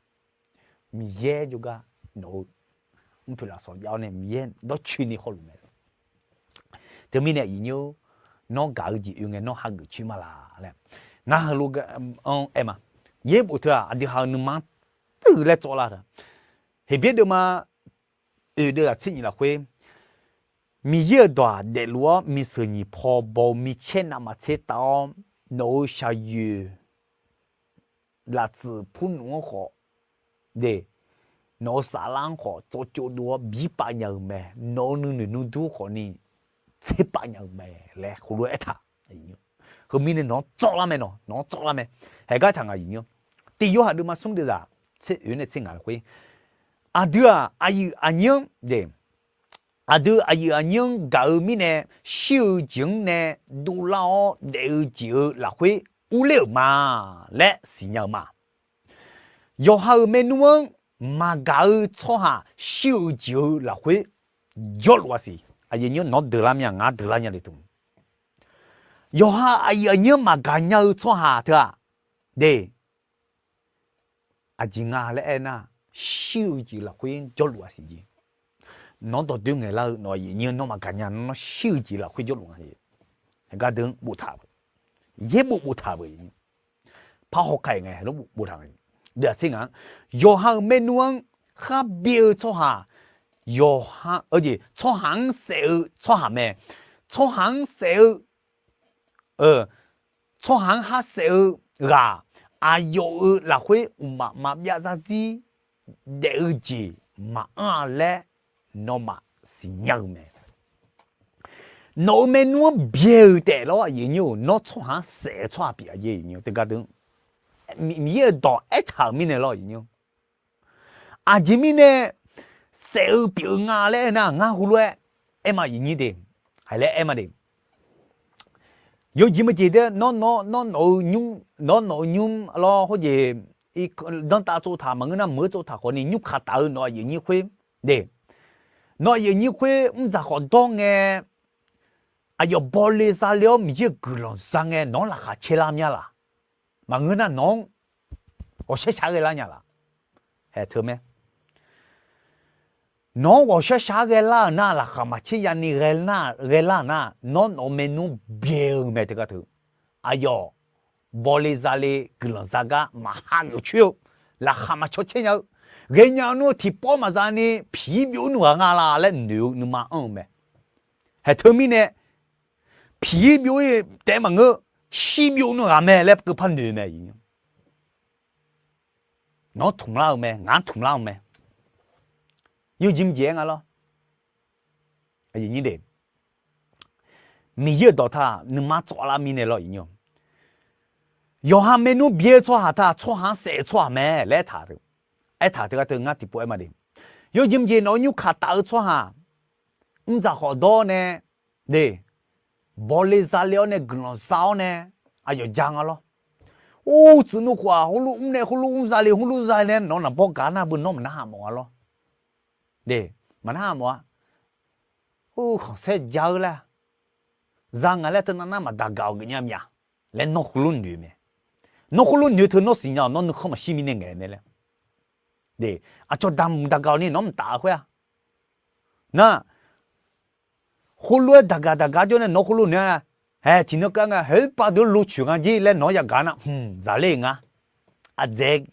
Miqyaer jawrgar nawq-eu mrpoeq lafsawq jav-awr nae Miqyaer dawrcoeni hawluf mae. Teumirnae aqyuif nymr, nawr gaq-eu jeq oe ngae nawr hageuf coer ma laq laer ngar heulof-anr aer ma. Yaerbof teu-aq aqdui ha-eu nuima-anr tuiv laer tsawv lar-a. Heqbyaer deuvma oeq deuv ghaq tser nyiq lafkhoer, Miqyaer-euq dawq-aq daefluf-awr, miqseuq nyiq paw baw-eu micaer navmaqtser taf-awr, nawq-euq shaqyoeq laftsuf purnmf-anr khawf, de, nawq-euq saflar-anr khawf tsawvcov dov-awr birpav nya-eu mae. Nawq-euq nuinoeq nuidur khawfni tserpav nya-eu mae laer heulof-aer aertaq. Heumirnae nawq-anr tsawvlar mae, nawq-anr tsawvlar mae. Haeqgar taq ngaq aqyuif nyir-anr, tiq yorhaq deuvma smr deuvzaq tser oeq nae tser ngaq lafkhoer, aqdui-aq aqyuif aqnyir-anr de, aqdui aqyuif aqnyir-anr gaq-eu mirnae, shir-eu jeq-anr nae dovlar-awr daef-eu jeq-euq lafkhoer urler-euq ma laer siqnya-eu ma. Yawqha-euq maernmr-anr maqgaq-eu tsawrhaq shir-eu jeq-euq lafkhoer jawrluf-a siq. Aqyuif nyir-anr nawq-anr deuqlar mir-a, ngar deuqlar nya le teu. Yawqha aqyuif aqnyir-anr maqgaq nya-eu tsawrhaq teu-aq, de, aqjeq nga laer aernar, shir-eu jeq lafkhoer jawrluf-a siq jeq. Nawq-anr dawqdoer ngaeqlar-eu nawq aqyuif nyir-anr nawr maqgaq nya, nawr shir-eu jeq lafkhoer jawrluf nga. Haeqgar deuq-anr boftaq-euq, yaerbof boftaq-euq, parhaw ka-iq ngae heulof boftaq nga. Deuq-aq tser ngaq-anr, yawqha-euq maernmr-anr khar byaer-eu tsawrhaq, yawqha-eu jeq tsawrhaq-anr saef-eu tsawrhaq mae. Tsawrhaq-anr saef-eu tsawrhaq-anr har saef-eu ghaq, aqyawf-euq lafkhoer mqmaq maqbyav zarzir daef-eu jeq maqanr-a laer nawmaf siqnya-eu mae. Nawq-euq maernmr-anr byaer-eu taef lawr aqyuif nyir-or, nawr tsawrhaq-anr saef-eu tsawrhaq pyeuf-a jeq. Teugar deuq Miqyaer-euq dawq aertaq-euq mirnae lawr aqyuif nyir-or. Aqjeq mirnae saef-eu pyeuf-eu nga laer aernar, ngar heulof-aer aer ma aqyuif nyir de, haiq laer aer ma de. Yawjeq maqjeq de, nawr nawr nawr nawq-eu nymr, nawr nawq-eu nymr lawr khoerjeq, danrtav tsovtaq maqngeur nar meuq-eu tsovtaq khawfni nymr kaq taf-eu nawq aqyuif nyir khoer de, nawq aqyuif nyir khoer mrdzaq khawf dawr ngae, aqyawf bawle zale-awr Miqyaer-euq guiqlanq za ngae nawq-anr laqkhaq caer lar mya laq? Maqngeur nar nawq-anr ghawqshar shaq-aer ghae lar nya laq? Haeq teu mae. Nawq-anr ghawqshar shaq-aer ghae lar-euq nar, laqkhaq maqtser ya'ni ghae lar-euq nar, nawr nawq-eu maernmr byae-eu mae teugar teu. Aqyawf bawle zale guiqlanq za gar maqha geuf coer-eu, laqkhaq maqcaw caer nya-eu, ghaenya nmr-eu tiqpawf maqza ni piqir byov nmr ghaq nga la laer noeq-eu nuima anr-eu mae. Haeq teumirnae, piqir byov-ir taef maqngeur, shir byov nmr ghaq mae laer keuvpar noeq-eu mae. Nawq-anr tmq lar-eu mae, ngaq-anr tmq lar-eu mae. Yawjeq maqjeq aer nga lawr. Miqyaer-euq dawq taq nuima tsawv lar mirnae lawr. Yawqha maernmr byae-eu tsawrhaq taq tsawrhaq-anr saef-eu tsawrhaq mae laer aertaq-eu, aertaq teugar teu ngar tiqpov aer ma de. Yawjeq maqjeq nawq-eu nymr kaq taf-eu tsawrhaq, mrdzaq khawf dawr nae, de, bawle zale-awr nae guiqlanq za-awr nae, aqyawf ja nga lawr. Or, tsuif nuv khof-aq heulof mr nae heulof mr zale heulof zale nae nawq naqbawr gaq nar beu nawr maqnar ha mawf-a lawr. De, maqnar ha mawf-a. Or, khanqsaer ja-eu laer, za ngaq laer teu nar nar maqdaq gaq-awq geufnya mya laer nawr heulof noeq mae. Nawr heulof noeq teu nawr siqnya-awq, nawr nuikhanr maqshir mirnae ngaeq mae laer. De, aqcawq daq mq daq gaq-awq ni nawr mqtaf khoer-a. Nar, heulof-aer daq gaq daq gaq jawr nae nawq heulof noeq-a. Haeq tiqnan keuv-a nga, haeq pav deuq-anr locoeq nga jir laer nawq-anr yagaq nar, hmq, zaqler nga. Ardzaeq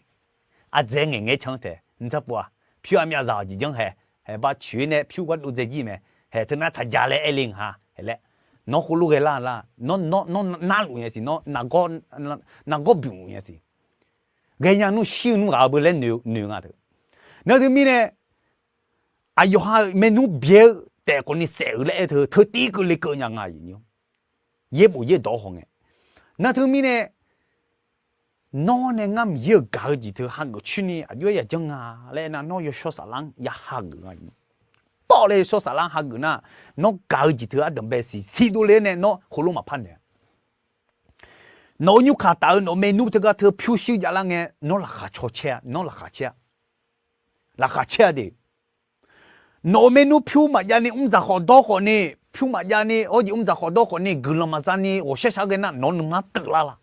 ngaeq ngae can taeq ntar pov-a. Pyur aqmyav zaq-awq jeq janr haeq, haeq bav coeq-ir nae pyur gar dov dzae jir mae. Haeq teu nar taq ja laer aer le nga ha, haeq laer. Nawr heulof ghae lar lar, nawr narluf nya siq, nargawr bymq luf nya siq. Ghaenya nmr shir-eu nmr ghaq-eu beu laer noeq nga teu. Nar teumirnae, aqyawf ha-euq maernmr byae-eu taef khawfni saef-euq laer aer teu teutiv keuvle keuv nya nga. Yaerbof yaerdawq haw ngae, nar teumirnae, nawr nae ngar Miqyaer-euq gaq-eu jeq teu hageuf coer ni aqjox-aer yajanr nga laer aernar, nawr yawshawr saflar-anr ya hageuf nga. Tawv laer yawshawr saflar-anr hageuf nar, nawr gaq-eu jeq teu ardanq bae siq siq dovle-aer nae nawr heulof maqpar noeq-a. Nawq-euq nymr kaq taf-eu nawq-eu maernmr teugar teu pyurshuir javlar ngae, nawr laqkhaq caw caer-a, nawr laqkhaq caer-a. Laqkhaq caer-a de. Nawq-euq maernmr pyur maqjav ni mrdzaq khawf dawr khawf ni, pyur maqjav ni hawr jeq mrdzaq khawf dawr khawf ni guiqlanq maqza ni ghawqshar shaq-aer ghae nar nawq-anr nuima teuv lar la.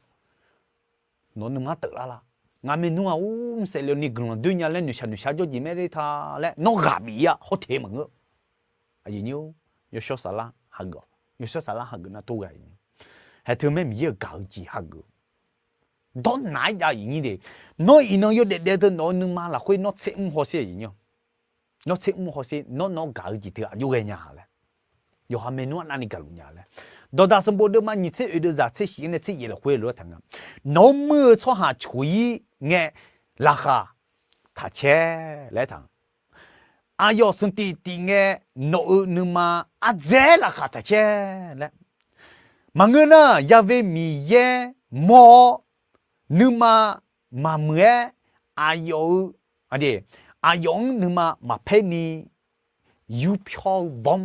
Nawq-anr nuima teuv lar la. Ngaq maernmr-aq ur mrsaef le ni guiqlanq doer nya laer noeqshaq noeqshaq jawr jeq mae le ta laer nawr ghaq bif-ir-a hawr teq maqngeur. Aqyuif nyir-or, yawshawr saflar hageuf-awq. Yawshawr saflar hageuf nar tov ghae-ir. Haeq teu maer Miqyaer-euq gaq-eu jeq hageuf. Dawrnaq-aer jav-eu aqyuif nyir de. Nawr iqnan yawdaef daef teu nawq-eu nuima lafkhoer nawr tser mr hawsher aqyuif nyir-or. Nawr tser mr hawsher, nawr nawr gaq-eu jeq teu aqjox ghaenya laer, yawqha maernmr arnavni gaqluf nya laer. Dawqdaq sanqbof deuvma nyiq tser oeq deuv zaq tser shif-anr nae tser yaef lafkhoer lof-aer taq nga. Nawq-anr muir-eu tsawrhaq coq-ir ngae, laqkhaq taq caer laer taq. Aqyawf sanqtif tif ngae, nawq-euq nuima ardzaeq-aer laqkhaq taq caer laer. Maqngeur nar, yave Miqyaer mawr-awr, nuima maqmuiq-aer, aqyawf-eu, aqyawf-anr nuima maqpaer ni yurpyawr-eu bawr.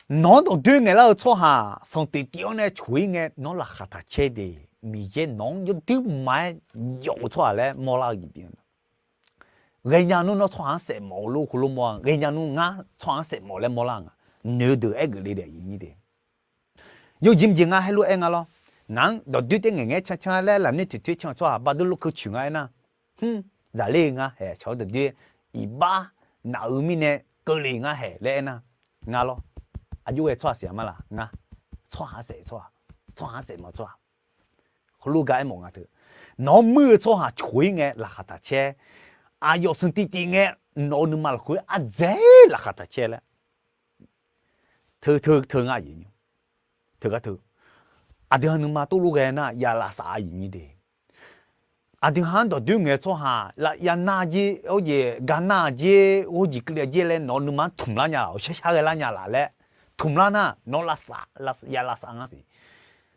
Nawq-anr dawqdoer ngaeqlar-eu tsawrhaq sanqtif tif-anr nae coq-ir ngae, nawr laqkhaq taq caer de. Miqyaer nawq-anr yawduir ma-aer yawf-eu tsawrhaq laer mawrlar-eu jeq pyeuf-a. Ghaenya nmr nawr tsawrhaq-anr saef mawf-eu lof heulof mawr-a, ghaenya nmr ngar tsawrhaq-anr saef mawf laer mawrlar nga. Noeq-eu deuq aergeuf le daef yif nyir de. Yawjeq mqjeq ngar haer lof-aer nga lawr. Ngaq-anr dawqdoer taer ngaeqngae cancan laer lafnoer toeqtoer can-eu tsawrhaq baqdui lov keucoeq nga aernar, hmr, zaqler-eu ngar haeq, cawq-eu dawqdoer iqbax naf-eu mirnae keuvle ngar haeq laer aernar, nga lawr. Aqjox ghae tsawrhaq siq-a ma laq, ngar tsawrhaq-anr saef tsawrhaq, tsawrhaq-anr saef mawf tsawrhaq. Heulof gar aermawf nga teu. Nawq-anr muir-eu tsawrhaq coq-ir ngae laqkhaq taq caer. Aqyawf sanqtif tif ngae, nawq-euq nuima lafkhoer ardzaeq-aer laqkhaq taq caer laer. Teu teu teu nga aqyuif nymr. Teugar teu. Aqdui ha nuima tov lof ghae nar ya lafsaf-a aqyuif nyir de. Aqdui ha-anr dawqdoer ngaeq-eu tsawrhaq, yanar jer, hawjeq garnar jer, hawjeq keuvle jer laer nawq-eu nuima-anr tmq lar nya laf, awqshar shar ghae lar nya laf laer, tmq lar nar nawr lavsaf, ya lavsaf ngar siq.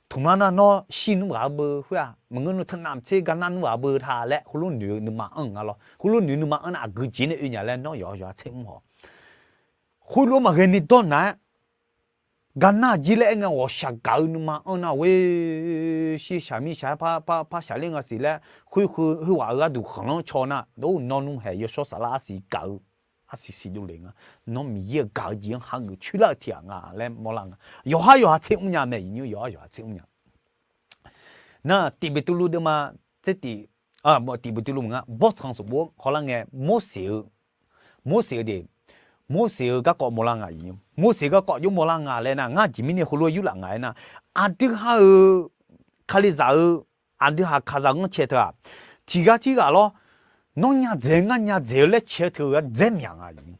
Tmq lar nar nawr shir nmr ghaq-eu beu khoer-aq, maqngeur nmr teunav tser garnar nmr ghaq-eu beu ta laer heulof noeq-eu nuima anr nga lawr. Heulof noeq-eu nuima anr nar aqgeu jeq nae oe nya laer nawr yawqha yawqha tser mr haw. Khoerlof-aer maqghae ni dawr nar-aer, garnar jir laer aer ngae ghawqshaq gaq-eu nuima anr nar-aer, shir shaq mir shaq-aer par par par shaqler nga siq laer, khoer khoer khoerghaq-eu gharduq khanqlanr caw nar, or nawr nmr haeq yawshawr saflar arsiq gaq-eu, arsiq siqdov le nga. Nawr Miqyaer-euq gaq-eu jeq-anr hageuf coerlar-eu tiq ghaq nga laer mawrlar nga. Yawqhar yawqha tser mr nya mae, aqyuif nymr, yawqhar yawqha tser mr nya. Nar tiq Beqtuvluv deuvma tser tiq, tiq Beqtuvluv maqnga, bawrtsanq sanqbof-anr hawlar ngae, Morseq-eu, Morseq-eu de, Morseq-eu garkawv mawrlar nga aqyuif nymr. Morseq garkawv jawr mawrlar nga laer nar, ngar aqjeq mirnae heulof-aer yurlaf nga aernar, aqdui ha-euq Kalizaq-eu aqdui ha kaqzaq ghanrcae teu-aq, tiq ghaq tirghaq lawr, nawr nya dzaeq-eu ngar nya dzaeq-eu laer cae-eu teu-eu ardzaer myaq nga aqyuif nymr.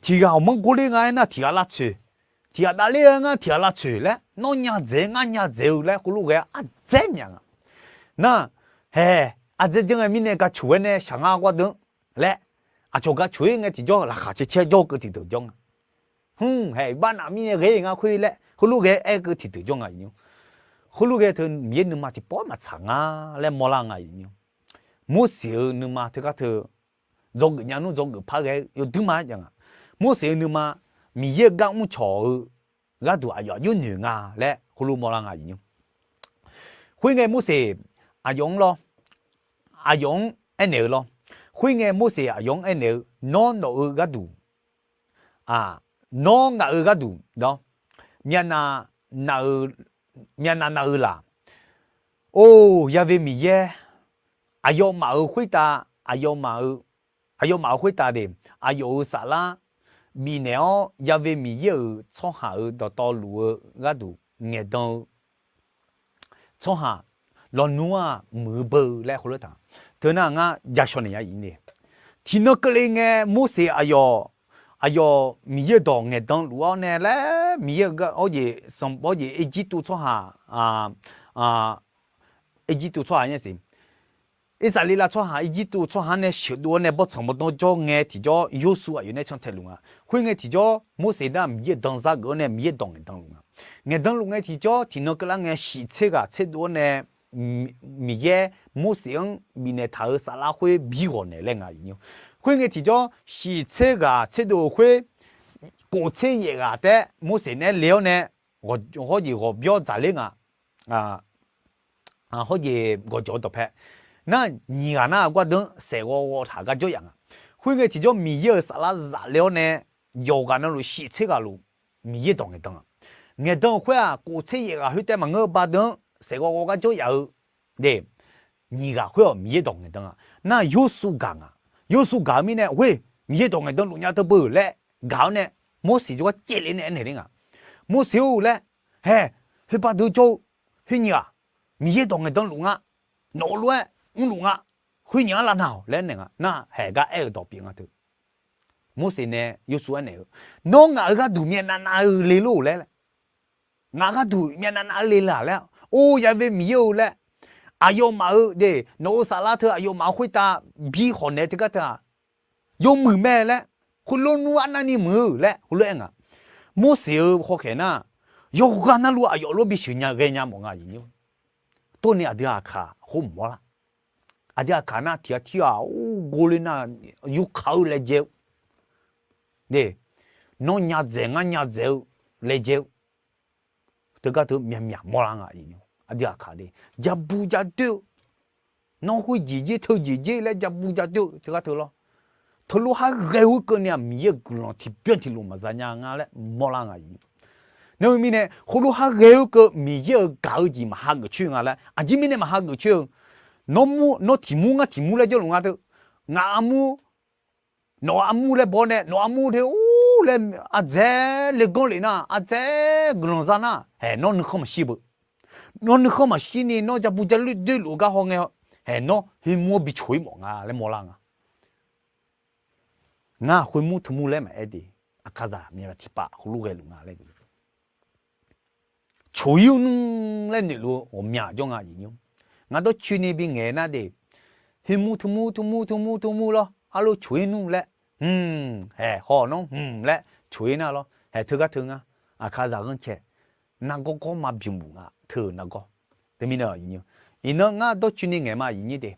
Tiq ghaq awqmanr gorler nga aernar tiq ghaq lavtsoeq, tiq ghaq davler-eu ngar tiq ghaq lavtsoeq laer, nawr nya dzaeq-eu ngar nya dzaeq-eu laer heulof ghae ardzaer myaq nga. Nar, haeq, ardzaer janr ngae mirnae gaq coq-aer nae shaq ngar gawr deuq-anr laer, aqcawq gaq coq-ir ngae tiqjawr laqkhaq cae caer jawr-eu keuv tiqdeuq jawr nga. Hmr, haeq, iqbax naf mirnae ghae-ir ngar khoer laer heulof ghae aer keuv tiqdeuq jawr nga aqyuif nymr. Heulof ghae teu Miqyaer nuima tiqpawf-aer maqtsaq nga laer mawrlar nga aqyuif nymr. Morseq-eu nuima teugar teu dzawgeuf nya nmr dzawgeuf par ghae-eu yawduir ma-aer jav nga. Morseq-eu nuima Miqyaer-euq gar mrcawq-eu gharduq aqyawf aqjox noeq nga laer heulof mawrlar nga aqyuif nymr. Khoerngae Morseq aqyawf-anr lawr, aqyawf-anr aernaeq-eu lawr. Khoerngae Morseq aqyawf-anr aernaeq-eu, nawr nawq-eu gharduq, nawr ngaq-euq gharduq, myavnav naq-eu laq. Or, Ya've Miqyaer, aqyawfmaf-euq khoertav, aqyawfmaf-euq, aqyawfmaf-euq khoertav de, aqyawf-euq saflar bifnaeq-awr, Ya've Miqyaer-euq tsawrhaq-euq dawqtawvluf-eu gharduq ngaeqdan-eu tsawrhaq lawnmr-aq muiq-eu beu laer heulof taq. Teu nar ngar jashawq naeq ya iq ni, tiqnan keuvle ngae Morseq aqyawf, aqyawf Miqyaer-euq dawq ngaeqdan luf-awr nae laer Miqyaer-euq gar, awr jeq sanq, awr jeq Irjirtuv tsawrhaq, Irjirtuv tsawrhaq nya siq. Irsaqleqlav tsawrhaq Irjirtuv tsawrhaq-anr nae sheuqdov-awr nae bawrtsanq bawrdanr jawr ngae tiqjawr Yawrsuv aqyawf nae cantae luf nga. Khoerngae tiqjawr Morseq nar Miqyaer-euq danzar geuf-awr nae Miqyaer-euq dawq ngaeqdan luf nga. Ngaeqdan luf ngae tiqjawr tiqnan keuvlar ngae shiq tser ghaq tserdov-awr nae Miqyaer Morseq-anr bifnaeq taq-euq saflar khoer bi ghawq naeq laer nga aqyuif nymr. Khoerngae tiqjawr shiq tser ghaq tserdov-euq khoer kof tser yaef ghaq taef-aer Morseq nae le-awr nae hawr jeq ghawqbyawr dzaqler nga. Hawr jeq gawqjawq-eu dawqpae nar, nyiq ghaq nar-aq gardeuq-anr saeqghawv ghawv taq gar jawr yaf nga. Khoerngae tiqjawr Miqyaer-euq saflar zaf le-awr nae yawqghaq navluf shiq tser ghaq luf Miqyaer dawq ngaeqdan-a. Ngaeqdan-euq khoer-aq kof tser yaef ghaq khoertav maqngeur-eu bardeuq-anr saeqghawv ghawv gar jawr yaf-eu de. Nyiq ghaq khoer-awq Miqyaer dawq ngaeqdan-a. Nar Yawrsuv gaq nga. Yawrsuv gaq-eu mirnae ghoer Miqyaer dawq ngaeqdan luf nya teu beu laer gaq-awr nae Morseq jawrgar caevle nae aernaeq ler nga. Morseq-or laer, hae, khoer bardeuq jawr-eu, khoer nyiq ghaq Miqyaer dawq ngaeqdan luf nga. Nawq-eu lof-aer mrluf nga. khoer nyiq-anr lavnav-awq laer aernaeq nga. Nar haeq gar aer-euq dawq pyeuf nga teu. Morseq nae Yawsuf-anr naeq-eu, Nawr ngaq-euq gharduq myavnav nav-eu le lor laer, ngaq gharduq myavnav nav-eu le laq laer, or, Ya've Miqyaer-eu laer, aqyawfmaf-euq de, nawq-euq saflar teu aqyawfmaf-euq khoertav bi khawf naeq-eu teugar teu-aq, yawmuiq mae laer, khoerlof nmr arnavni muiq-eu laer heulof-aer nga. Morseq-euq hawkhaeq nar, yawqghaq narluf aqyawf lof bisheuq nya ghaenya mawf nga aqyuif nymr. Tawrni aqdui aqkaq khoer mq mawrlar. Aqdui aqkaq nar tiq ghaq tir-aq, or, ghovle nar, yurkaq-eu laejae-eu, de, nawr nyadzaeq ngar nyadzaeq-eu laejae-eu, teugar teu myaqmyaq mawrlar nga. Aqdui aqkaq de, jabu jadoer-eu, nawr khoer jeq jer teu jeq jer laer jabu jadoer-eu teugar teu lawr. Teulof har ghae-eu keuvni-aq, Miqyaer-euq guiqlanq tiqbyan tiqlof maqza nya nga laer mawrlar nga. Nawr-eu mirnae khoerlof har ghae-eu keuv Miqyaer-euq gaq-eu jeq maqha geuf coer nga laer, aqjeq mirnae maqha geuf coer-eu, nawr mur, nawr tiq mur ngar tiq mur laer jawrluf nga teu, ngaq armur, nawq armur laer baw nae, nawq armur de or laer ardzaeq le ganr lef nar, ardzaeq guiqlanq za nar, haeq nawr nuikhanr maqshir beu. Nawr nuikhanr maqshirni nawr jabu jadoer luf-eu gar hawngae, haeq nawr khoermur-anr bi coq-ir mawf nga laer mawrlar nga. Ngar khoermur teumur laer maqaer de, aqkaqzaq myaq tiqpav heulof ghaeluf nga laer, coq-ir-eu nmr laer noeqluf-eu ghawqmya jawr nga aqyuif nymr. Ngar dawrcoeni bingaeq nar de, khoermur teumur teumur teumur teumur lawr arlof coq-ir nmr laer, hmq, haeq haw nawr hmq laer coq-ir nar lawr, haeq teugar teu ngar, aqkaqzaq ghanrcae nargawr gawrma bymq buf nga teu-euq nargawr. Teumirnae, iqnan ngar dawrcoeni ngaeq ma aqyuif nymr de.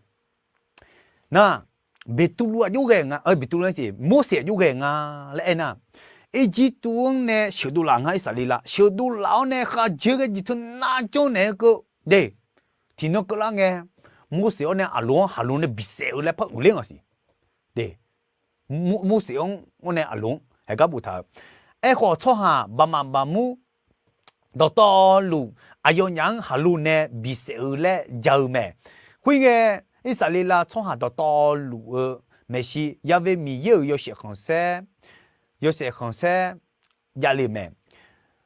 Nar, Beqtuvluv aqjox ghae nga, Beqtuvluv-anr jeq Morseq aqjox ghae nga laer aernar, Irjirtuv-anr nae sheuqdov laf nga Irsaqleqlav sheuqdov laf-awr nae khavjeq ghae jeq teu nar janrnaeq-eu keuv de, tiqnan keuvlar ngae, Morseq-awr nae Aqloq-anr Haqloq nae bisaef-eu laer par uiqler ngaq siq de. Morseq-anr-awr nae Aqloq-anr haeq gar boftaq-euq. Aerkhawf, tsawrhaq baqmaf baqmur dawqtawvluf aqyawfnyaf-anr Haqloq nae bisaef-eu laer ja-eu mae. Khoerngae, Irsaqleqlav tsawrhaq dawqtawvluf-eu maeqshi Ya've Miqyaer-euq yawshaef khanqsaer, yawshaef khanqsaer javle-euq mae.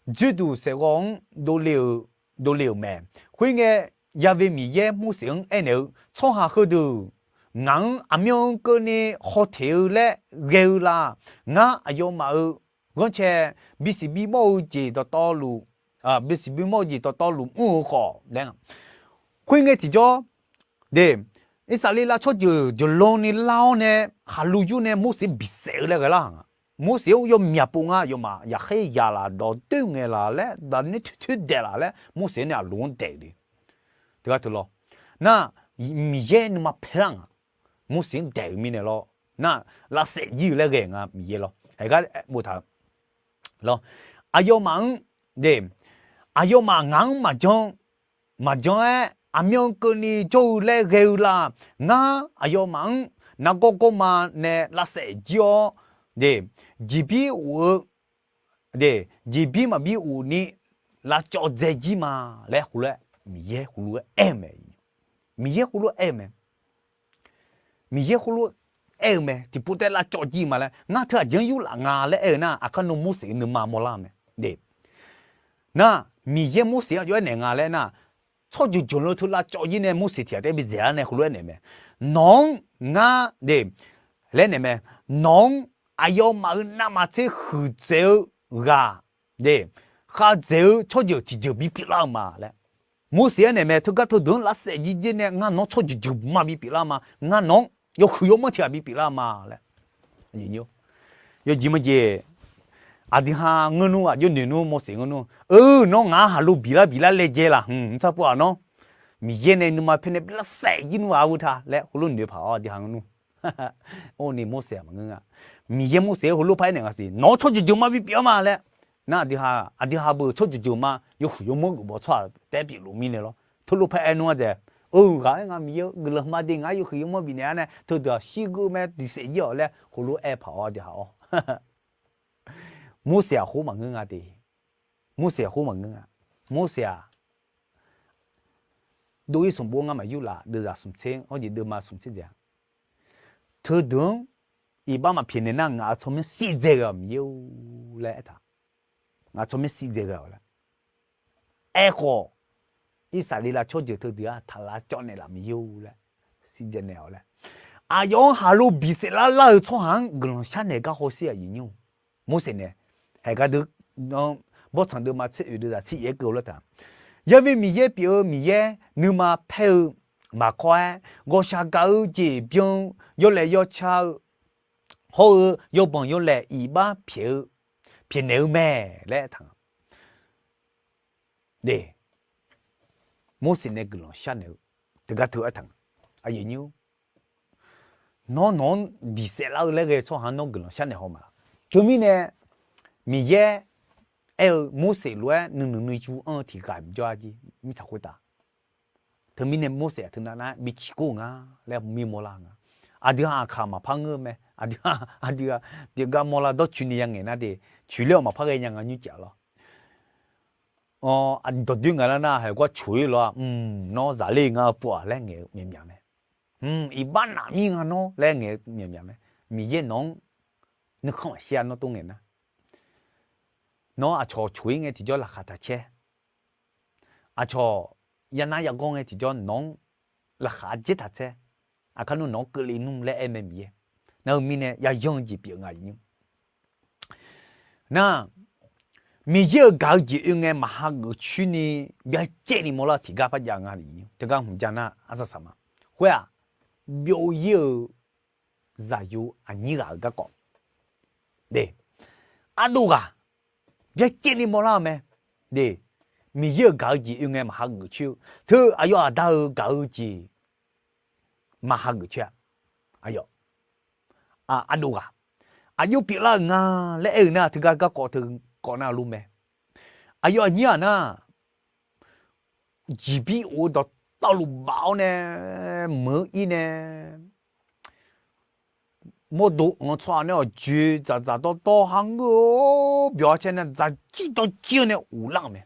Dzoerduq saeqghawv-anr dovle-euq mae. Khoerngae, Ya've Miqyaer Morseq-anr aernaeq-eu, Tsawrhaq heudeuq ngaq-anr aqmyan keuvni haw teq-eu laer ghae-eu la? Ngar aqyawfmaf-euq ghanrcae bisiq bimawr-eu jeq dawqtawvluf, bisiq bimawr-eu jeq dawqtawvluf mr-eu khawf laer. Khoerngae tiqjawr de, Irsaqleqlav tsawrjeuq jeuqlanni lar-awr nae Haqloq yur nae Morseq bisaef-eu laer ghae lar-aq, Morseq-anr yawmyaq pov nga, aqyawfmaf yaqkhaer yaq laf dawqdoer ngaeq laf laer daqnir toer toer daeq laf laer Morseq-anr nae Aqloq-anr daeq de. Teugar teu lawr. Nar, Miqyaer nuima paelar ngaq, Morseq-anr daeq-eu mirnae lawr. Nar, lavsaef jir-eu laer ghae nga Miqyaer lawr. Haeq gar boftaq-eu lawr. Aqyawfmaf-anr de, aqyawfmaf ngaq-anr maqjan, maqjan-aer aqmyan keuvni jawr-eu laer ghae-eu la? Ngar aqyawfmaf-anr nargawr gawrma nae lavsaef jir-awr de, jeqbir of-eu de, jeqbir maqbir of ni lavcawv dzae jir ma laer khoerlof-aer Miqyaer khoerlof-aer aer-eu mae. Miqyaer khoerlof-aer aer-eu mae. Miqyaer khoerlof-aer aer-eu mae, tiqpov taef lavcawv jir ma laer. Ngar teu aqjeq-anr yurlaf nga laer aer-eu nar, aqkar nawr Morseq-eu nuima mawrlar-eu mae. Nar, Miqyaer Morseq-anr jov-aer naeq nga laer nar, tsawrjeuq jeuqlanr teu lavcawv jir nae Morseq tiq ghaq taef-aer bidzaq-ar nae khoerlof-aer naeq mae. Nawq-anr ngar de laer naeq mae. Nawq-anr aqyawfmaf-euq navmaqtser huiqdzaeq-eu ghaq de, khavdzaeq-eu tsawrjeuq tiqjeuq bipyeuf lar-eu ma laer. Morseq-anr naeq mae, teugar teudeuq-anr lavsaef jir dzer nae ngar nawq-anr tsawrjeuq jeuqma bipyeuf lar ma, ngar nawq-anr yawhuiq yawmanr tiq ghaq bipyeuf lar ma laer. Yawjeq maqjeq, aqdui ha ngeur nmr, aqjox noeq nmr, Morseq ngeur nmr, eu, nawr ngaq-anr Haqloq bilar bilar laejae laf hmq, mr tsar pov-aq nawr Miqyaer nae nuima paer nae bi lavsaef jir nmr-aq, arhu ta laer heulof noeq paq-awr aqdui ha ngeur nmr. Or ni Morseq-aq maqngeur nga. Miqyaer Morseq-anr heulof par aernaeq nga siq, nawq-anr tsawrjeuq jeuqma bipyeuf-ar ma laer. Nar, aqdui ha beu tsawrjeuq jeuqma yawhuiq yawmanr geufbaw tsawrhaq taef-aer pyeufluf mirnae lawr, teulof par aer nmr-a dzaeq. Eu, ghaq-aer nga Miqyaer-eu guiqlanq hma de, ngaq-aer yawhuiq yawmanr bifnaeq-ar nae teudeuq-aq shirgeuv mae, diqsaef jir-awq laer heulof aer paq-awr aqdui ha-awr. Morseq-aq khoer maqngeur nga de. Morseq-aq khoer maqngeur nga. Morseq-aq, dov-ir sanqbof ngar maqyur laf, deuvzaq smq tser-anr jeq deuvma smq tser dzaeq-a. Teudeuq-anr iqbax maqpyaeq naeq nar, ngaq-euq tsawrmyanr shir dzae ghae-awq Miqyaer-or laer aertaq. Ngaq-euq tsawrmyanr shir dzae ghae-awq laer. Aerkhawf, Irsaqleqlav tsawrjeuq teudeuq-aq taq lavcawv naeqlaf Miqyaer-or laer. siqdzaeq naeq-awq laer. Aqyawf-anr haqlo bisaef lar lar-eu tsawrhaq-anr guiqlanq sharnaeq gar hawsher aqyuif nymr. Morseq nae haeq gar deuq, bawrtsanq deuvma tser oeq deuvzaq tser yaef-aer keuv-eu lawr taq. Yawve Miqyaer pyeuf-eu Miqyaer nuima paer-eu maqkawr-aer, ghawqshaq gaq-eu jeq byan-eu yawlaeq yawca-eu hawr-eu yawbanq yawlaeq iqbax pyaeq-eu pyaeqnaeq-eu mae laer aertaq nga. Morseq nae guiqlanq sharnaeq-eu teugar teu aertaq nga. Nawr nawq-anr diqsaef lar-eu laer ghae-eu tsawrhaq-anr nawr guiqlanq sharnaeq haw ma laq? Teumirnae Miqyaer aer-eu Morseq lof-aer nuinoeq nuicu anr-eu tiqghaq maqjawr-a jeq mirtsaq khoertav. Teumirnae Morseq aqteu nav nar bi ciqkor-eu nga laer mir mawrlar nga. Aqdui-aq aqkaq maqpar ngeur-eu mae. Aqdui-aq, aqdui-aq pyeufgar mawrlar dawrcoeni yangaeq nar de, coeqler-awq maqpar ghaenya nga nymrcaf lawr. Dawqdoer ngaq nar nar haeq gar coq-ir lawr-aq, nawr zaqler ngar-eu pov-aq laer ngaeq-eu myaqmyaq mae. Iqbax naf mir nga nawr laer ngaeq-eu myaqmyaq mae. Miqyaer nawq-anr nuikhanr maqshir-a nawr tov ngaeq nar. Nawr aqcawq coq-ir ngae tiqjawr laqkhaq taq caer. Aqcawq yanar yagawr ngae tiqjawr nawq-anr laqkhaq ardzaer taq caer. Aqkar nmr nawq-anr keuvle nmr laer aer mae Miqyaer. Nar-eu mirnae yayanr-eu jeq pyeuf nga nymr. Nar, Miqyaer-euq gaq-eu jeq oe ngae maqhageuf coer ni byacaevni mawrlar-eu tiqgar par jav nga. Teugar hmq ja nar arsaq saq ma. Khoer-aq, byov-ir-eu zaqyo aqnyir ghaq-euq garkawv ardov ghaq byacaevni mawrlar-eu mae. Miqyaer-euq gaq-eu jeq oe ngae maqhageuf coer-eu, teu aqyawf aqda-euq gaq-eu jeq maqhageuf coer-a. Aqyawf ardov ghaq aqjox pyeuflar-euq nga laer aer-eu nar teugar garkawv teu kawv nar lor mae. Aqyawf aqnyir-aq nar, jeqbir of-eu dawqtawvluf baf-awr nae meuq-ir nae mawrdo anq-eu tsawrhaq nae awqjoe dzaqdzaq dawrdawr ha ngeur-or, byawq-a caer nae dzaqjir dawrjir-eu nae uqlar-euq mae.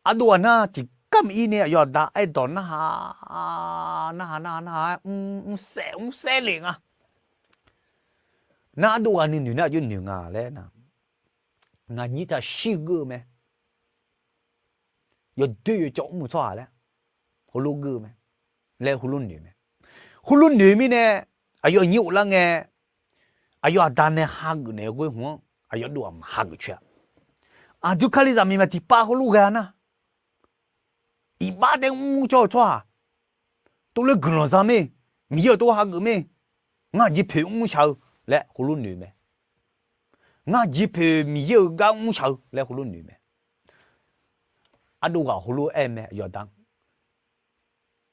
Ardov ghaq nar tiqgar maqir nae aqyawf aqda aerdawq narhaq narhaq narhaq narhaq-aer mrsaev mrsaev le nga. Nar ardov ghaq nuinoeq nar aqjox noeq nga laer nar, ngaq nyir taq shir-eu geur-eu mae. Yawdoer yawcawv mr-eu tsawrhaq laer heulof geur-eu mae. Laer heulof noeq mae. Heulof noeq mirnae aqyawf aqnyir ghoflar ngae, aqyawf aqda nae hageuf naeq-eu ghoer hmq-anr aqyawf ardov ghaq maqhageuf coer-a. Aqdui kalizaq miqmaq tiqpav heulof ghae-a nar, iqbax taef mr cawr-eu tsawrhaq, tov ler guiqlanq za mir, Miqyaer-euq tov hageuf mir, ngar jeq poeq mr shaq-eu laer heulof noeq mae. Ngar jeq poeq Miqyaer-euq gar mr shaq-eu laer heulof noeq mae. Ardov ghaq heulof aer mae, aqyawf aqda,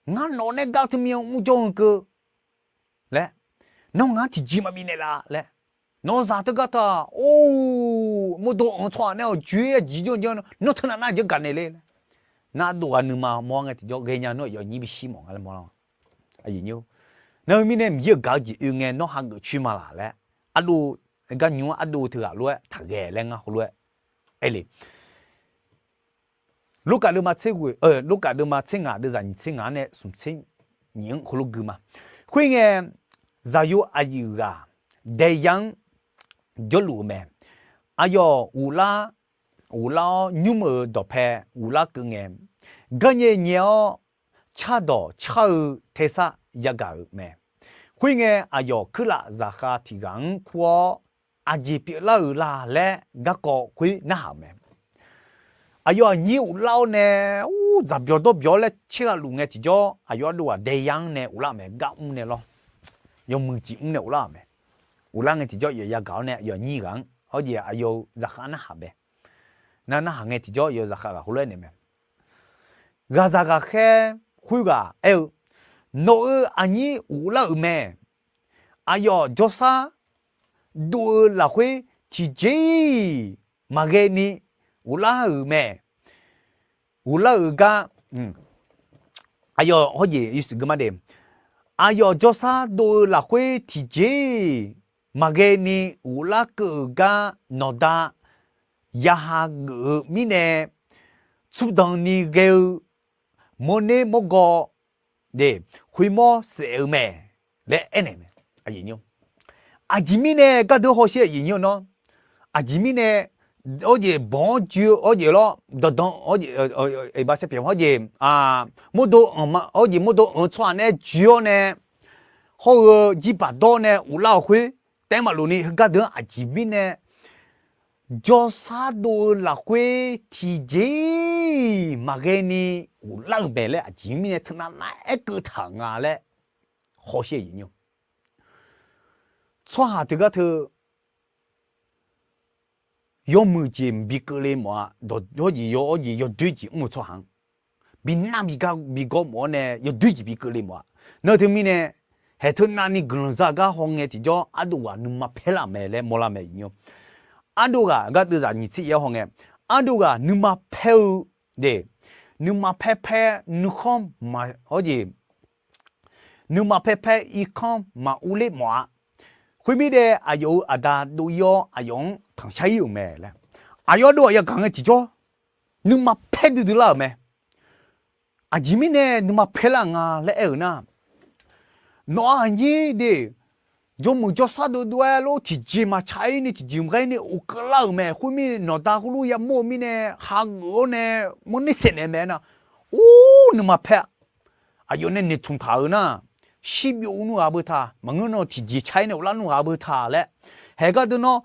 ngar nawq nae gar teumyan mr jawr-eu keuv laer, nawr ngaq-anr tiqjeq maqbif naeqlaf laer, nawq-eu zaq teugar taq-aq, or, mawrdo anq-eu tsawrhaq nae awqjoe-aer aqjeq jawr jawr nawr teunav nar jeq gaq naeq ler laer. Nar ardov ghaq nuima mawr ngae tiqjawr ghaenya nawr aqyawf aqnyir bishir mawf nga laer mawrlar-a. Nar-eu mirnae Miqyaer-euq gaq-eu jeq oe ngae nawr hageuf coer ma laq laer, ardov gar nymr-anr ardov teughaq lof-aer taqghae laer ngar heulof-aer aer le. Lorkaf deuvma tser ghoe, Lorkaf deuvma tser ngaq deuvzaq nyiq tser ngaq-anr nae smq tser nyiq-anr heulof gui ma. Khoerngae, zaqyo aqyuif ghaq daeya-anr jawrluf-eu mae. Aqyawf ghoflar, ghoflar-awr nymr-euq dawqpae ghoflar keuv ngae, garnyae nyae-awr cardawq car-eu taesar yagaq-euq mae. Khoerngae, aqyawf kuirlaf zaqkhav tiq ghaq-anr kur-awr, aqjeq pyeuflar-euq la laer garkawv khoer narhaq-euq mae. Aqyawf aqnyir ghoflar-awr nae, ur, dzaqbyawq dawrbyawq-awr laer caergha luf ngae tiqjawr, aqyawf ardov ghaq daeya-anr nae ghoflar-euq mae, gar mr nae lawr. Yawmuiq jeq mr nae ghoflar-euq mae. Ghoflar ngae tiqjawr aqyawf yagaq-awr nae aqyawf aqnyir ghaq-anr, hawr jeq aqyawf-eu zaqkhav narhaq mae. Nar narhaq ngae tiqjawr aqyawf zaqkhav ghaq heulof-aer naeq mae. Ghaqzaq ghaqkhaer khoerghaq aer-eu, nawq-euq aqnyir ghoflar-euq mae. Aqyawf jawrshar dov-eu lafkhoer tiqjeq-iq maqghae ni ghoflar-euq mae. Ghoflar-euq gar, aqyawf hawr jeq yawshuif gui ma de. Aqyawf jawrshar dov-eu lafkhoer tiqjeq-iq maqghae ni ghoflar keuv-euq gar nawqda yaha geuf-eu mirnae, tsmrdanq ni ghae-eu mawrner mawrgawv khoermawr saef-eu mae laer aernaeq mae. Aqjeq mirnae gardeuv hawsher, aqjeq mirnae nawr, aqjeq mirnae hawjeq banq-anr joe-eu hawjeq lawr, danqdanq hawjeq, iqbax sarpyaeq hawjeq, mawrdo anq ma hawjeq mawrdo anq-eu tsawrhaq nae joe-awr nae, hawr-eu jirbaq dawr nae ghoflar-euq khoer taef-aer maqlof ni, heugar deuq-anr aqjeq mirnae jawrshar dov-eu lafkhoer tiqjeq-iq maqghae ni ghoflar-euq mae laer aqjeq mirnae teunav nav-aer keuv taq-euq nga laer hawsher-eu jeq nyir-awr, tsawrhaq teugar teu yawmuiq jeq bi keuvle mawf-a, dawq hawjeq yaw hawjeq yawdoer jeq mr-eu tsawrhaq-anr bi nar bi gar bi gawr mawf-awr nae yawdoer jeq bi keuvle mawf-a. Nar teumirnae haeq teunav ni guiqlanq za gar hawngae tiqjawr ardov ghaq nuima paer lar-euq mae laer mawrlar mae iqnyir-awr, ardov ghaq gar deuvzaq nyiq tser yaer hawngae, ardov ghaq nuima paer-eu de, nuima paer paer nuikhanr maq hawjeq nuima paer paer irkanr maq urler mawf-a. Khoermirnae aqyawf-euq aqda dov-ir-awr aqyawf-anr tanqshar-ir-euq mae laer, aqyawf dov-aq yagaq ngae tiqjawr nuima paer duidui lar-euq mae. Aqjeq mirnae nuima paer lar-euq nga laer aer-euq nar, nawq-aq aqnyir de, jawrmuiq jawrshar dovdov-aer lor tiqjeq maqtsaq-ir ni tiqjeq maqghae ni ghofkeuv lar-euq mae. Khoermirnae nawqda khoerlof yamawr-eu mirnae hageuf-awr nae mawrner saeqnaeq mae nar, or nuima paer-a. Aqyawf nae noeqtmq taq-euq nar, shirbyov nmr ghaq beu ta, maqngeur nawr tiqjeq tsaq-ir nae ghoflar nmr ghaq beu ta laer, haeq gar deuq nawr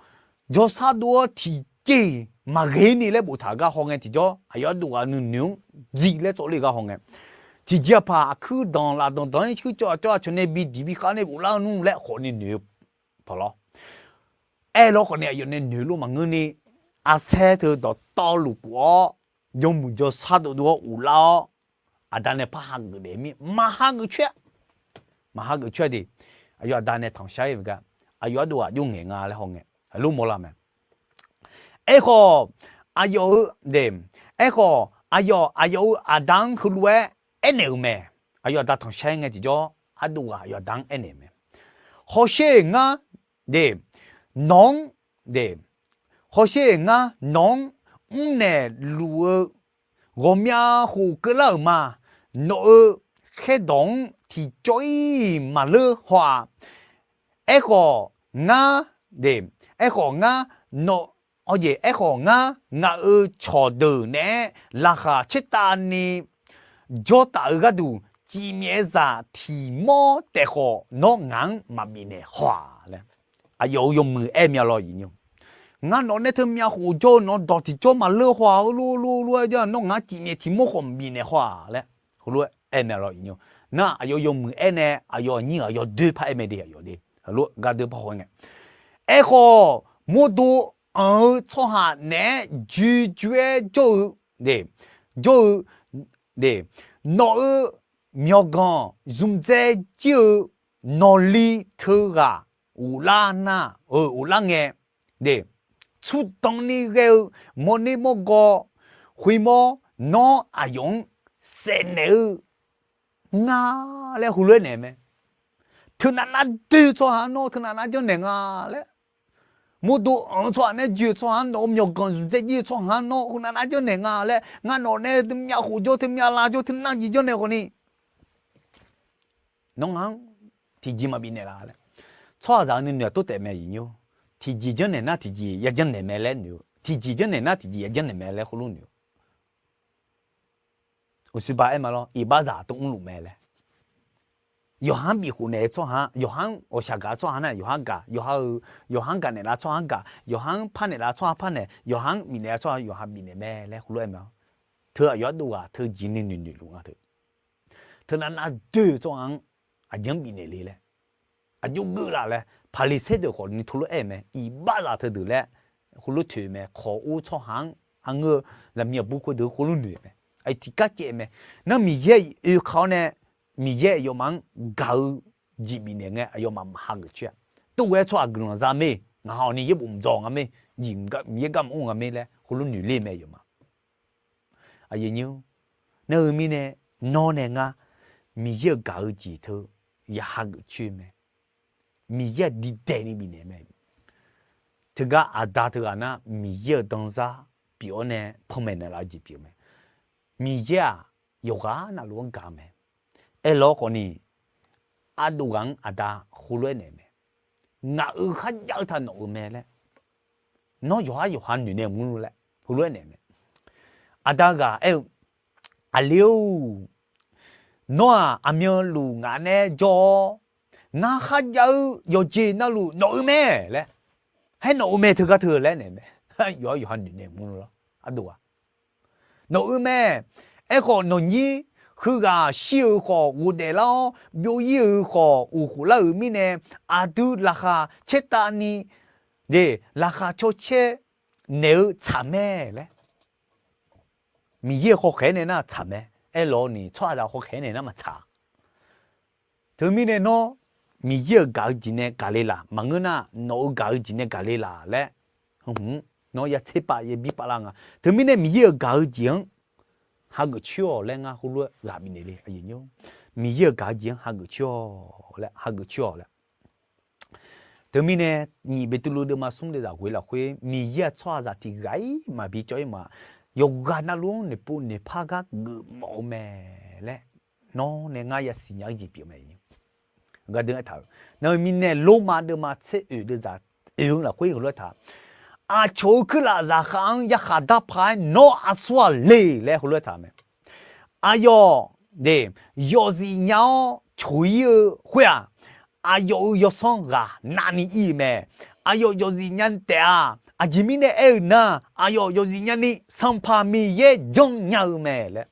jawrshar dov-awr tiqjeq maqghae ni laer boftaq-euq gar hawngae tiqjawr aqyawf ardov ghaq nuinoeq-anr jir laer tsawvler-eu gar hawngae, tiqjeq aqpaq aqkuir danq laf danq danq-ir shuir cawv aqcawv aqcawq nae bi diq bi khav nae ghoflar nmr laer khawf ni noeq-eu paq lawr. Aerlawr khawf ni aqyawf nae noeq lof maqngeur ni, arsaer teu dawqtawvluf kuf-awr, jawrmuiq jawrshar dovdov-awr ghoflar-awr, aqda nae par hageuf daef mir, maq hageuf coer-a. Maq hageuf coer-a de, aqyawf aqda nae tanqshar-ir-eu gar, aqyawf ardov ghaq jov ngaeq nga laer hawngae, heulof mawrlar mae. Aerkhawf, aqyawf-eu de, aerkhawf aqyawf aqyawf-euq aqda-anr heulof-aer aernaeq-euq mae. Aqyawf aqda tanqshar-ir ngae tiqjawr ardov ghaq aqyawf aqda-anr aernaeq-euq mae. Hawsher-eq ngar de, nawq-anr de, hawsher-eq ngar nawq-anr mrnaeq luf-eu ghawqmya khof keuvlar-euq ma. Nawq-euq khaerdawq-anr tiqjawr-ir maqleur haw-aq. Aerkhawf ngar de, aerkhawf ngar nawq, aerkhawf ngar ngaq-euq cawqdeuq naeq-aer laqkhaq caertavni jawrtaf-eu gharduq, cifmyaef-eu zaq tiq mawr taef khawf nawr ngaq-anr maqbifnaeq haw-aq laer, aqyawf-euq yawmuiq aer mya lawr iqnyir. Ngar nawq nae teumyav khof jawr-eu nawq-eu dawq tiqjawr maqleur haw-aq, heulof lof lof-aer jawr-aq nawr ngaq-anr cifmyaef tiq mawr khawf maqbifnaeq haw-aq laer, heulof-aer aer mya lawr iqnyir. Nar aqyawf yawmuiq aer nae aqyawf aqnyir aqyawf doer par aer mae de, aqyawf de, heulof gar doer par haw-aer ngae. Aerkhawf mawrdo anq-eu tsawrhaq naeq-aer joe joe-aer jawr-eu de, jawr-eu de, nawq-euq myawqganq zmqdzae jir-eu nawqli teughaq ghoflar nar-eu ghoflar ngae de, tsur danni ghae-eu mawrner mawrgaw khoermawr nawr aqyawf-anr saefnaeq-eu nga laer heulof-aer naeq mae. Teunav nar doer-eu tsawrhaq-anr nawr teunav nar janrnaeq nga laer, mawrdo anq-eu tsawrhaq nae joe-eu tsawrhaq-anr, nawq-euq myawqganq zmqdzae jir-eu tsawrhaq-anr nawr heunav nar janrnaeq nga laer, ngar nawq nae teumyav khof jawr teumyav lav jawr teunav jeq janrnaeq khawf ni nawr ngaq-anr tiqjeq maqbifnaeq la laer, tsawrhaqzaq-eu nuinoeq-aq tov taef mae iqnyir. Tiqjeq janrnaeq nar tiqjeq ya janrnaeq mae laer noeq-eu, tiqjeq janrnaeq nar tiqjeq ya janrnaeq mae laer heulof noeq-eu. Uqsirba aer ma lawr, iqbaxzaq tov mrluf mae laer. Yawqha-anr bifkhof naeq-eu tsawrhaq-anr, yawqha-anr ghawqshaq gaq-eu tsawrhaq nar yawqha-anr gaq, yawqha-euq, yawqha-anr gaq naeqlaf tsawrhaq-anr gaq, yawqha-anr par naeqlaf tsawrhaq par naeq, yawqha-anr bifnaeq-a tsawrhaq yawqha bifnaeq mae laer heulof aer mae. Teu aqyawf ardov ghaq teu jeq ni noeqnoeq luf nga teu. Teunav nar doer-eu tsawrhaq-anr aqjeq-anr bifnaeq le laer, aqjox geuv laf laer Paqliqsaer deuq khawf ni teulof aer-eu mae. Iqbaxzaq teudeuq laer heulof toeq-eu mae. Kawq or tsawrhaq-anr arngeur-eu zaqmiq aqbur khoerdeuq heulof noeq-eu mae. Aqyuif tiqgar caev mae. Nar Miqyaer oekaq-awr nae Miqyaer aqyawfmaf-anr gaq-eu jeq bifnaeq ngae aqyawfmaf maq hageuf coer-a. Tov ghae-aer tsawrhaq guiqlanq za mer, ngaq hawq ni yaerbof mqdzawq nga mer, Miqyaer gar maqmr nga mer laer heulof noeq ler mae aqyawfmaf. Nar-eu mirnae nawr nae ngar Miqyaer-euq gaq-eu jeq teu ya hageuf coer mae. Miqyaer-aq diqdaeq ni bifnaeq mae. Teugar aqda teughaq nar Miqyaer-euq danzar pyeuf-awr nae panmaeq naeqlaf-eu jeq pyeuf mae. Miqyaer-aq yawqghaq navluf-anr gaq-eu mae. Aerlawr khawf ni, ardov ghaq-anr aqda heulof-aer naeq mae. Ngaq-euq kharjav-eu taq nawq-euq mae laer. Nawr yawqhar yawqha noeqnaeq mr-eu laer heulof-aer naeq mae. Aqda ghaq aer-eu, Aqli-or, nawr-aq aqmyanluf ngaq nae jawr-awr, ngar kharjav-eu yawqjeq navluf nawq-eu mae laer, haer nawq-eu mae teugar teu laer naeq mae. Yawqhar yawqha noeqnaeq mr-eu lawr, ardov-aq, nawq-eu mae. Aerkhawf nawqnyir heughaq shir-euq khawf ghofdaef lar-awr, byov-ir-euq khawf uqkhof lar-euq mirnae, aqdui laqkhaq caertavni, de, laqkhaq cawcaer naeq-eu tsaq mae laer. Miqyaer-euq khawkhaeq-aer nae nar tsaq mae. Aerlawq ni tsawrhaqzaq khawkhaeq-aer nae nar maqtsaq. Teumirnae nawr Miqyaer-euq gaq-eu jeq nae gaq le laq, maqngeur nar nawq-eu gaq-eu jeq nae gaq le laq laer, hmq, nawr ya tserpav yabi pav lar nga. Teumirnae Miqyaer-euq gaq-eu jeq-anr hageuf coer-awq laer ngar heulof-aer ghaq bifnaeq le. Miqyaer-euq gaq-eu jeq-anr hageuf coer-awq laer, hageuf coer-awq laer. Teumirnae nyiq Beqtuvluv deuvma smr deuvzaq ghoe lafkhoer Miqyaer-aq tsawrhaqzaq tiq ghaq-ir maqbi cawv-ir ma. Yawqghaq navluf-anr noeqpov noeqpar gar geufmawf-eu mae laer nawr nae ngar yasiq nya-eu jeq pyeuf mae. Gardeuv aertaq-euq, navmaqmirnae Lormav deuvma tser oeq deuvzaq oeq-eu lafkhoer heulof-aer taq, aqcawq-euq kuirlaf zaqkhav-anr yarkhaq darpaq-aer nawr aqsur-aq le laer heulof-aer taq mae. Aqyawf, de, yawfzif nya-awr coq-ir-eu khoer-aq, aqyawf-euq yawsanr ghaq navni ir-eu mae. Aqyawf yawfzif nya taef-aq, aqjeq mirnae aer-eu nar, aqyawf yawfzif nyani Sanqpaq Miqyaer janrnya-eu mae laer.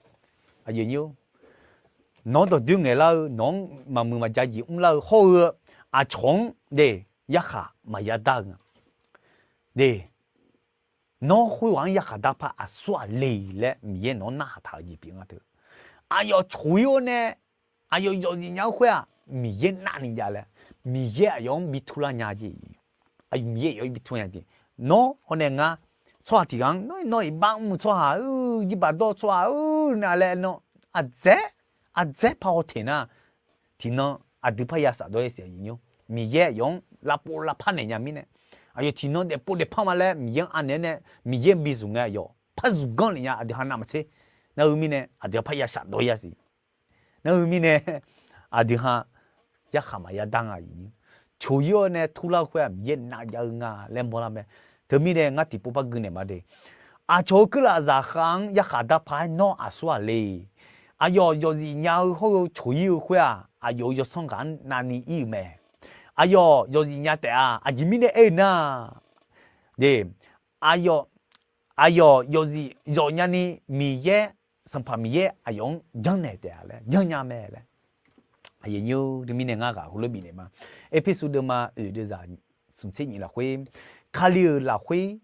Nawq-anr dawqdoer ngaeqlar-eu, nawq-anr maqmuiq maqja jeq mrlar-eu hawr-eu, aqcawq-anr de yarkhaq maqya dar-eu nga. De, nawr khoerghaq-anr yarkhaq darpar aqsur-aq le laer Miqyaer nawq-anr narhaq taq-eu jeq pyeuf nga teu. Aqyawf coq-ir-awr nae aqyawf yawfzif nya-eu khoer-aq Miqyaer navni jav laer, Miqyaer aqyawf-anr bi turlar nya jeq. Miqyaer aqyawf-anr bi turlar nya jeq. Nawr hawr nae ngar tsawrhaq tiq ghaq-anr nawr nawr iqbax mr-eu tsawrhaq-eu, jirbaq dawr-eu tsawrhaq-eu nav laer nawr aqdzaer, aqdzaer par haw teq nar, tiqnan aqdui parya shafdawr-ir siq aqyuif nymr. Miqyaer aqyawf-anr lavpov lavpar naeq nya mirnae, aqyawf tiqnan daefpov daefpar ma laer Miqyaer-anr anaeq-aer nae Miqyaer-anr bi zmq ngae aqyawf par zmq ganr lef nya aqdui ha navmaqtser. Nar-eu mirnae aqdui ha parya shafdawr-ir-a siq. Nar-eu mirnae aqdui ha yarkhaq maqya dar nga aqyuif nymr. Coq-ir-awr nae turlar-eu khoer-aq Miqyaer navjav-eu nga laer mawrlar mae. Teumirnae ngar tiqpov par gui naeq ma de. Aqcawq-eu kuirlaf zaqkhav-anr yarkhaq darpar-aer nawr aqsur-aq le. Aqyawf yawfzif nya-eu hawr-eu coq-ir-eu khoer-aq aqyawf-euq yawsanr ghaq-anr navni ir-eu mae. Aqyawf yawfzif nya taef-a. Aqjeq mirnae aer-eu nar, de, aqyawf, aqyawf yawfzif yawf nyani Miqyaer, Sanqpaq Miqyaer aqyawf-anr janrnaeq taef-a laer janrnya mae laer. Aqyuif nymr, teumirnae ngar ghaq heulof bifnaeq ma. Erpersu deuvma oeq deuvzaq smq tser nyif lafkhoer, Kali-euq lafkhoer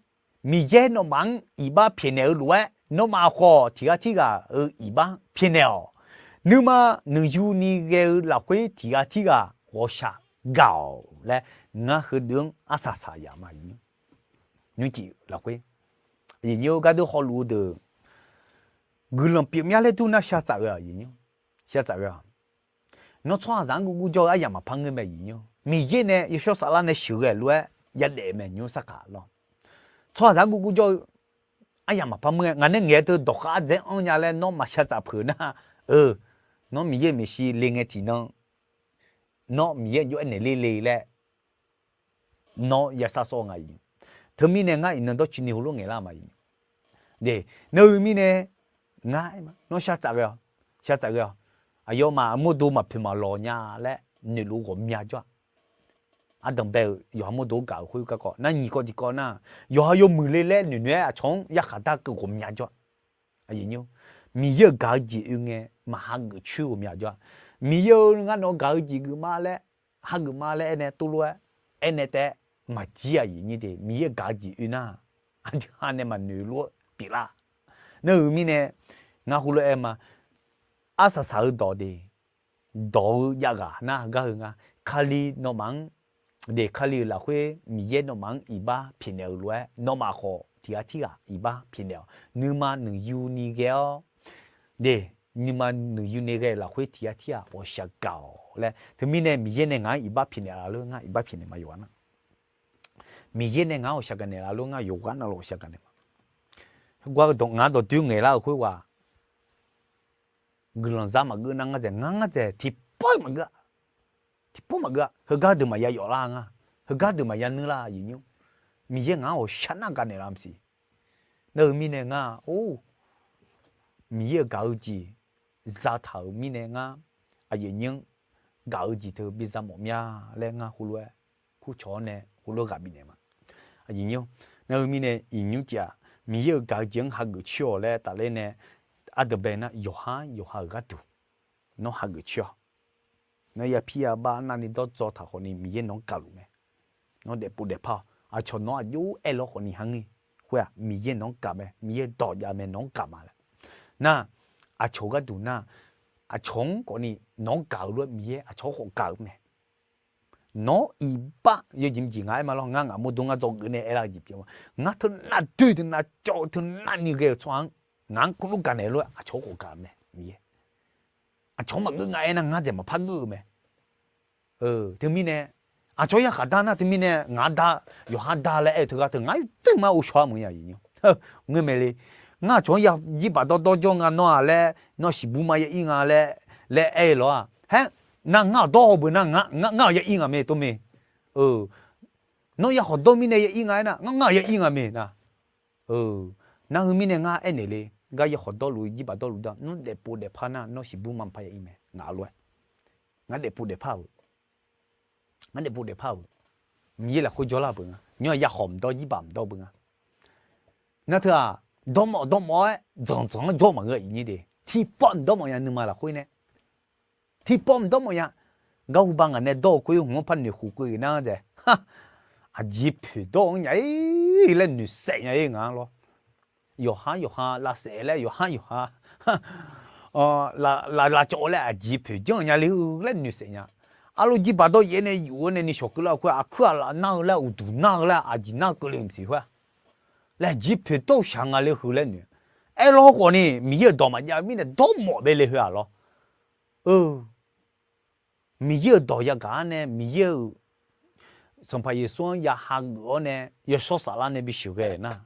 Miqyaer nawmaf-anr iqbax pyaeqnaeq-eu lof-aer nawmaf khawf tiq ghaq tirghaq-euq iqbax pyaeqnaeq-awq. Nuima nuiyu ni ghae-eu lafkhoer tiq ghaq tirghaq ghawqshaq gaq-awq laer ngar heudeuq-anr arsaq saq yaf ma. Nymrcif lafkhoer, aqyuif nymr, gardeuv hawluf-eu deuq guiqlanq pyeufmya laer dur nar sha tsaf ghae-awq. Nawr tsawrhaqzaq-anr guvguv jawr-eu aryamq maqpar ngeur mae aqyuif nymr. Miqyaer nae yawshawr saflar nae sheuqghae lof-aer yadaef mae nymr sarkaq lawr. Tsawrhaqzaq-anr guvguv jawr-eu aryamq maqpar ngeur-aer ngaq nae ngaeq-eu teu dawqkhav ardzaeq-anr anrnya laer nawr maqsha tsaf peuq nar, eu, nawr Miqyaer maeqshi le ngae tiqnan nawr Miqyaer jov-aer naeq ler le laer nawr ya sar sawr nga. Teumirnae ngar iqnan dawrcoeni heulof ngaeqlar ma. De, nar-eu mirnae ngar nawr sha tsaf ghae-awq, sha tsaf ghae-awq. Aqyawfmaf armawrdo maqpoeq maqlawq nya laer noeqluf-eu ghawqmya jawr-a. Ardanq bae-euq yawqha mawrdo-anr gaq-euq khoer garkawv nar nyiq kawv tiqkawv nar, yawqha yawmuiq le laer noeqnoeq-aer aqcawq-anr yarkhaq dar keuv ghawqmya jawr-a. Miqyaer-euq gaq-eu jeq oe ngae maqhageuf coer ghawqmya jawr-a. Miqyaer-eu ngar nawq-eu gaq-eu jeq geufma laer, hageuf ma laer aernae tov lof-aer, aernae taef-aer maqjir aqyuif nymr de. Miqyaer-euq gaq-eu jeq oe nar, aqdui ha nae maqnoeq lof-aer pyeuflar. Nar-eu mirnae ngar heulof-aer ma. Arsaq saq-eu dawq de, dawq-eu javghaq nar heugar heu nga. Kali nawmaf-anr, de, Kali-euq lafkhoer Miqyaer nawmaf-anr iqbax pyaeqnaeq-euq lof-aer nawmaf khawf tiq ghaq tirghaq iqbax pyaeqnaeq-awq. Nuima nuiyu ni ghae-awr, de, nuima nuiyu ni ghae lafkhoer tiq ghaq tirghaq ghawqshaq gaq-awq laer. Teumirnae Miqyaer nae ngaq-anr iqbax pyaeqnaeq laf lof ngar iqbax pyaeqnaeq ma yawqghaq nar. Miqyaer nae ngaq-anr ghawqshaq gaqnaeq laf lof ngar yawqghaq nar lawq ghawqshaq gaqnaeq ma. Gar dawq ngaq-anr dawqdoer ngaeqlar-euq khoerghaq guiqlanq zar maqgeur nar ngar dzaeq ngar ngar dzaeq tiqpawr maqgeur-a. Tiqpawr maqgeur-a. Heugar deuq maqya yawflar nga. Heugar deuq maqya nuirlar aqyuif nymr. Miqyaer ngaq-anr ghawqshaq nar gaqnaeq laf maqsiq. Nar-eu mirnae ngar-or, Miqyaer-euq gaq-eu jeq zataq-euq mirnae ngar aqyuif aqnyir-anr gaq-eu jeq teu biza mawf mya laer ngar heulof-aer kurcawq-awr nae heulof-aer ghaq bifnaeq ma. Nar-eu mirnae iqnymr jeq-aq, Miqyaer-euq gaq-eu jeq-anr hageuf coer-awq laer tafler nae, ardeuq bae nar yawqhar yawqha-euq gharduq nawr hageuf coer-awq. Nawr yapir yabax navni dawrdzaw taq khawfni Miqyaer nawq-anr gaqluf mae. Nawr daefpov daefpar-awq. Aqcawq nawq-anr aqjox-aer lawr khawfni ha ngir. Khoer-aq Miqyaer nawq-anr gaq mae, Miqyaer dawq jav mae, nawq-anr gaq ma laer. Nar, aqcawq gharduq nar, aqcawq-anr khawfni nawq-anr gaq-eu lof-aer Miqyaer aqcawq-anr khawf gaq-eu mae. Nawr iqbax yawjeq mqjeq nga aer ma lawr, ngar ngaq mawrdo ngar dzawgeuf nae aerlar-eu jeq pyeuf ma. Ngar teunav doer teunav cawv-eu teunavni ghae-eu tsawrhaq-anr ngaq-anr kurluf gaqnaeq lof-aer aqcawq-anr khawf gaq-eu mae Miqyaer. Aqcawq-anr maqgeur nga aernar ngar dzaeq maqpar geur-eu mae. Teumirnae, aqcawq yarkhaq dar nar teumirnae ngaq-anr dar, yawqhar dar laer aer-eu teugar teu ngar teuv mar ghovshaw-ar meuq-a. Ngeur mae le. Ngar aqcawq-anr ya jirbaq dawrdawr jawr nga nawr-aq laer, nawr siqbur ma ya ir nga laer, laer aer-eu lawr-aq. Haer, nar ngar-awq dawr-awq beuq nar, ngar-awq ya ir nga mae tov mae. Nawr ya khawf dawr mirnae ya ir nga aernar, ngar-awq ya ir nga mae nar. Nar heu mirnae ngar aernaeq le. Gar ya khawf dawrluf-eu jirbaq dawrluf dar, nawr daefpov daefpar nar nawr siqbur ma maqpar ya ir mae ngaq lof-aer. Ngar daefpov daefpar-euq, ngar daefpov daefpar-euq, Miqyaer lafkhoer jawrlar beuq nga. Nymr-aq ya khawf mqdawr jirbaq mqdawr beuq nga. Nar teu-aq, dawrmawf dawrmawf-aer dzanqdzanq-anr jawr maqngeur iqnyir de. Tiqpawf mqdawr mawf nya nuima lafkhoer nae. Tiqpawf mqdawr mawf nya. Gar hu ba ngaq nae dawr-eu khoer hmq-anr par noeqkhof keuv-eu nar dae, aqjeq poeqdawr-anr nya-ir laer noeqsaef nya-ir ngaq-anr lawr. Yawqhar yawqha lavsaef laer yawqhar yawqha lavcawv laer aqjeq poeqjanr nya le-eu laer noeqsaef nya. Arlof jirbaq dawr yaef-aer nae yuf-aer nae ni shawq keuvlar-eu khoer aqkuir aqlaf nar-eu laer uqduq nar-eu laer aqjeq nar-eu keuvle maqsiq khoer-aq, laeqjeq poeqdawr-eu shaq nga le heu laer noeq. Aerlawr khawfni Miqyaer-euq dawq maqjav-eu mirnae dawrmawf bae le heu-aq lawr. Miqyaer-euq dawq yagaq-anr nae Miqyaer-euq Sanqpaq Yeqsur-anr ya hageuf-awr nae yawshawr saflar nae bisheuq ghae nar,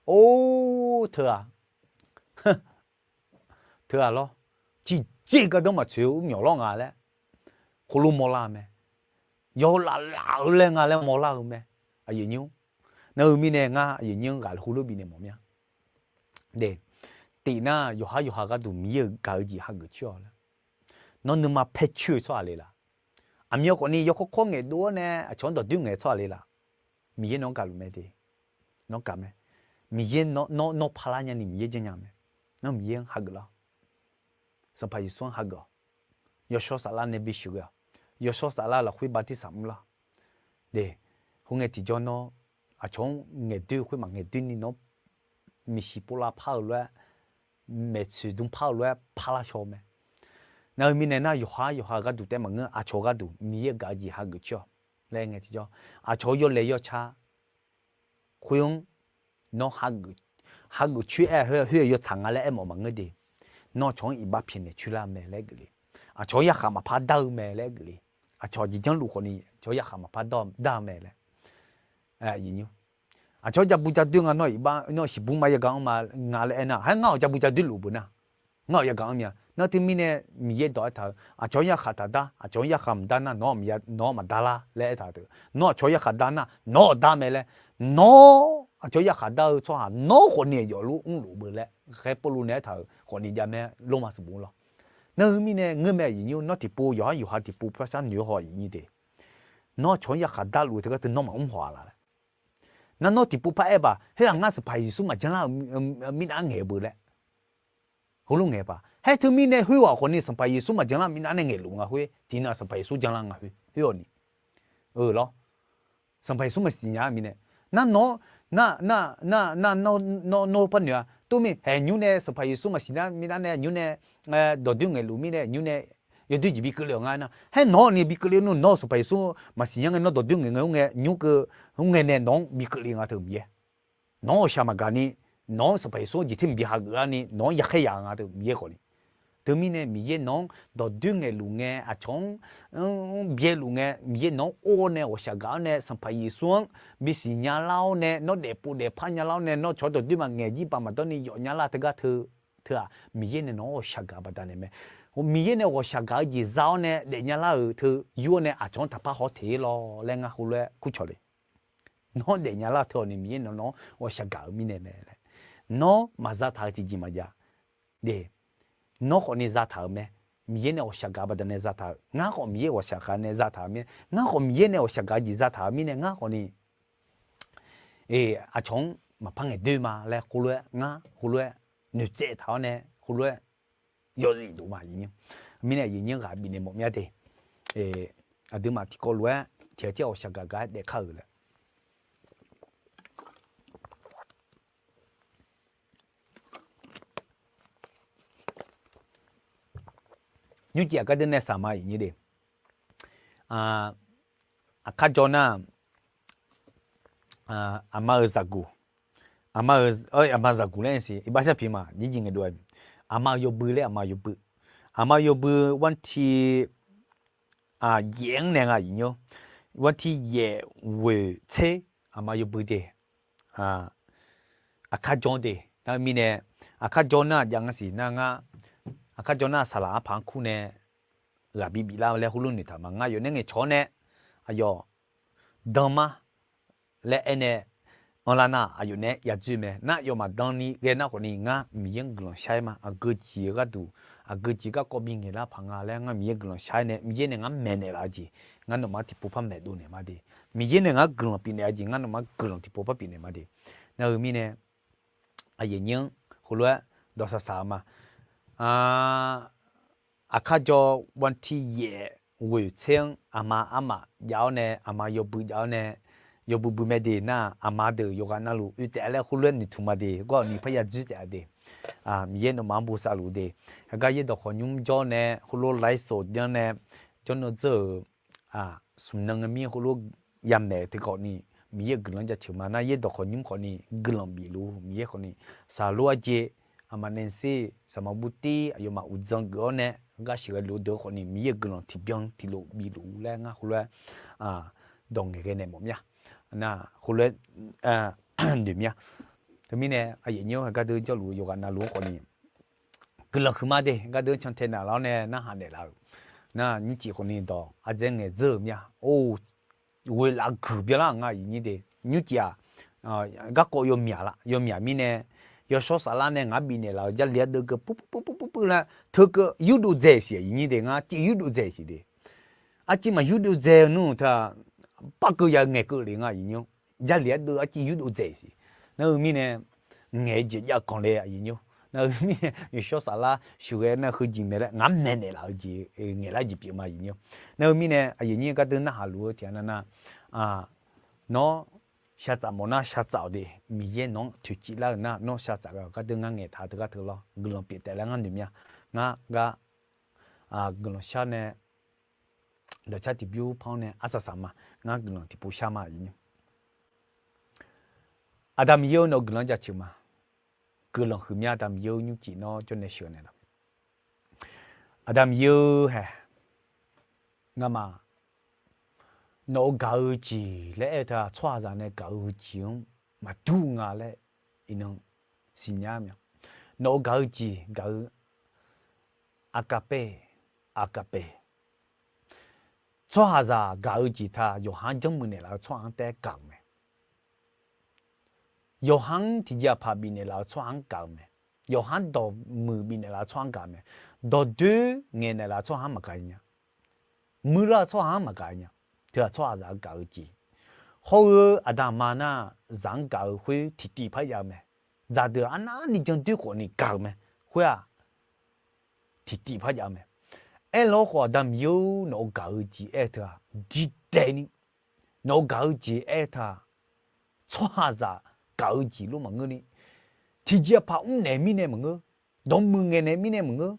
or teu-aq, teu-aq lawr, tiqjeq gardanr maqtsoeq-eu myawq lawr nga laer khoerlof mawrlar-eu mae. Yawlaf laf-eu laer nga laer mawrlar-eu mae. Aqyuif nyir-or, nar-eu mirnae ngar aqyuif nyir-anr ghaq heulof bifnaeq mawf mya. Tif nar yawqhar yawqha gharduq Miqyaer-euq gaq-eu jeq hageuf coer-awq laer. Nawr nuima paer coer-eu tsawrhaq le laf? Aqmyan khawfni yawkawr kawr ngaeqdov-awr nae aqcawq-anr dawqdoer ngaeq tsawrhaq le laf? Miqyaer nawq-anr gaqluf mae de. Nawq-anr gaq mae. Miqyaer nawr paqlar nyani Miqyaer janrnya mae. Nawr Miqyaer-anr hageuf lar-awq. Sanqpaq Yeqsur-anr hageuf-awq. Yawshawr saflar nae bisheuq ghae-awq. Yawshawr saflar lafkhoer bartirsaq mr lar-awq. De, khoerngae tiqjawr nawr aqcawq-anr ngaeqdoer khoer maqngaeq doer ni nawr maeqshi povlav par-eu lof-aer, maeqtsoeq dm par-eu lof-aer parlar shaw-eu mae. Nar-eu mirnae nar yawqhar yawqha gharduq taef maqngeur, aqcawq gharduq Miqyaer gaq-eu jeq hageuf coer-awq laer ngae tiqjawr, aqcawq-eu yawlaeq yawca khoer-anr nawr hageuf coer-aer khoer-eu yawtsaq nga laer aermawf maqngeur de. Nawr aqcawq-anr iqbax pyaeqnaeq coer lar-eu mae laer geufle. Aqcawq-anr yarkhaq maqpar dar-eu mae laer geufle. Aqcawq aqjeq janrluf khawfni aqcawq-anr yarkhaq maqpar dar-eu mae laer. Aqcawq-anr jabu jadoer nga nawr iqbax nawr siqbur ma yagaq-anr ma nga laer aernar, haer ngar-awq jabu jadoer luf beuq nar, ngar-awq yagaq-anr mya. Nar teumirnae Miqyaer dawq aertaq-eu aqcawq-anr yarkhaq taqdar, aqcawq-anr yarkhaq mqdar nar nawq-anr maqdar lar laer aertaq-eu teu. Nawr aqcawq-anr yarkhaq dar nar nawq-anr dawq dar mae laer, nawr aqcawq-anr yarkhaq dar-eu tsawrhaq nawr khawfni aqyawf lof mrluf beuq laer ghae Pawrluv nae aertaq-euq khawfni jav mae. Lormav sanqbof lawr. Nar-eu mirnae ngeur mae aqyuif nyir-or, nawr tiqpov yawqhar yawqha tiqpov parsar noeq-awr haw aqyuif nyir de. Nawr aqcawq-anr yarkhaq darluf-eu teugar teu nawr maqmr haw-a laf laer. Nar nawr tiqpov par-aer baq, khoer-aq ngar Sanqpaq Yeqsur maqjanlar-euq mirnav-anr ngaeq-eu beuq laer. Heulof ngaeq paq. Haer teumirnae khoerghaq khawfni Sanqpaq Yeqsur maqjanlar mirnav nae ngaeqluf nga khoer tiqnan Sanqpaq Yeqsur janlar nga khoer, khoer-awq ni. Eu lawr. Sanqpaq Yeqsur maqsiq nya-a mirnae. Nar nawr, nar, nar, nar, nar, nawr, nawr par noeq-a. Tov mir haeq nymr nae Sanqpaq Yeqsur maqsiq nya mirnav nae nymr nae dawqdoer ngaeqluf mirnae nymr nae yawdoer jeq bi keuvle-awq nga nar. Haer nawq-awq ni bi keuvle nmr nawr-eu Sanqpaq Yeqsur maqsiq nya ngae nawr dawqdoer ngaeq ngae khoerngae nymr keuv, khoerngae nae nawq-anr bi keuvle nga teu Miqyaer. Nawq-anr ghawqshaq maqgaq ni, nawq-anr Sanqpaq Yeqsur-anr jeq ter maqbi hageuf-a ni nawq-anr yakhar ya nga teu Miqyaer khawf ni. Teumirnae Miqyaer nawq-anr dawqdoer ngaeqluf ngae aqcawq-anr byaeluf ngae Miqyaer nawq-anr or-awr nae ghawqshaq gaq-awr nae Sanqpaq Yeqsur-anr bisiq nya lar-awr nae nawr daefpov daefpar nya lar-awr nae nawr cawq-anr dawqdoer maqngaeq jirbaq maqdawr ni yawf nya lar teugar teu, teu-aq Miqyaer nae nawq-anr ghawqshaq gaq baqdanae mae. Miqyaer nae ghawqshaq gaq-eu jeq za-awr nae daefnya lar-euq teu yur-awr nae aqcawq-anr taqpar haw teq-ir lawr laer ngar heulof-aer kurcawq le. Nawr daefnya lar teu-awq ni Miqyaer nawq nawq-anr ghawqshaq gaq-eu mirnae mae laer. Nawr maqza taq-eu tiqjeq maqjav. De, nawr khawfni zataq-euq mae. Miqyaer nae ghawqshaq gaq baqdanae zataq-euq, ngar khawf Miqyaer ghawqshaq gaq nae zataq-euq mirnae, ngar khawf Miqyaer nae ghawqshaq gaq jeq zataq-euq mirnae, ngar khawfni aqcawq-anr maqpar ngaeq doer ma laer khoerlof-aer ngar khoerlof-aer noeqtsaev taq-awr nae khoerlof-aer yawzif dov ma. Mirnae aqyuif nyir ghaq bifnaeq mawf mya de. Aqduimaf tiqkawv lof-aer tiq ghaq tir ghawqshaq gaq gaq-aer daef kar-euq laer Nymrcif aqgar deuq nae saq ma, aqyuif nyir de. Aqkar jawr nar, aqma-euq zaqguq, aqma-euq, aqma zaqguq laer siq, iqbax shar piq ma, jir jir ngaeqdov-a. Aqma-euq yawbui laer, aqma yawbui, aqma yawbui วันที่ yaef-anr nae nga, aqyuif nyir. วันที่ yaef ghoeq tser, aqma yawbui de. Aqkar jawr de. Nar-eu mirnae, aqkar jawr nar jav ngar siq nar ngar, aqkar jawr nar saqlaq arpaq-anr kur nae ghaq bi bif lar laer heulof noeqtaq ma. Ngar yawf nae ngaeqcawq-awr nae aqyawf dan ma laer aernae anrlar nar, aqyawf nae yadzoer mae. Nar yawf maqdan ni ghae nar khawfni ngar Miqyaer-anr guiqlanq shar-aer ma. Aqgeu jeq-eu gharduq, aqgeu jeq garkawv bi ngaeqlar paq nga laer ngar Miqyaer-anr guiqlanq shar-aer nae, Miqyaer nae ngar maeqnaeq laf-eu jeq ngar nawmaf-anr tiqpov par maeqdov naeq ma de. Miqyaer nae ngar guiqlanq pyeufnaeq-eu jeq ngar nawmaf-anr guiqlanq tiqpov par pyeufnaeq ma de. Nar-eu mirnae, aqyuif nyir-anr heulof-aer dawqsaq saq-eu ma. Aqkar jawr วันที่ yaef ghoeq tser-anr aqma armaf jav-awr nae, aqma yawbui jav-awr nae, yawbui bui mae de nar, aqma deuq yawqghaq navluf oe taef laer heulof-aer noeqtmq ma de. Gawrni parya dzoer taef-a de. Miqyaer nawmaf-anr bosav luf de. Heugar yaerdawq khawqnymr jawr nae heulof ไลฟ์สด janr nae jawrnan dzeur-euq smq nan ngae mir heulof yamaeq teu khawfni, Miqyaer-euq guiqlanq jaceuq ma. Nar yaerdawq khawqnymr khawfni guiqlanq bif luf-eu Miqyaer khawfni, saqlor arjeq, aqma naeqser, saqma burtir aqyawfmaf uqdzan geuf-awr nae gar sheuqghae luf-eu deuq khawfni Miqyaer-euq guiqlanq tiqbyan tiqlof bif luf-eu laer ngar heulof-aer dawq ngaeqghae naeq mawf mya. Nar heulof-aer noeq mya. Teumirnae aqyuif nyir-anr heugar deuq jawrluf-eu yawqghaq navluf-anr khawfni guiqlanq huiqma de. Gar deuq cantae naf lar-awr nae narhaq naeqlaf-euq nar, nymrcif khawfni dawq ardzaer ngaeqdzeur-euq mya. Or, ghoeqlaf guiq byanlar nga, aqyuif nyir de. Nymrcif-aq, garkawv yawmyaq la, yawmyaq mirnae, yawshawr saflar nae ngaq-anr bifnaeq laf-euq Jarlif ardeuv keuv puir puir puir puir puir puir laer teu keuv yurdov dzaeq siq, aqyuif nyir de. Ngar civ yurdov dzaeq siq de. Arciv maq yurdov dzaeq-eu nmr teu-aq, barkeuv ya-eu ngaeqkeuv le nga, aqyuif nyir. Jarlif ardeuv arciv yurdov dzaeq siq. Nar-eu mirnae, ngaeq-eu jeq jav kanq le, aqyuif nyir. Nar-eu mirnae yawshawr saflar sheuqghae nar heujeq maeq laer ngaq-anr maeqnaeq laf-eu jeq ngaeqlar jeq pyeuf ma, aqyuif nyir. Nar-eu mirnae aqyuif nyir gar deuq narhaq luf-eu tiqghaq nav nav, nawr shaqtsaf mawf nar shaqtsaf-awq de. Miqyaer nawq-anr toeqciv lar-euq nar nawr shaqtsaf ghae-awq. Gar deuq ngar ngaeqtaq teu gar teu lawr, guiqlanq pyeuf taef laer ngar noeq mya. Ngar gar guiqlanq shar nae dawqcar tiqbymr par-anr nae arsaq saq ma. Ngar guiqlanq tiqpov shar ma, aqyuif nyir. Aqda Miqyaer-eu nawq-eu guiqlanq jaceuq ma. Guiqlanq huiqmya Aqda Miqyaer-eu nymrcif nawr jawrnae sheuqnaeq laf. Aqda Miqyaer-eu hae, ngamaf nawq-eu gaq-eu jeq laer aer-eu teu-aq, tsawrhaqzaq nae gaq-eu jeq-anr maqdur nga laer iqnan siqnya mya. Nawq-eu gaq-eu jeq gaq-eu aqkaqpae, aqkaqpae. Tsawrhaqzaq gaq-eu jeq teu-aq, yawqha-anr janrmuiq naeqlaf-eu tsawrhaq-anr taef-aer gaq-euq mae. Yawqha-anr tiqjeq aqpaq bifnaeq laf-eu tsawrhaq-anr gaq-euq mae. Yawqha-anr dawqmuiq bifnaeq laf-eu tsawrhaq-anr gaq-euq mae. Dawqdoer ngaeqnaeq laf-eu tsawrhaq-anr maqgaq nya. Muirlar-eu tsawrhaq-anr maqgaq nya. Teu-aq tsawrhaqzaq-eu gaq-eu jeq. Hawr-eu aqda aqma nar zaq-anr gaq-eu khoer tiqtiv par jav-eu mae. Zaqdeuq arnavni jandoer khawfni gaq-euq mae. Khoer-aq tiqtiv par jav-eu mae. Aerlar khawf Aqda Miqyaer-or, nawq-eu gaq-eu jeq aer-eu teu-aq diqdaeq ni, nawq-eu gaq-eu jeq aer-eu teu-aq, tsawrhaqzaq gaq-eu jeq lof maqngeur ni, tiqjeq aqpaq mrnaeq mirnae maqngeur, dawqmuiq ngaeqnaeq mirnae maqngeur,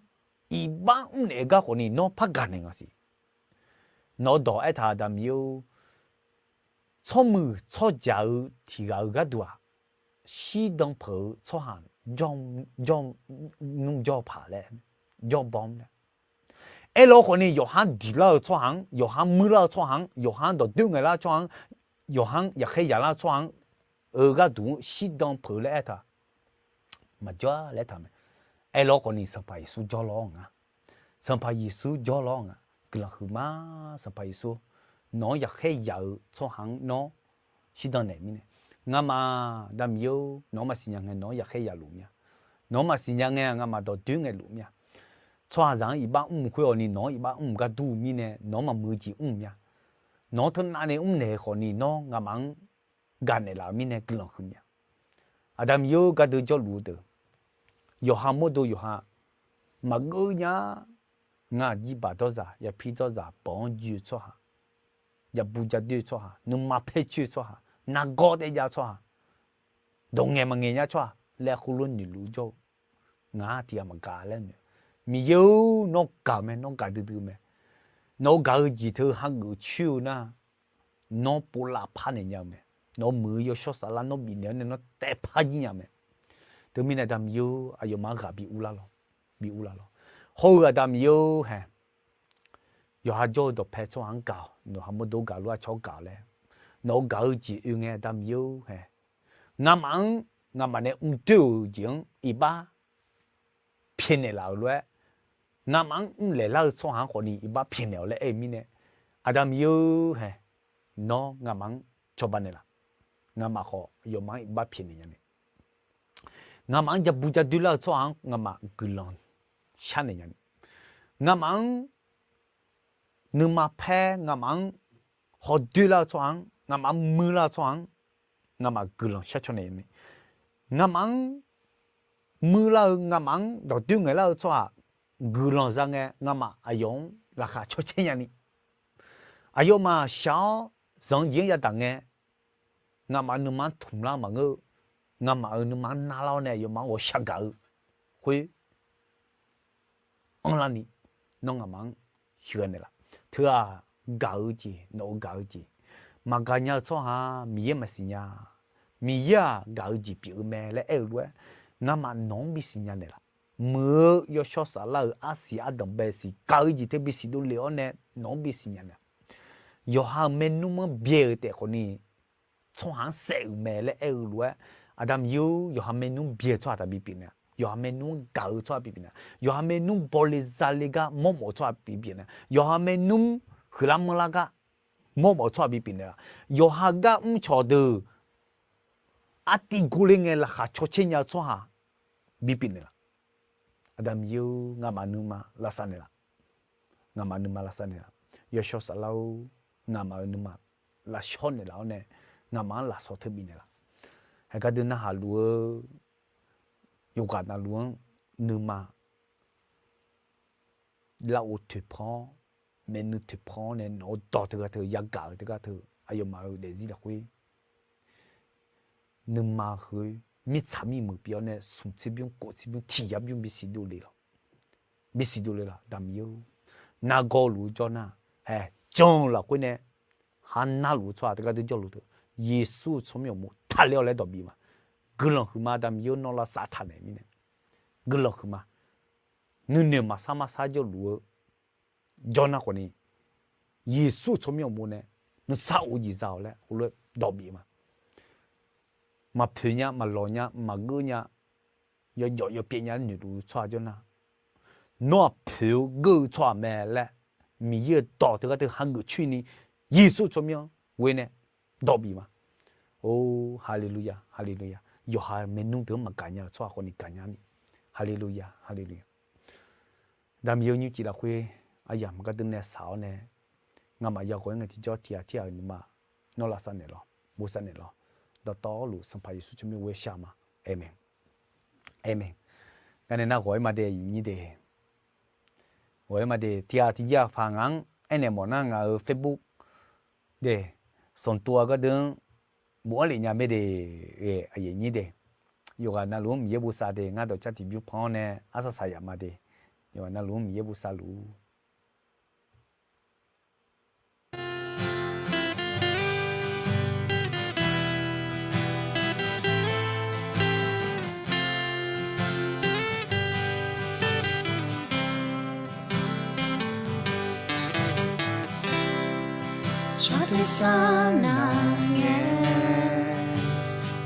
iqbax mrnaeq-eu gar khawfni nawr par gaqnaeq nga siq. Nawq-eu dawq aertaq Aqda Miqyaer-or, tsawrmuiq tsawrjaq-eu tiq ghaq-eu gharduq-aq, shirdan peuq-eu tsawrhaq jawr, jawr, nymr jawr paq laer, jawr bawr laer. Aerlar khawfni yawqha-anr diqlar-eu tsawrhaq-anr, yawqha-anr muirlar-eu tsawrhaq-anr, yawqha-anr dawqdoer ngaeqlar-eu tsawrhaq-anr, yawqha-anr yaqkhaer yaqlar-eu tsawrhaq-anr, eu gharduq-anr shirdan peuq-eu laer aertaq, maqjawr laer aertaq mae. Aerlar khawfni Sanqpaq Yeqsur jawrlawr nga. Sanqpaq Yeqsur jawrlawr nga. Guiqlanq huiqma Sanqpaq Yeqsur, nawq-anr yaqkhaer yaq-eu tsawrhaq-anr nawr shirdan naeq mirnae, ngamaf-aq, Aqda Miqyaer-or, nawq-anr maqsiq nya ngae nawq-anr yaqkhaer yaluf mir-a. Nawq-anr maqsiq nya ngae-aq, ngamaf dawqdoer ngae luf mir-a. Tsawrhaqzaq-anr iqbax mr-euq khoer-awq ni nawq-anr iqbax mr-euq gar dur-eu mirnae nawq-anr maqmuiq-eu jeq mr-eu mir-a. Nawq-anr teunav nae mrnaeq khawf ni nawr ngamaf-anr gaqnaeq laf-euq mirnae guiqlanq huiq mir-a. Aqda Miqyaer-or, gardeuv jawrluf-eu deuq, yawqha mawrdo yawqha maqgeur nya. Ngar-aq, jirbaq dawrzaq, yapir dawrzaq, banq-anr joe-eu tsawrhaq, jabu jadoer-eu tsawrhaq, nuima paer coer-eu tsawrhaq, nargawr taev jav-eu tsawrhaq, dawq ngaeq maqngaeq nya tsawrhaq laer khoerlof noeqluf jawr-eu, ngaq-anr tiqghaq maqgaq laer noeq. Miqyaer-or, nawr gaq-eu mae, nawr gaq duidui-eu mae. Nawq-euq gaq-eu jeq teu hageuf coer-eu nar, nawr povlav parnaeq nya-eu mae. Nawq-euq muiq-eu yawshawr saflar nawr bifnaeq-awr nae nawr taevpar jir nya-eu mae. Teumirnae Aqda Miqyaer-or, aqyawfmaf-anr ghaq bi urlar lawr, bi urlar lawr. Hawr-eu Aqda Miqyaer-or hae, yawqha jawr-eu dawqpae tsawrhaq-anr gaq-awq, nawq-euq mawrdo gaq lof-aer aqcawq-anr gaq-awq laer, nawq-euq gaq-eu jeq oe ngae Aqda Miqyaer-or hae, ngamaf-anr ngamaf nae mrdoer-euq jeq-anr iqbax pyaeqnaeq laf-euq lof-aer, ngamaf-anr mrlaeq lar-eu tsawrhaq-anr khawf ni iqbax pyaeqnaeq-awq laer aer-eu mirnae, Aqda Miqyaer-or hae, nawr ngamaf-anr cawba naeqlaf. Ngamaf khawf yawfmaf-anr iqbax pyaeqnaeq nya nae, ngamaf-anr jabu jadoer lar-eu tsawrhaq-anr ngamaf guiqlanq sharnaeq nya nae, ngamaf-anr nuima paer, ngamaf-anr hawdoer lar-eu tsawrhaq-anr, ngamaf-anr muir lar-eu tsawrhaq-anr, ngamaf guiqlanq shar caw naeq nya nae, ngamaf-anr muir lar-eu, ngamaf-anr dawqdoer ngaeq lar-eu tsawrhaq guiqlanq za ngae, ngamaf aqyawf-anr laqkhaq caw caer nya ni, aqyawfmaf shaq-awr zanq-eu jeq-anr yadaq ngae, ngamaf-euq nuima-anr tmq lar maqngeur-eu, ngamaf-euq nuima-anr narlar-awr nae aqyawfmaf-anr ghawqshaq gaq-eu khoer anrlar ni, nawr ngamaf-anr sheuqghae naeqlaf. Teu-aq, gaq-eu jeq, nawq-euq gaq-eu jeq maqgaq nya-eu tsawrhaq Miqyaer maqsiq nya. Miqyaer-aq gaq-eu jeq pyeuf-eu mae laer aer-eu lof-aer, ngamaf nawq-anr bisiq nya naeqlaf. Muiq-eu yawshawr saflar-euq arsiq ardanq bae siq gaq-eu jeq teu bisiq dovlef-awr nae nawq-anr bisiq nya naeq. Yawqha-euq maernmr-anr byae-euq taef khawf ni tsawrhaq-anr saef-euq mae laer aer-eu lof-aer, Aqda Miqyaer-or, yawqha maernmr byae-eu tsawrhaq taqbi pyeuf naeq-a. Yawqha maernmr-anr gaq-eu tsawrhaq bi pyeuf naeq-a. Yawqha maernmr bawle zale gar mawrmawf-eu tsawrhaq bi pyeuf naeq-a. Yawqha maernmr huiqlar manrlar gar mawrmawf-eu tsawrhaq bi pyeuf naeq-a. Yawqha gar mrcawq deuq artiv gor ler ngae laqkhaq caw caer nya-eu tsawrhaq bi pyeuf naeq laf. Aqda Miqyaer-or, ngamaf nuima lavsav naeqlaf. Ngamaf nuima lavsav naeqlaf. Yawshawr saflar-or, ngamaf-euq nuima lavshawr naeqlaf-awr nae, ngamaf-anr lafsawq teu bif naeqlaf. Haeq gardeuv narhaq luf-eu, yawqghaq navluf-anr nuima lavghov toeqpan-awr, maernmr toeqpan-awr nae nawq-eu dawq teugar teu, yagaq-euq teugar teu, aqyawfmaf-euq daefzir lafkhoer nuima heu-ir mirtsaq mirmuiq pyeuf-awr nae smq tserbymr kof tserbymr tiq yar bymr bisiq dovle lawq. Bisiq dovle laf. Aqda Miqyaer-or, nargawr luf-eu jawr nar, haeq jan-eu lafkhoer nae, ha narluf-eu tsawrhaq teugar deur jawrluf teu, Yeqsur-euq tsawrmyanr uqmov taqler-awq laer dawq bif ma. Guiqlanq huiqma. Aqda Miqyaer-or, nawr lavsav taq naeq mirnae guiqlanq huiqma. Nuinoeq maqsar marsar jawrluf-eu jawr nar khawf ni, Yeqsur-euq tsawrmyanr uqmov nae nuisar of-eu jeq za-awq laer heulof-aer dawq bif ma. Maqpoeq nya, maqlawq nya, maqgeur nya, yawjawf yawpyaev nya-aer noeqluf-eu tsawrhaq jawr nar, nawr-aq poeq-eu geur-eu tsawrhaq mae laer Miqyaer-euq dawq teugar teu hageuf coer ni, Yeqsur-euq tsawrmyanr ghoe nae dawq bif ma. Or, haleluya, haleluya. Yawqha maernmr deuq-anr maqgaq nya-eu tsawrhaq khawf ni gaq nya ni. Haleluya, haleluya. Aqda Miqyaer-or, nymrcif lafkhoer aryamq gardeuv nae shaq-awr nae, ngamaf yaghawq-aer ngae tiqjawr tiq ghaq tir ghaq-euq nuima nawr lavsav naeqlawq, bosav naeqlawq. Dawqtawvluf Sanqpaq Yeqsur tsawrmyanr ghoe shar ma. Aqmeq. Aqmeq. Garnae nar ghawq-aer ma de, aqyuif nyir de. Ghawq-aer ma de, tiq ghaq tiq jav aqpaq ngaq-anr aernaeq mawf nar ngaq-euq Facebook de, sanqtuv-a gardeuv-anr bofanr lef nya mae de. Aqyuif nyir de, yawqghaq navluf-anr Miqyaer bosav de, ngar dawqcar tiqbymr pan-awr nae arsaq saqyaf ma de, yawqghaq navluf-anr Miqyaer bosav luf-ur. Sar tersar nav ngae,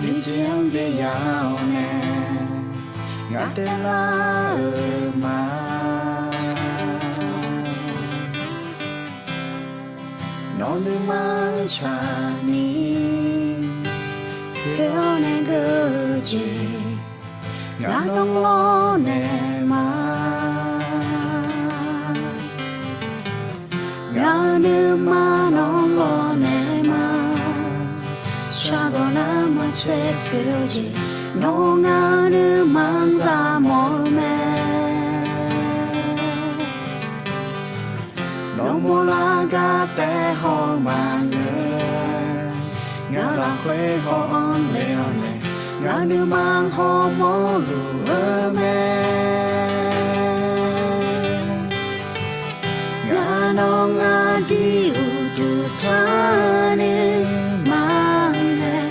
miqjeq-anr byaev ya-awr nae, ngaq taev lar-euq ma. Nawq nuima-anr tsaqni Poer-awr nae geur-eu jeq, ngaq nawr lawrnaeq ma. Ngaq-euq nuima nawr lawrnaeq ma. Shardawq nar maqtser poer-eu jeq, nawr ngaq-euq nuima-anr za mawf-eu mae. Nawr mawrlar gar taef haw maqngeur, ngaq lafkhoer haw-anr le-awr nae, ngaq nuima hawmawr luf-eu mae. Ngaq nawr ngaq dui uqduq tanr nuima nae,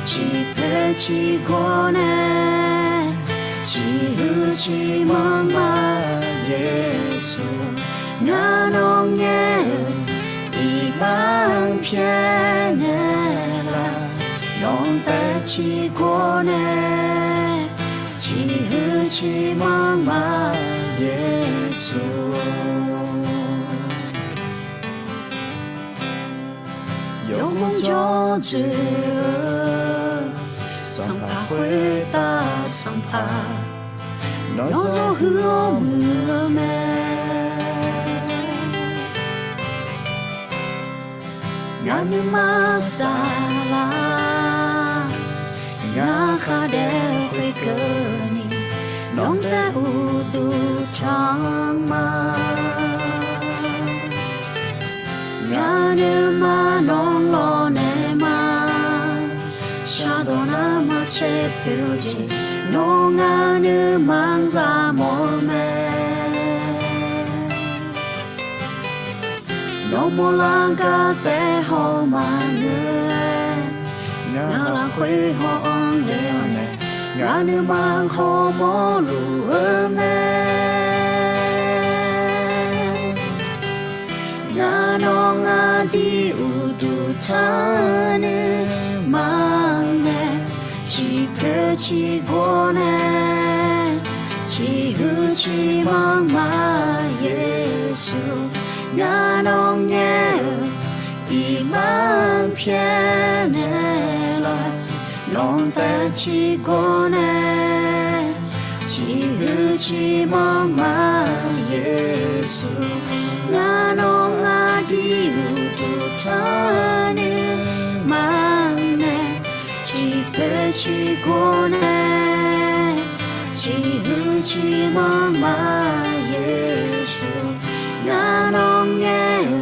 ciqpoer ciqgawr nae, ciqhuiq ciqmanr ma. Yeqsur, ngaq nawr ngaer-eu iqbax-anr pyaer naeqlaf, nawq taef ciqgawr nae, ciqhuiq ciqmanr ma. Yeqsur, yawmuiq jawr dzoeq-eu, sanqpaq khoertav sanqpaq, nawr zawr huiq-awr muiq-eu mae. Ngaq nuima saflar, ngaq khardaef khoerkeuvni, nawq taef uqduq tanr ma. Ngaq nuima nawr lawrnaeq ma. Shardawq nar maqtser poer-eu jeq, nawr ngaq nuima-anr za mawf-eu mae. Nawr mawrlar gar taef haw maqngeur, ngaq lafkhoer haw-anr le-awr nae, ngaq nuima hawmawr luf-eu mae. Ngaq nawr ngaq dui uqduq tanr nuima nae, ciqpoer ciqgawr nae, ciqhuiq ciqmanr ma. Yeqsur, ngaq nawr ngaer-eu iqbax-anr pyaer naeqlaf, nawq taef ciqgawr nae, ciqhuiq ciqmanr ma. Yeqsur, ngaq nawr ngaq dui uqduq tanr nuima nae, ciqpoer ciqgawr nae, ciqhuiq ciqmanr ma. Yeqsur, ngaq nawr ngaer-eu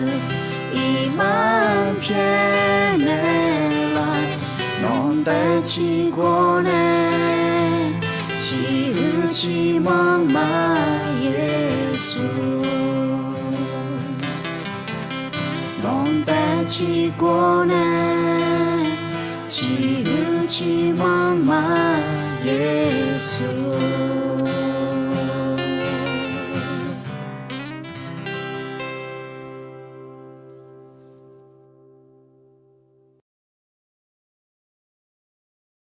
iqbax-anr pyaer naeqlaf, nawq taef ciqgawr nae, ciqhuiq ciqmanr ma. Yeqsur, nawq taef ciqgawr nae, ciqhuiq ciqmanr ma.